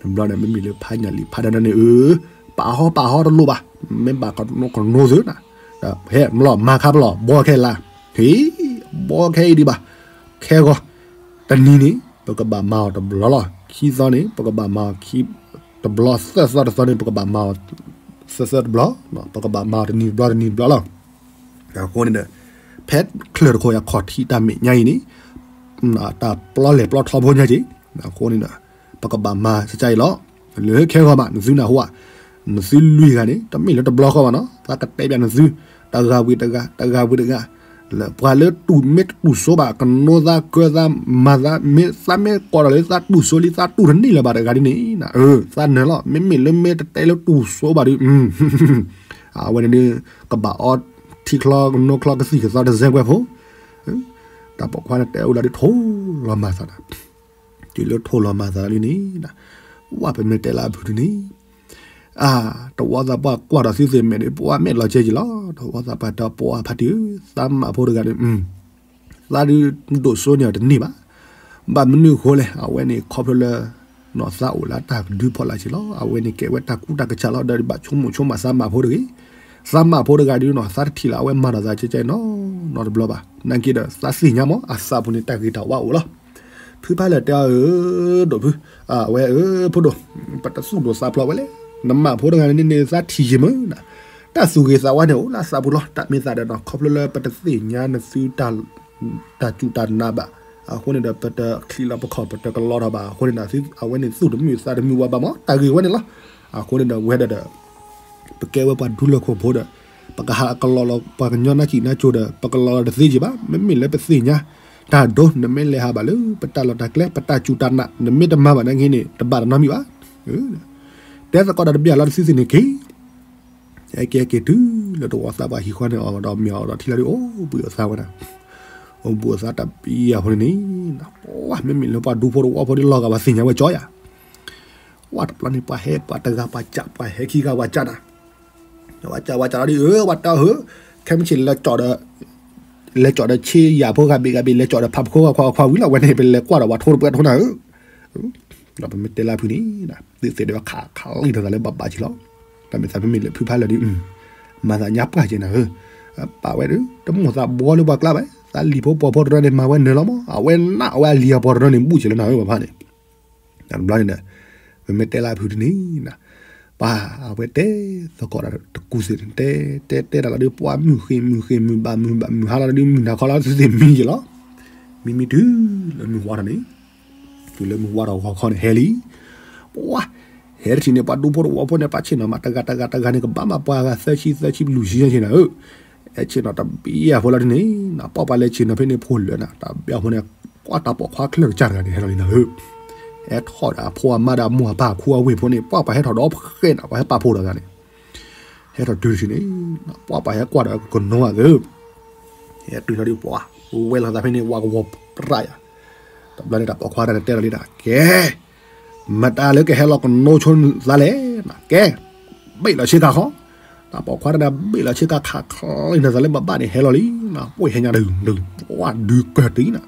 တဘျီန့ၣ် မ့မ့ၢ်လၢဖးညၣ်လံၤဖးဒိၣ်န့ၣ် အၢ, ပာ်ဟီပာ်ဟီတလိၣ်ဘၣ်, မ့ၢ်ဘၣ်ကနိကနိသုနၤ, ဟဲမလီၤမၤခါပလီၢ် ဘီခဲလၢာ်, ဟ့, ဘီခဲအံၤဒံးဘၣ်, ခဲဂီၤ, တနံၤန့ၣ် ပကဘၣ်မၤအီၤတဘျီလီၤ, ခံသီန့ၣ် ပကဘၣ်မၤအီၤခံ, တဘျီ, သၢသီတသီန့ၣ် ပကဘၣ်မၤအီၤ, သၢသီတဘျီ, ပကဘၣ်မၤအီၤတနံၤတဘျီတနံၤတဘျီလီၤ. အဃိန့ၣ်ဒီး ဖဲချၢၣ်တခီယၤခီၣ်ထံးတၢ်မဲာ်ညါအံၤန့ၣ် တၢ်ပျီလဲၤပျီထီဖိညါက့ၤ, အဃိန့ၣ်ဒီး ပကဘၣ်မၤစကါအံၤလီၤ. လၢခဲဂီၤမး နသုနၢ်ဟူဧါ, နသုလွံၢ်ဂၤန့ၣ် တမ့ၢ်လၢတဘျီဃီဘၣ်နီၤ, သးကတဲပျးနသု, တဂၤဝံၤတဂၤ, တဂၤဝံၤတဂၤ, လၢပှၤလၢတူၢ်မ့ၢ်တတူၢ်စိဘၣ် ကနိသးကၢသးမၤသး, မ့ၢ်သးမ့ၢ်ကိးထီၣ်လၢသးတူၢ်စိလံ သးတူၢ်တန့ၢ်လၢၤဘၣ်တဂၤဒ်န့ၣ်, အၢ, သးနၢၤလီၤ, မ့မ့ၢ်လၢမ့ၢ်တတဲလၢတူၢ်စိဘၣ်ဒီး အဝဲန့ၣ်ဒုး ကဘၣ်အီထံချီကနိချီကသံၣ်ကသီတစဲးကွဲးဖိ, တၢ်ပိာ်ခွါန့ၣ်တဲအီၤလီၤဒုး ထိၣ်လီၤမၤသးနၤ, တုၤလၢထိၣ်လီၤမၤသးဒ်န့ၣ်, ဝဲပမ့ၢ်တဲလၢအဖုတန့ၣ်, အါ, တဝီသးပှၢ်ကွၢ်ဒီးသုသ့ၣ်မဲာ်ဒီး ပှၤမဲာ်လီၤကဲက့ၤလီၤ, တဝီသးပှၢ်တဲပှၤဖါတံၢ်ဧၢ, သးမးဖိတဂၤဒီး သးဒုးဒိၣ်စိန့ၢ်အီၤတန့ၢ်ဘၣ်. ဘၣ်မနုၤအဃိလဲၣ်, အဝဲန့ၣ်ခီဖျိလၢ နီၢ်သးအိၣ်လၢတၢ်ကဒုဖီလာ်က့ၤလီၤ. အဝဲန့ၣ်ကဲဝဲတၢ်ကူတၢ်ကစၢ်လီၤ. ဒီးဘၣ်ဆိကမိၣ်ဆိကမးသးမးဖိတဂ့ၤ. သးမးဖိတဂၤဒုးနီၢ် သးတထံၣ်လၢအဝဲမၤဒီးသးကဲကဲနီၤနီတဘျီဘၣ်. နာ်က့ဒီး သးသ့ၣ်ညါမး အသးပူၤန့ၣ် တၢ်ဂ့ၤတၢ်ဝါအိၣ်လီၤ. ဖုဖးလဲၢ်တဲအီၤဧၢ, ဒိၣ်ဖု, အဝဲဧၢ, ဖိဒိၣ်, ပတသူၣ်ဒိၣ်သးဖျိးဝဲလဲၣ်. နမးဖိတဂၤန့ၣ်န့ၣ် သးထံၣ်ယံာ်မးနၤ. တၢ်သူၣ်ဂ့ၤသးဝါန့ၣ်အိၣ်လၢအသးပူၤလီၤ. တၢ်မ့ၢ်သးဒီးနီၤ ခီဖျိလၢပတသ့ၣ်ညါနသု တၢ်စူၢ်တၢ်နာ်ဘၣ်. အဃိန့ၣ်ဒီး ပတချံးလီၤပခီၣ် ပတကလီထီၣ်ဘၣ်. အဃိန့ၣ်ဒီး အဝဲန့ၣ်သူၣ်တမုာ်သးတမုာ်ဝဲဘၣ်မး တၢ်ဂ့ၢ်ဝဲန့ၣ်လီၤ. အဃိန့ၣ်ဒီး ဝဲဒၣ်ဒီး ပကဲဝဲပှၤဒူလၢၢ်ခိၣ်ဖိဒီး ပကဟးကလီလီၤပှၤကညီနၢ်စံၣ်နၢ်ကၠိဒီး ပကလီလီၤတသ့က့ၤဘၣ်. မ့မ့ၢ်လၢပသ့ၣ်ညါ တၢ်ဒိ နမ့ၢ်လဲၤဟးဘၣ်လၢ ပတၢ်လီၢ်တၢ်ကျဲ ပတၢ်စူၢ်တၢ်နာ် နမ့ၢ်တမၤဘၣ်နာ်က့န့ၣ် တဘၣ်တနီတမံၤဘၣ်. တဲသကိးတၢ်တဘၣ်လီၤတသ့သ့ၣ်န့ၣ်က့ၤ ဟဲက့ၤဟဲက့ၤတုၤလၢတဝီသးပှၢ်ဟံၣ်ဃီန့ၣ် အီၣ်ဒီးမ့ၤအီၣ်ဒီးထံလီၤဒုး အိၣ်ဘှံးအသးဝဲဒၣ်. အိၣ်ဘှံးအသးတပျံၤအဃိန့ၣ် ပှၤမ့မ့ၢ်လၢပှၤဒူဖိတဝီဖိဒ်လီၤဂာ်ပှၤသ့ၣ်ညါဝဲကၠီယၤ. ပှၤတဘျီန့ၣ် ပှၤဟဲပှၤတဂၤပှၤကး ပှၤဟဲခံဂၤပှၤကးနၤ. ပှၤကးပှၤကးလီၤဒုး အၢ ပှၤတဲအီၤဧၢ ခဲမုၢ်ဆ့ၣ် လဲၤကၠီၣ်ဒီးဆ့ယၤဖိဂၤဘ့ၣ်ဂၤဘ့ၣ် လဲၤကၠီၣ်ဒီးဖးဖိခွါခွါခွါဝံၤလီၤ ဝဲန့ၣ် ပလဲၤကွၢ်ဒီးပှၤထိတပှဲထိနၤဧၢ. ဒီးပမ့ၢ်တဲလၢဖုန့ၣ် သုသ့ၣ်ဒုးခးခးလံထီၣ်သးလၢဘၣ်ဘၣ်က့ၤလီၤ. တၢ်မ့ၢ်သးမ့မ့ၢ်လၢဖုဖးလၢာ်ဒုး မၤသးညါပှၢ်က့ၤနၤဧၢ. ပာ်ဝဲဒုး တမိၣ်သးဘှီလၢပှၤကျါဘၣ်. သးလံၤဖိပှၤဖိတရၢန့ၣ် မၤဝဲနၢၤလီၤမး အဝဲနးအဝဲအလံၤအပှၤတရၢန့ၣ် ဘူးက့ၤလၢနၤဧၢ ပှၤဖးန့ၣ် တဘျီန့ၣ်ဒီး ပမ့ၢ်တဲလၢအဖုတန့ၣ် ပှၤအဝဲတဲသကိးတၢ်တကူသ့ၣ် တဲတဲတဲတၢ်လီၤဒုး ပှၤမုၢ်ဃ့ၢ်မုၢ်ဃ့ၢ်မုၢ်ဘၣ်မုၢ်ဘၣ်မုၢ်ဟါလီၤဒုး မုၢ်နၤခီလီၤ သုသ့ၣ်မံက့ၤလီၤ. မံမံတုၤလၢမုၢ်ဝါထီၣ်န့ၣ် တုၤလၢမုၢ်ဝါထီၣ်ဂီၤခီန့ၣ် ဟဲလံ. ပှၤ ဟဲတထံၣ်န့ၣ် ပှၤဒူဖိတဝီဖိန့ၣ် ပှၤဆ့ၣ်နီၤမး တဂၤတဂၤတဂၤန့ၣ် ကဘၣ်မးပှၤဂၤသၢဆံသၢဆံလွံၢ်ဆံညါဆ့ၣ်နီၤဧၢ, ဟဲဆ့ၣ်နီၤတဘျီအဖိလီၤဒ်န့ၣ်, ပှၤပှၤလဲၤဆ့ၣ်နီၤဖဲန့ၣ်ဖိလၢာ်နၤ တဘျီအဖိန့ၣ် ကွၢ်တၢ်ပိာ်ခွါချၢၣ်ကစၢ်တဂၤန့ၣ် ဟဲလီၤလံနၤဧၢ, ဟဲထီၣ်ဒီးအဖိအမါဒီးအမိၢ်အပၢ်အခူအဝ့ၢ်ဖိန့ၣ် ပှၤပှၤဟဲထီၣ်ဒီးဖှဲးနၤ ပှၤဟဲပာ်ဖှိၣ်ဒီးတဂၤန့ၣ် ဟဲထီၣ်တုၤတထံၣ်န့ၣ် ပှၤပှၤဟဲကွၢ်ဒီးကနိအသၢ ဟဲတုၤထီၣ်ဒ်ပှၤ ဝဲလီၤသးဖဲန့ၣ် ဝါကဝီၤပြးယၤ, တဘျီန့ၣ်တၢ်ပိာ်ခွါတဂၤန့ၣ်တဲလီၤလံဒီး ကဲ မတၤလၢကဟဲလီၤကနိဆိသးလဲၣ်, ကဲ ဘ့ၣ်လီၤဆ့ကၤခီ, တၢ်ပိာ်ခွါတဂၤန့ၣ် ဘ့ၣ်လီၤဆ့ကၤခးချီလံနၤသးလၢဘၣ်ဘၣ်န့ၣ် ဟဲလီၤလံ, ပှဲၤဟဲညါဒုးဒုး ပှၤဒုးကၢၢ်တံၢ်နၤ,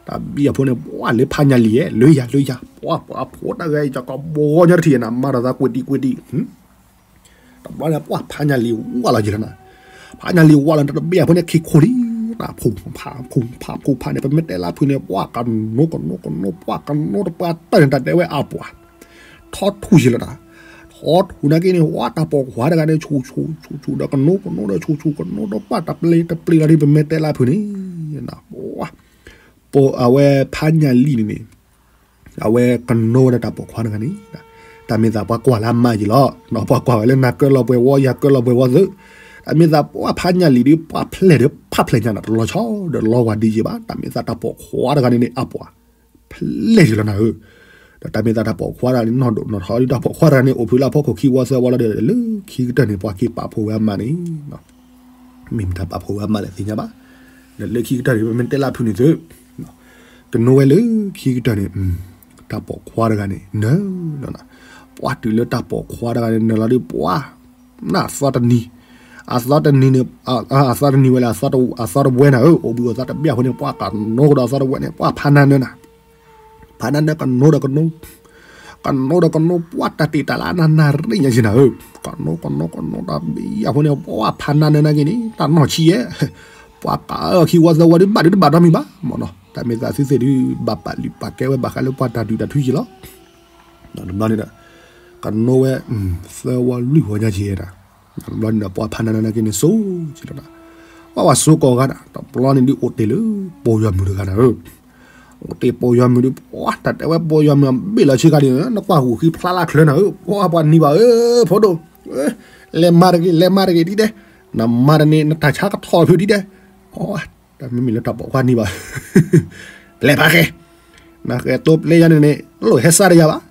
တၢ်ဘံၣ်အဖိန့ၣ် ပှၤလၢဖးညၣ်လံၤဧဲ လၢယၤလၢယၤ ပှၤပှၤဖိတဂၤအံၤ ကဘီညီတထံၣ်နၤ မၤဒီးသးကွ့းတံၢ်ကွ့းတံၢ် တဘျီန့ၣ် ပှၤဖးညၣ်လံၤဝါလီၤက့ၤလီၤနၤ, ဖးညၣ်လံၤဝါလီၤတဘ့ၣ်အဖိန့ၣ် ခံခိၣ်လံ, ဖးဖးဖးဖးန့ၣ် ပမ့ၢ်တဲလၢဖုန့ၣ် ပှၤကနိကနိကနိ ပှၤကနိတပှၤတၢၢ်န့ၣ် တၢ်တဲဝဲအပှၤ, ထီထူၣ်ယံၤလီၤနၤ, ထီထူၣ်နာ်က့န့ၣ် ဝဲတၢ်ပိာ်ခွါတဂၤန့ၣ် ဆူၣ်ဆူၣ်ဆူၣ်ဆူၣ်ဒီးကနိကနိဒီး ဆူၣ်ဆူၣ်ကနိဒီး ပှၤတပျ့ၤတပျ့ၤလီၤဒ်ပမ့ၢ်တဲလၢဖုန့ၣ်, ပှၤ အဝဲဖးညၣ်လံၤန့ၣ်န့ၣ် အဝဲကနိဝဲဒၣ်တၢ်ပိာ်ခွါတဂၤန့ၣ်, တၢ်မ့ၢ်သးပှၤကွၢ်လၢအမါယံၤလီၤ, ပှၤကွၢ်ဝဲလၢနၤကၢလီၤပှဲၤဝီ ယၤကၢလီၤပှဲၤဝီသု, တၢ်မ့ၢ်သးပှၤဖးညၣ်လံၤဒီး ပှၤဖျဲၣ်ဒီးဖးဖျဲၣ်ညါနၤ တလီၤဆီဒီးလီၤဝဲဒ်ယံၤဘၣ်, တၢ်မ့ၢ်သးတၢ်ပိာ်ခွါတဂၤန့ၣ်န့ၣ် အပှၤ ဖျဲၣ်ယံၤလီၤနၤဧၢ, ဒီးတၢ်မ့ၢ်သးတၢ်ပိာ်ခွါတဂၤန့ၣ်နီၢ်ဒိၣ်နီၢ်ထီဒီးတၢ်ပိာ်ခွါတဂၤန့ၣ် အိၣ်ဖုလၢအဖီခိၣ်ခံဝီသၢဝီလီၤဒီး လၢခံကတၢၢ်န့ၣ် ပှၤက့ၤပာ်ဖှိၣ်ဝဲအမါန့ၣ် မ့ၢ်မတၤပာ်ဖှိၣ်ဝဲအမါလဲၣ်သ့ၣ်ညါဘၣ်, ဒီးလၢခံကတၢၢ်န့ၣ် ပမ့ၢ်တဲလၢဖုန့ၣ်သု, ကနိဝဲလၢခံကတၢၢ်န့ၣ်, တၢ်ပိာ်ခွါတဂၤန့ၣ် နၢၤလီၤနၤ, ပှၤတုၤလၢတၢ်ပိာ်ခွါတဂၤန့ၣ် နၢၤလီၤဒီးပှၤ, နအသီတနံၤ, အသီတနံၤန့ၣ်, အသီတနံၤဝဲလၢ အသီတဝဲနၤဧၢ, အိၣ်ဘှံးအိၣ်သါတဘ့ၣ်အဃိန့ၣ် ပှၤကနိကဒီးအသီတဝဲန့ၣ် ပှၤဖးနါနၢၤနၤ ဖးနါနၢၤကနိဒီးကနိ, ကနိဒီးကနိ ပှၤတၢ်တ့ၢ်တၢ်လၢအနၢ်နၢ်ရ့ၣ်ညါက့နၤဧၢ, ကနိကနိကနိတၢ်ဘံၣ်အဃိန့ၣ် ပှၤဖးနါနၢၤနာ်က့န့ၣ် တၢ်နီၢ်ဆံးယဲၢ်, ပှၤကးအခံဝီသၢဝီဒ်ဘၣ်ဒုးတဘၣ်နီတမံၤဘၣ်, မ့ၢ်နီၤ တၢ်မ့ၢ်သးသုသ့ၣ်ဒုး ဘၣ်ပာ်လုၢ်ပာ်ကဲဝဲဘၣ်ဃးလၢပှၤတၢ်ဒုးတၢ်ထုက့လီၤ တဘျီန့ၣ်ဒီး ကနိဝဲ သၢဝီလွံၢ်ဝီညါက့ဒီး တဘျီန့ၣ်ဒီး ပှၤဖးနါနၢၤနာ်က့န့ၣ် စိၤက့လီၤနၤ, ပှၤဝဲစိၤကိးဂၤဒၣ် တဘျီန့ၣ်ဒုးအိၣ်တ့ၢ်လၢ ပိာ်ယီၤမုၣ်တဂၤနၤဧၢ, အိၣ်တ့ၢ်ပိာ်ယီၤမုၣ်ဒုး ပှၤတၢ်တဲဝဲပိာ်ယီၤမုၣ်အဘ့ၣ်လီၤဆ့ကၤဒ် နကွၢ်ဂုာ်ဃံဖျါလၢချၢနၤဧၢ, ပှၤပှၤနံၤဘၣ်ဧၢ ဖိဒိၣ်, လဲၤမၤတဂ့ၤ လဲၤမၤတဂ့ၤဒ်ဒဲး, နမၤတန့ၣ် နတၢ်ဆါကထီၣ်ဖုဒ်ဒဲး, တၢ်မ့မ့ၢ်လၢတၢ်ပိာ်ခွါနံၤဘၣ် လဲၤဖးဃဲ, နဃဲတိပျဲယါန့ၣ်န့ၣ် လိၣ်ဟဲစါတယၤဘၣ်,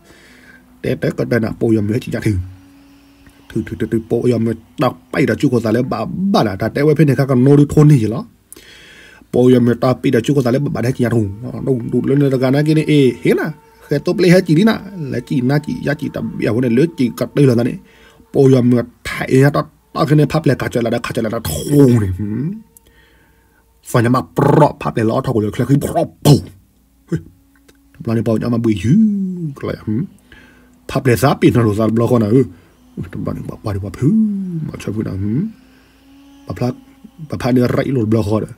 တဲတကတၢၢ်န့ၣ် ပိာ်ယီၤမုၣ်ဟဲကံၣ်ညါထု, ထုထုထုထု ပိာ်ယီၤမုၣ်တၢ်ပံးဒီးစုခိၣ်သးလၢဘၣ်ဘၣ်နၤ တၢ်တဲဝဲဖဲန့ၣ်ခါကနိဒုးထိၣ်န့ၢ်ယံၤလီၤ, ပိာ်ယီၤမုၣ်တၢ်ပံးဒီးစုခိၣ်သးလၢဘၣ်ဘၣ်န့ၣ်ဟဲကံၣ်ညါထု, ဒိၣ်ဒိၣ်လၢနတဂၤနာ်က့န့ၣ် အ့ၣ် ဟ့ၣ်နၤ, ဃဲတိပျဲဟဲကံၣ်လံနၤ, လဲၤကံၣ်နၤကံၣ်ယါကံၣ်တဘ့ၣ်အဃိန့ၣ် လၢကံၣ်ကတၢၢ်လီၤသးန့ၣ်, ပိာ်ယီၤမုၣ်ထးအ့ၣ်ညါတီတီခဲန့ၣ် ဖးပျဲၢ်ခးစၢၤလၢဒၣ်ခးစၢၤလၢဒၣ်ထိၣ်န့ၣ် သီၣ်ညါမးပြီၣ် ဖးပျဲၢ်လီၤအီၣ်ထီၣ်ကွံာ်လၢချၢဃံပြီၣ်ပူၤ, တဘျီန့ၣ် ပှၤကညီမးဘှံးယုၢ်ကလီယၤ, ဖးပျဲၢ်သးပ့ၤနီၣ်လိာ်သးတဘျီဃီနၤဧၢ, တဘျီန့ၣ် ပှၤကွၢ်ဒံးပှၤဖုး မၤဆၢဖုးနၤ, ပှၤဖးန့ၣ်ရၢၣ်အံၤလိာ်တဘျီဃီဒီး, ပှ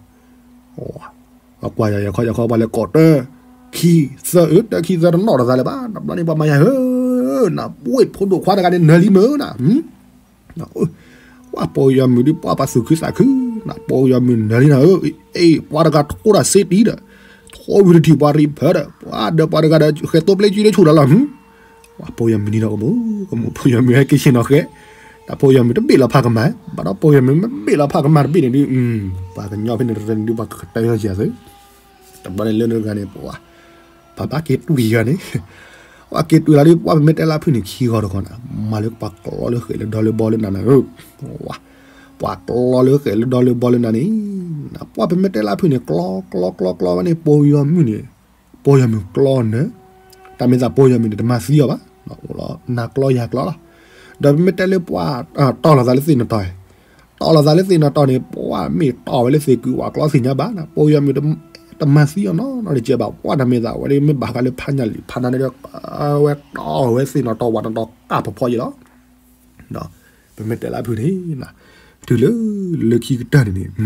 ၤကွၢ်ယၤယၤခီယၤခီ ပှၤလဲၤကိးတၢ ခံသၢဧၢ တၢခံသၢတနီၣ်တသးလၢၤဘၣ်, တဘျီန့ၣ် ပှၤမၤယၤဧၢ, နဘှ့ၣ်ဖိဒိၣ်ခွါတဂၤန့ၣ် နၢၤလံမ့ၢ်နၤ ပှၤပိာ်ယီၤမုၣ်ဒုး ပှၤပှၤသူၣ်ခုသးခု, နပိာ်ယီၤမုၣ်နၢၤလံနၤဧၢ, အ့ၣ် ပှၤတဂၤထိးတၢ်စ့တံၢ်ဒီး, ထိးဝံၤတထံၣ်ပှၤရံးဖၢဒီး, ပှၤဒီးပှၤတဂၤဒီး ဃဲတိပျဲကံလၢဆူၣ်ဒီးလီၤ, ပှၤပိာ်ယီၤမုၣ်နံၤဒီးကမူ, ကမူပိာ်ယီၤမုၣ်ဟဲက့ၤဆ့ၣ်နီၤဃဲ, တၢ်ပိာ်ယီၤမုၣ်တဘ့ၣ်လီၤဖးကမၢ်, ဘၣ်ဒီးပိာ်ယီၤမုၣ်မ့ၢ်ဘ့ၣ်လီၤဖးကမၢ်တဘ့ၣ်န့ၣ်ဒုး, ပှၤကညီဖဲန့ၣ်တရၢန့ၣ်ဒုး ပှၤကကတၢၢ်ယီၤစ့ၢ်သု တဘျီန့ၣ်လၢနဂၤန့ၣ် ပှၤ ပှၤဘၣ်က့ၤတွံၢ်ယၤန့ၣ်, ပှၤက့ၤတွံၢ်လီၤဒုး ပှၤပမ့ၢ်တဲလၢဖုန့ၣ် ခံဂီၤတဂီၤန့ၣ်, မၤလၢပှၤကျီလၢဃဲးလၢဒီလၢဘီလၢနၤန့ၣ်, ပှၤကျီလၢဃဲးလၢဒီလၢဘီလၢနၤန့ၣ်, ပှၤပမ့ၢ်တဲလၢဖုန့ၣ် ကျီကျီကျီကျီဝဲန့ၣ် ပိာ်ယီၤမုၣ်န့ၣ်, ပိာ်ယီၤမုၣ်ကျီနၢၤ, တၢ်မ့ၢ်သးပိာ်ယီၤမုၣ်န့ၣ် တမၤသံအီၤဘၣ်, အိၣ်လီၤ နၤကျီယၤကျီလီၤ, ဒီးပမ့ၢ်တဲလၢပှၤ တီၢ်လီၤသးလၢသ့ၣ်နီၣ်တီၢ် တီၢ်လီၤသးလၢသ့ၣ်နီၣ်တီၢ်န့ၣ် ပှၤမ့ၢ်တီၢ်ဝဲလၢသ့ၣ်ကုၤဝဲကျီသ့ၣ်ညါဘၣ်, ပိာ်ယီၤမုၣ် တမၤသံအီၤနီတကဲဘၣ်, ပှၤတၢ်မ့ၢ်သးဝဲဒၣ် မ့ၢ်ဘၣ်ဃးလၢဖးညၣ်လံၤဖးနါန့ၣ်ဒီး ဝဲတီၢ်ဝဲသ့ၣ်နီၣ်တီၢ်ဝးနီၣ်တီၢ်ကၢ်ဖီဖီယံၤလီၤ, ပမ့ၢ်တဲလၢဖုန့ၣ်, တုၤလၢ လၢခံကတၢၢ်န့ၣ်န့ၣ်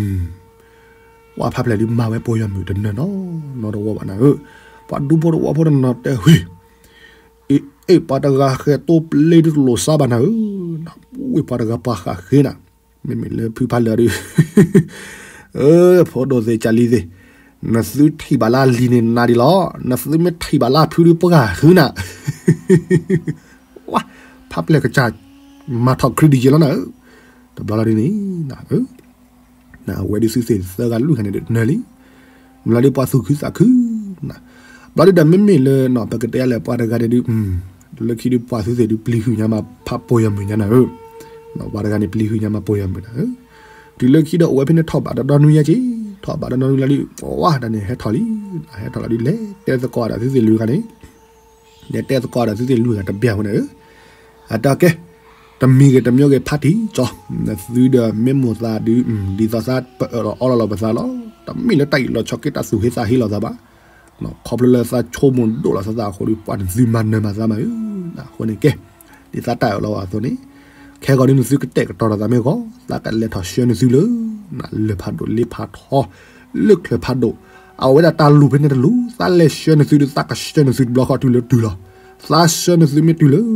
ပှၤဖးပျဲၢ်ဒုးမၤဝဲပိာ်ယီၤမုၣ်တနၢၤနီၢ်နီၢ်တဝီဘၣ်နၤဧၢ, ပှၤဒူဖိတဝီဖိတနီၤတဲဝံၤ အ့ၣ် ပှၤတဂၤဃဲတိပျဲဒုးတလိၣ်စါဘၣ်နၤဧၢ, ဝ့ၢ်ပှၤတဂၤပှၤဃးဃ့နၤ, မ့မ့ၢ်လၢဖုဖးလၢာ်ဒုး, ဖိဒိၣ်သ့ၣ်ကၢ်လံၤသ့ၣ်, နသုထံၣ်ဘၣ်လၢလံၤန့ၣ်နၤဒံးလီၤ, နသုမ့ၢ်ထံၣ်ဘၣ်လၢဖုဒုးပှၤဃုနၤ, ဟးပျဲၢ်ကစၢ် မၤထီၣ် credit ယဲလီၤနၤဧၢ, တဘျီလီၤဒ်န့ၣ် အဝဲဒုးသုသ့ၣ်သၢဂၤလွံၢ်ဂၤန့ၣ်ဒုးနၢၤလံ, မ့ၢ်လီၤဒုးပှၤသူၣ်ခုသးခု, ဘျီဒုးဒီးမ့မ့ၢ်လၢ ပကတဲလဲၣ်ပှၤတဂၤန့ၣ်ဒုး လၢခံဒုးပှၤသုသ့ၣ်ဒုးပျံၤဟုၣ်ညါမးဖးပိာ်ယီၤမုၢ်ညါနၤဧၢ, ပှၤတဂၤန့ၣ်ပျံၤဟုၣ်ညါမးပိာ်ယီၤမုၢ်နၤဧၢ, တုၤလၢခံဒီးအိၣ်ဝဲဖဲန့ၣ်ထီၣ်ဘးဒီဒီနွံညါက့ၤ, ထီၣ်ဘးဒီဒီနွံလီၤဒုး ဝါတၢ်န့ၣ်ဟဲထီၣ်လံ, ဟဲထီၣ်လီၤဒုးလဲၤတဲသကိးဒီးသုသ့ၣ်လွံၢ်ဂၤန့ၣ် လဲၤတဲသကိးဒီးသုသ့ၣ်လွံၢ်ဂၤတဘျီအဃိန့ၣ်ဧၢ, အတၢ်ကဲ, တမံၤဂ့ၤတမံၤဂ့ၤဖးတံၢ်ကၠီ, နသုဒီးမ့ၢ်မိၢ်သးဒုး ဒ်သိးသးပအၢၣ်လီၤအီလီၤလီၤပသးလီၤ, တမ့ၢ်လၢတၢ်အံၤလီၤဆီက့တၢ်သူၣ်ဟ့သးဟ့လီၤသးဘၣ်, ခီဖျိလၢသးဆိကမိၣ်ဒိၣ်လီၤသးသးအဃိဒီး ပှၤနသုမၤနၢၤမၤသးမးဧၢ, အဃိန့ၣ်ကဲ, ဒ်သးတၢ်အၢၣ်လီၤအီလီၤအသိးန့ၣ်, ခဲဂီၤဒုးနသုကတဲာ်ကတီၤဒီးသးမ့ၢ်ဂီၤ သးကလဲၤထီၣ်ဆှၢနသုလၢ လၢၢ်ဖးဒိၣ်လ့ဖးထီ လၢၢ်ချၢၣ်ဖးဒိၣ်, အဝဲဒၣ်တၢ်လူၤဖဲန့ၣ်တလူၤ သးလဲၤဆှၢနသုဒုး သးကဆှၢနသုတဘျီဃီတုၤလၢတုၤလီၤ, သးဆှၢနသုမ့ၢ်တုၤလၢ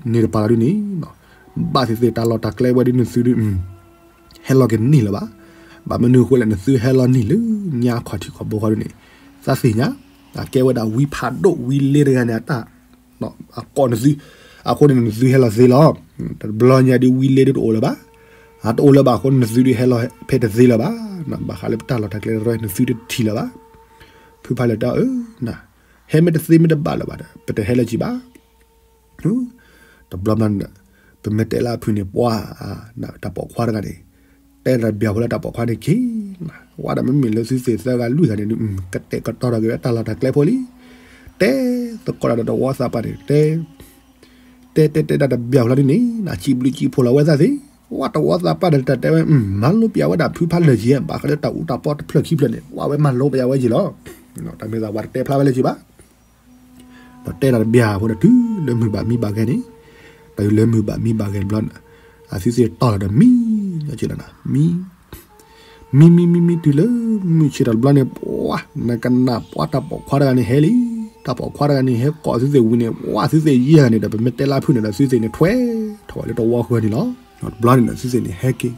န့ၣ်တပၤလီၤဒုးန့ၣ်, ဘၣ်သ့ၣ်သ့ၣ်တၢ်လီၢ်တၢ်ကျဲဝဲဒုးနသုဒုး ဟဲလီၤက့ၤနံၣ်လၢၤဘၣ်, ဘၣ်မနုၤအဃိလဲၣ် နသုဟဲလီၤနံၣ်လၢညါအခီၣ်ထံးခီၣ်ဘိဃီဒုးန့ၣ်, သးသ့ၣ်ညါ, ကဲဝဲဒၣ်ဝံဖးဒိၣ်ဝံလ့တဂၤန့ၣ်အတၢ် အကိးနသု, အဃိန့ၣ်နသုဟဲလီၤသ့လီၤ, တဘျီညါဒုးဝံလ့ဒုးတအိၣ်လၢၤဘၣ်, အတအိၣ်လၢၤဘၣ်အဃိန့ၣ်နသုဒုးဟဲလီၤဖဲတသ့လၢၤဘၣ်, ဘၣ်ဃးလၢပတၢ်လီၢ်တၢ်ကျဲတရၢ နသုတထံၣ်လၢၤဘၣ်, ဖုဖးလဲၣ်တၢ်အၢ, ဟဲမ့ၢ်တသ့မ့ၢ်တဘၣ်လၢၤဘၣ်ဒီး ပတဟဲလၢၤဘၣ် တဘျီဘျီန့ၣ်ဒီး ပမ့ၢ်တဲလၢအဖုၣ်န့ၣ် ပှၤ တၢ်ပိာ်ခွါတဂၤန့ၣ် တဲတၢ်တဘျီဖိလၢတၢ်ပိာ်ခွါန့ၣ်က့ၤ, ဝဲဒၣ်မ့မ့ၢ်လၢသုသ့ၣ်သၢဂၤလွံၢ်ဂၤန့ၣ်ဒုး ကတဲာ်ကတီၤထီၣ်က့ၤဝဲတၢ်လီၢ်တၢ်ကျဲဖိလံ, တဲသကိးဒီးတဝီသးပှၢ်န့ၣ် တဲ တဲတဲတဲဒၣ်တဘျီဖိလၢဒ်န့ၣ် စံးဘျုးစံးဖှိၣ်လီၤဝဲသးသ့, ဝဲတဝီသးပှၢ်ဒီးတၢ်တဲဝဲ မၤလိပျးဝဲဒၣ်ဖုဖးလၢာ်က့ၤ ဘၣ်ဃးလၢတၢ်အူတၢ်ပီတဖျၢၣ်ခံဖျၢၣ်န့ၣ် ဝဲမၤလိပျးဝဲက့ၤလီၤ, တၢ်မ့ၢ်သးပှၢ်တတဲဖျါဝဲလၢာ်က့ၤဘၣ် ဒီးတဲဒၣ်တဘျီဖိဒီးတုၤလၢမုၢ်ဘၣ်မံဘၣ်ဂဲၤန့ၣ်, ဒီးလၢမုၢ်ဘၣ်မံဘၣ်ဂဲၤတဘျီန့ၣ်, အသုသ့ၣ်တီၢ်လီၤဒီးမံ, မံ, မံမံမံမံတုၤလၢမုၢ်ဆ့ၣ်ထီၣ်တဘျီန့ၣ် ပှၤ နကနၣ်ပှၤတၢ်ပိာ်ခွါတဂၤန့ၣ်ဟဲလံ, တၢ်ပိာ်ခွါတဂၤန့ၣ်ဟဲကိးသုသ့ၣ်ဝံၤန့ၣ် ပှၤသုသ့ၣ်ယဲၢ်ဂၤန့ၣ်ဒီး ပမ့ၢ်တဲလၢဖုၣ်န့ၣ်ဒီး သုသ့ၣ်န့ၣ်ထွဲထီၣ်ဝဲလၢတဝီဃၢၤန့ၣ်လီၤ, တဘျီန့ၣ်ဒီးသုသ့ၣ်န့ၣ်ဟဲက့ၤ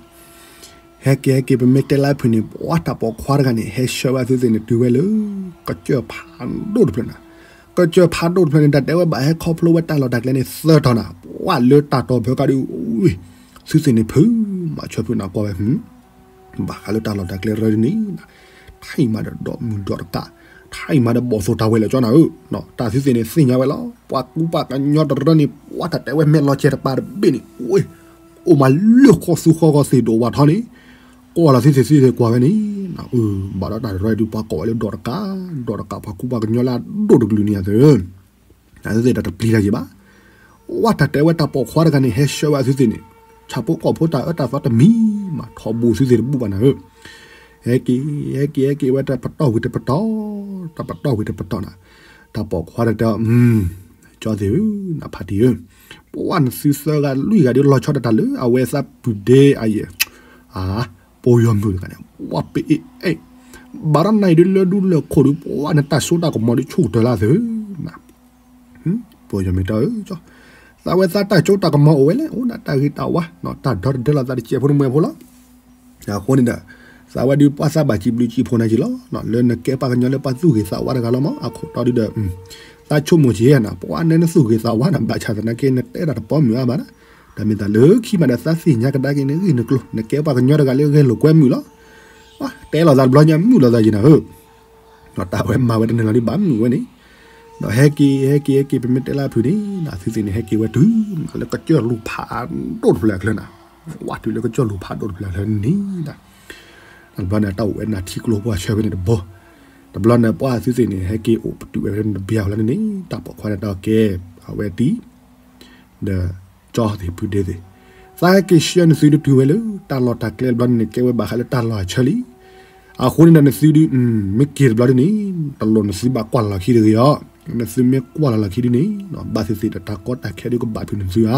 ဟဲက့ၤဟဲက့ၤ ပမ့ၢ်တဲလၢဖုၣ်န့ၣ် ပှၤတၢ်ပိာ်ခွါတဂၤန့ၣ် ဟဲဆှၢဝဲသုသ့ၣ်န့ၣ်တုၤဝဲလၢ ကစၢၢ်ဖးဒိၣ်တဖျၢၣ်န့ၣ်, ကစၢၢ်ဖးဒိၣ်တဖျၢၣ်န့ၣ် တၢ်တဲဝဲဘၣ်ဟဲခီဖျိဝဲတၢ်လီၢ်တၢ်ကျဲန့ၣ်သၢထီၣ်န့ၣ်, ပှၤလၢတၢ်တီၢ်ဖၢကါဒုး, သုသ့ၣ်န့ၣ်ဖုးမၤဆၢဖုးန့ၣ်ကွၢ်ဝဲ ဘၣ်ဃးလၢတၢ်လီၢ်တၢ်ကျဲရၢဒ်န့ၣ်, ထံၣ်မးဒီးဒီးမုၢ်ဒီးတကး, ထံၣ်မးဒီးဘီၣ်သိၣ်တၢ်ဝဲလၢကၠီနၤဧၢ, တၢ်သုသ့ၣ်န့ၣ်သ့ၣ်ညါဝဲလီၤ, ပှၤကူပှၤကညီတရၢန့ၣ် ပှၤတၢ်တဲဝဲမဲာ်လီၤစဲၤတပၤတဘ့ၣ်န့ၣ်, အိၣ်မးလၢဃီသူဃီဂီၤသ့ၣ်ဒိၣ်ဝၣ်ထီန့ၣ်, ကွၢ်လီၤသုသ့ၣ်သုသ့ၣ်ကွၢ်ဝဲန့ၣ်, ဘၣ်ဒီးတၢ်တရၢဒုးပှၤကိးဝဲလၢဒီးတကး, ဒီးတကးပှၤကူပှၤကညီလၢအဒိၣ်တကလုာ်န့ၣ်အသၢ တၢ်သုသ့ၣ်တၢ်တပျံၤတၢ်ယံၤဘၣ်, ဝဲတၢ်တဲဝဲတၢ်ပိာ်ခွါတဂၤန့ၣ် ဟဲဆှၢဝဲအသုသ့ၣ်န့ၣ်, ဆၣ်ဖိကီၢ်ဖိတၢ်အၢတၢ်သီတမံၤမးထီဘိသုသ့ၣ်တဘူၣ်ဘၣ်နၤဧၢ, ဟဲက့ၤ ဟဲက့ၤ ဟဲက့ၤဝဲတပတီၢ်ဝံၤတပတီၢ်, တပတီၢ်ဝံၤတပတီၢ်နၤ, တၢ်ပိာ်ခွါတတဲ, ကၠီသ့ၣ်ဧၢ, နဖးတံၢ်ဧၢ, ပှၤနသုသၢဂၤလွံၢ်ဂၤဒုးလီၤဆီဒၣ်တၢ်လၢအဝဲသးပုၢ်ဒ့အယဲၢ်, ပိာ်ယီၤမုၢ်တဂၤန့ၣ် ပှၤပအ့ၣ်အဲၣ်, ဘၣ်ဒီးနၤအံၤဒုးလၢဒူလၢခိၣ်ဒုး ပှၤနတၢ်စိတၢ်ကမီၤဒုးဆူၣ်ကတၢၢ်လၢအသၢ ပိာ်ယီၤမုၢ်တၢ်ဧၢ, သးဝဲသးတၢ်စိတၢ်ကမီၤအိၣ်ဝဲလဲၣ်, အိၣ်ဒၣ်တၢ်ဂ့ၤတၢ်ဝါ, တၢ်ဒီတဒၢလီၤသးတစဲးဖိတမှဲဖိလီၤ, အဃိန့ၣ်ဒီး, သးဝဲဒုးပှၤသးဘၣ်စံးဘျုးစံးဖှိၣ်နၤက့ၤလီၤ, လၢနကဲပှၤကညီလၢပှၤသူၣ်ဂ့ၤသးဝါတဂၤလီၤမး, အခိၣ်တီဒုးဒီး, သးဆိကမိၣ်က့ၤနၤ ပှၤနဲနသူၣ်ဂ့ၤသးဝါနၤ ဘၣ်ဆၣ်သနာ်က့နတဲဒၣ်တပီမုၢ်အါမးနၤ, တၢ်မ့ၢ်သးလၢခံမးဒီးသးသ့ၣ်ညါကဒါက့ၤန့ၣ်ဂ့ၢ်နကျိၤ နကဲပှၤကညီတဂၤလၢဂဲၤလိာ်ကွဲမုာ်လီၤ, တဲလီၤသးတဘျီညါမုာ်လီၤသးက့ၤနၤဧၢ ဒီးတၢ်ဝဲမၤဝဲတန့ၢ်လီၤဒ်ဘၣ်မုာ်ဝဲန့ၣ်, ဒီးဟဲက့ၤ ဟဲက့ၤ ဟဲက့ၤ ပမ့ၢ်တဲလၢအဖုၣ်န့ၣ် နသုသ့ၣ်န့ၣ်ဟဲက့ၤဝဲတုၤလၢကစၢၢ်လူၤဖးဒိၣ်တဖျၢၣ်အချၢနၤ, ဝဲတုၤလၢကစၢၢ်လူၤဖးဒိၣ်တဖျၢၣ်အချၢန့ၣ်ဒီး, တဘျီန့ၣ် တၢ်အိၣ်ဝဲနၤထံကျိဖိအဆၢဖဲန့ၣ်တဘိ, တဘျီန့ၣ် ပှၤသုသ့ၣ်န့ၣ် ဟဲက့ၤအိၣ်ပတုာ်ဝဲဖဲန့ၣ်တဘျီလၢန့ၣ် တၢ်ပိာ်ခွါန့ၣ်တၢ်ကဲ, အဝဲတံၢ် ဒီးကၠီသ့ၣ်ဖုဒ့သ့ၣ်, သးဟဲက့ၤဆှၢနသုတတုၤဝဲလၢ တၢ်လီၢ်တၢ်ကျဲတဘျီန့ၣ် ကဲဝဲဘၣ်ဃးလၢတၢ်လီၢ်အဆၢလံ, အဃိန့ၣ်ဒီးနသုဒုး, မ့ၢ်က့ၤတဘျီဒ်န့ၣ်, တလိၣ်နသုဘၣ်ကွၢ်လီၤလီၢ်ခံတဂ့ၤအီၤ, နသုမ့ၢ်ကွၢ်လီၤလီၢ်ခံဒ်န့ၣ်, ဘၣ်သ့ၣ်သ့ၣ်ဒီးတၢ်ကီတၢ်ခဲဒုးကဘၣ်ဖုးနသုဧါ,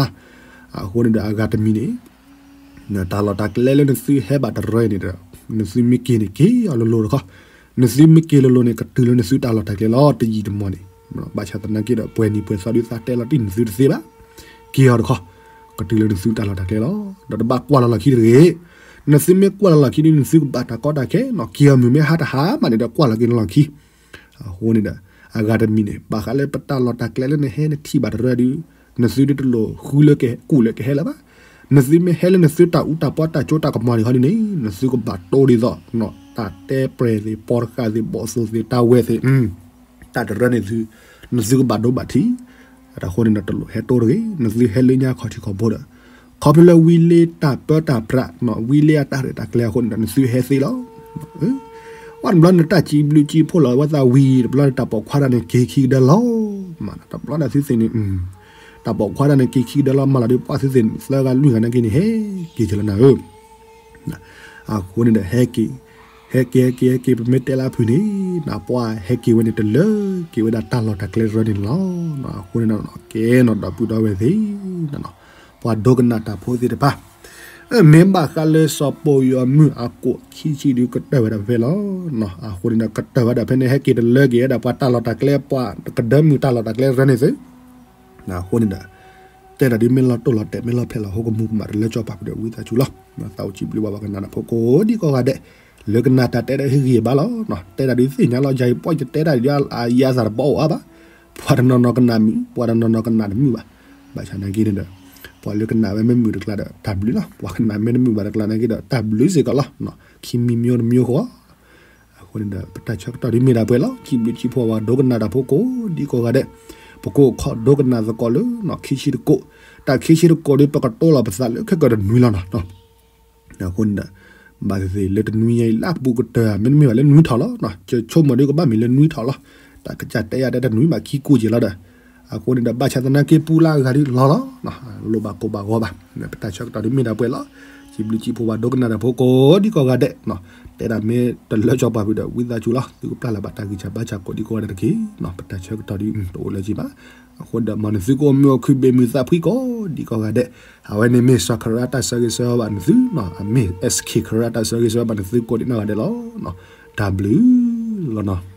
အဃိန့ၣ်ဒီးအဂၤတမံၤန့ၣ် တၢ်လီၢ်တၢ်ကျဲလၢနသုဟဲဘၣ်တရၢအံၤန့ၣ်ဒီး, နသုမ့ၢ်က့ၤန့ၣ်က့ၤအီၤလိၤလိၤတခီ, နသုမ့ၢ်က့ၤလိၤလိၤန့ၣ် ကတုၤလၢနသုတၢ်လီၢ်တၢ်ကျဲလီၤတယံာ်တမီၢ်န့ၣ်, ဘၣ်ဆၣ်သနာ်က့ဒီး ပှဲၤနံၤပှဲၤသီဒုးသးတဲလီၤတံၢ်နသုတသ့ဘၣ်, က့ၤအီၤတခီ, ကတုၤလၢနသုတၢ်လီၢ်တၢ်ကျဲလီၤ, ဒီးတဘၣ်ကွၢ်လီၤလီၢ်ခံတဂ့ၤ, နသုမ့ၢ်ကွၢ်လီၤလီၢ်ခံဒုး နသုကဘၣ်တၢ်ကီတၢ်ခဲနီၤ, က့ၤအီၤမုၢ်မ့ၢ်ဟါတဟါမးန့ၣ်ဒီး ကွၢ်လီၤက့ၤနလီၢ်ခံ အဃိန့ၣ်ဒီး, အဂၤတမံၤန့ၣ် ဘၣ်ဃးလၢပတၢ်လီၢ်တၢ်ကျဲလၢနဟဲနထံၣ်ဘၣ်တရၢဒုး, နသုဒ်တလိၣ်ဃုလၢကကူၣ်လၢကဟဲလၢၤဘၣ်. နသုမ့ၢ်ဟဲလၢနသုတၢ်အူတၢ်ပီတၢ်ကၠိတၢ်ကမီၤန့ၣ်ဟီဒ်န့ၣ် နသုကဘၣ်တိၢ်ဒ်သိး တၢ်တဲပြဲၤသ့ၣ် ပီတဃာ်သ့ၣ် ဘီၣ်သိၣ်သ့ၣ် တၢ်ဝဲၢ်သ့ၣ် တၢ်တရၢန့ၣ်သု နသုကဘၣ်ဒိဘၣ်ထံး. အဃိန့ၣ်ဒီးတလိၣ်ဟဲတိၢ်တဂ့ၤ နသုဟဲလၢညါခီၣ်ထံးခီၣ်ဘိဒီး ခီဖျိလၢဝံလ့တၢ်ပၢတၢ်ပြး ဝံလ့အတၢ်ရဲၣ်တၢ်ကျဲၤအဃိန့ၣ်ဒီး နသုဟဲသ့လီၤ. ဝဲတဘျီန့ၣ်တၢ်စံးဘျုးစံးဖှိၣ်လီၤဝဲသးဝံၤ တဘျီန့ၣ်တၢ်ပိာ်ခွါတၢ်န့ၣ်က့ၤခံကဒါလီၤ. မ့ၢ်တဘျီန့ၣ်သုသ့ၣ်န့ၣ် တၢ်ပိာ်ခွါတၢ်န့ၣ်က့ၤခံကဒါလီၤ မၤလီၤဒ်ပှၤသုသ့ၣ်န့ၣ် သၢဂၤလွံၢ်ဂၤနာ်က့န့ၣ် ဟဲက့ၤကလီၤနၤဧၢ. အဃိန့ၣ်ဒီး ဟဲက့ၤ ဟဲက့ၤ ဟဲက့ၤ ဟဲက့ၤ ပမ့ၢ်တဲလၢအဖုၣ်န့ၣ် ပှၤဟဲက့ၤဝဲန့ၣ်တလၢက့ၤဝဲဒၣ်တၢ်လီၢ်တၢ်ကျဲတရၢန့ၣ်လီၤ. အဃိန့ၣ်ဒီး ကဲနီၤ ဒီပုၢ်ဒီဝဲၢ်သ့ၣ် ပှၤဒိကနၣ်တၢ်ဖိသ့ၣ်တဖၣ် မ့ၢ်ဘၣ်ဃးလၢစီၤပီယီၤမုၢ်အကိးခံဆံဒုးကတၢၢ်ဝဲဒၣ်ဖဲလီၤ. အဃိန့ၣ်ဒီး ကတၢၢ်ဝဲဒၣ်ဖဲန့ၣ် ဟဲက့ၤတလၢက့ၤဝဲဒၣ်ပှၤတၢ်လီၢ်တၢ်ကျဲ ပှၤကဒၢမုၢ်တၢ်လီၢ်တၢ်ကျဲတရၢန့ၣ်သု အဃိန့ၣ်ဒီး တဲတၢ်ဒ်မ့ၢ်လီၤတိၢ်လီၤတဲာ် မ့ၢ်လီၤဖျဲးလီၤဟိကမူၤ ပမၤတလၢကၠီပာ်ဖုးဒီးဝံသးစူၤလီၤ. သးအိၣ်စံးဘျုးဘၣ်ပှၤကနၣ်တၢ်ဖိကိးဒံကိးဂၤဒဲး လၢကနၣ်တၢ်တဲဒီးဟ့ၣ်ဂံၢ်ဘါလီၤ. တဲတၢ်ဒ်သ့ၣ်ညါလီၤ ယၤအံၤပီၣ်ယတဲတၢ်ဒ်အယၤသးတဘီအိၣ်အါဘၣ်. ပှၤတနီၤနီၤကနၣ်မုာ် ပှၤတနီၤနီၤကနၣ်တမုာ်ဘၣ်. ဘၣ်ဆၣ်နာ်က့န့ၣ်ဒီး ပှၤလၢကနၣ်ဝဲမ့ၢ်မုာ်တကျါဒီးတၢ်ဘျုးလီၤ. ပှၤကနၣ်မ့ၢ်တမုာ်ဘၣ်တကျါနာ်က့ဒီးတၢ်ဘျုးစ့ၢ်ကီးလီၤ. ခံမံၤမံၤတမံၤဃီ အဃိန့ၣ်ဒီး ပတၢ်ဆၢကတီၢ်ဒ်မ့ၢ်ဒၣ်ပှဲၤလီၤ. စံးဘျုးစံးဖှိၣ်ပှၤဒိကနၣ်တၢ်ဖိကိးဒံကိးဂၤဒဲး ပကိးခီဒိကနၣ်သကိးလၢ ခံဆံတကိး တၢ်ခံဆံတကိးဒီး ပကတိၤလီၤပသးလၢခဲကတနွံလီၤနီၤ. အဃိန့ၣ်ဒီး ဘၣ်သ့ၣ်သ့ၣ်လၢတနွံညါအံၤလၢအကပူၤကတၢၢ် မ့တမ့ၢ်ဘၣ်လၢနွံထီၣ်လီၤ. ကဆိကမိၣ်ဒီးကဘၣ်မ့ၢ်လၢနွံထီၣ်လီၤ. တၢ်ကစၢ်တဲယၤတဲတနွံဘၣ်ခံကိၢ်က့ၤလီၤဒီး အဃိန့ၣ်ဒီး ဘၣ်ဆၣ်သနာ်က့ပူလၢအဂၤဒ်လီၤလီၤ. လိၣ်ဘၣ်ကိးဘၣ်ဂီၤဘၣ်. ပတၢ်ဆၢကတီၢ်ဒ်မ့ၢ်ဒၣ်ပှဲၤလီၤ. စံးဘျုးစံးဖှိၣ်ပှၤဒိကနၣ်တၢ်ဖိကိးဒံကိးဂၤဒဲး တဲဒၣ်မ့ၢ်တလၢကၠီပာ်ဖုးဒီးဝံသးစူၤလီၤ. သုကပျၢ်လၢ်ဘၣ်တၢ်ဂံၢ်စၢ်ဘါစၢ်ကိးဒံကိးဂၤဒဲးတက့ၢ်. ပတၢ်ဆၢကတီၢ်ဒ်တအိၣ်လၢၤဘၣ်. အဃိဒီး မ်နသုကအိၣ်မုာ်အိၣ်ခုၣ်ဘၣ်မုာ်သးဖှံကိးဒံကိးဂၤဒဲး. အဝဲန့ၣ်မ့ၢ်စီၤခရၣ်တၢ်ဆၢဂ့ၤဆၢဝါဘၣ်နသု, အမ့ၢ် SK ခရၣ်တၢ်ဆၢဂ့ၤဆၢဝါဘၣ်နသုကိးဒံကိးဂၤဒဲးလီၤ. တၢ်ဘျုးလီၤနီၤ.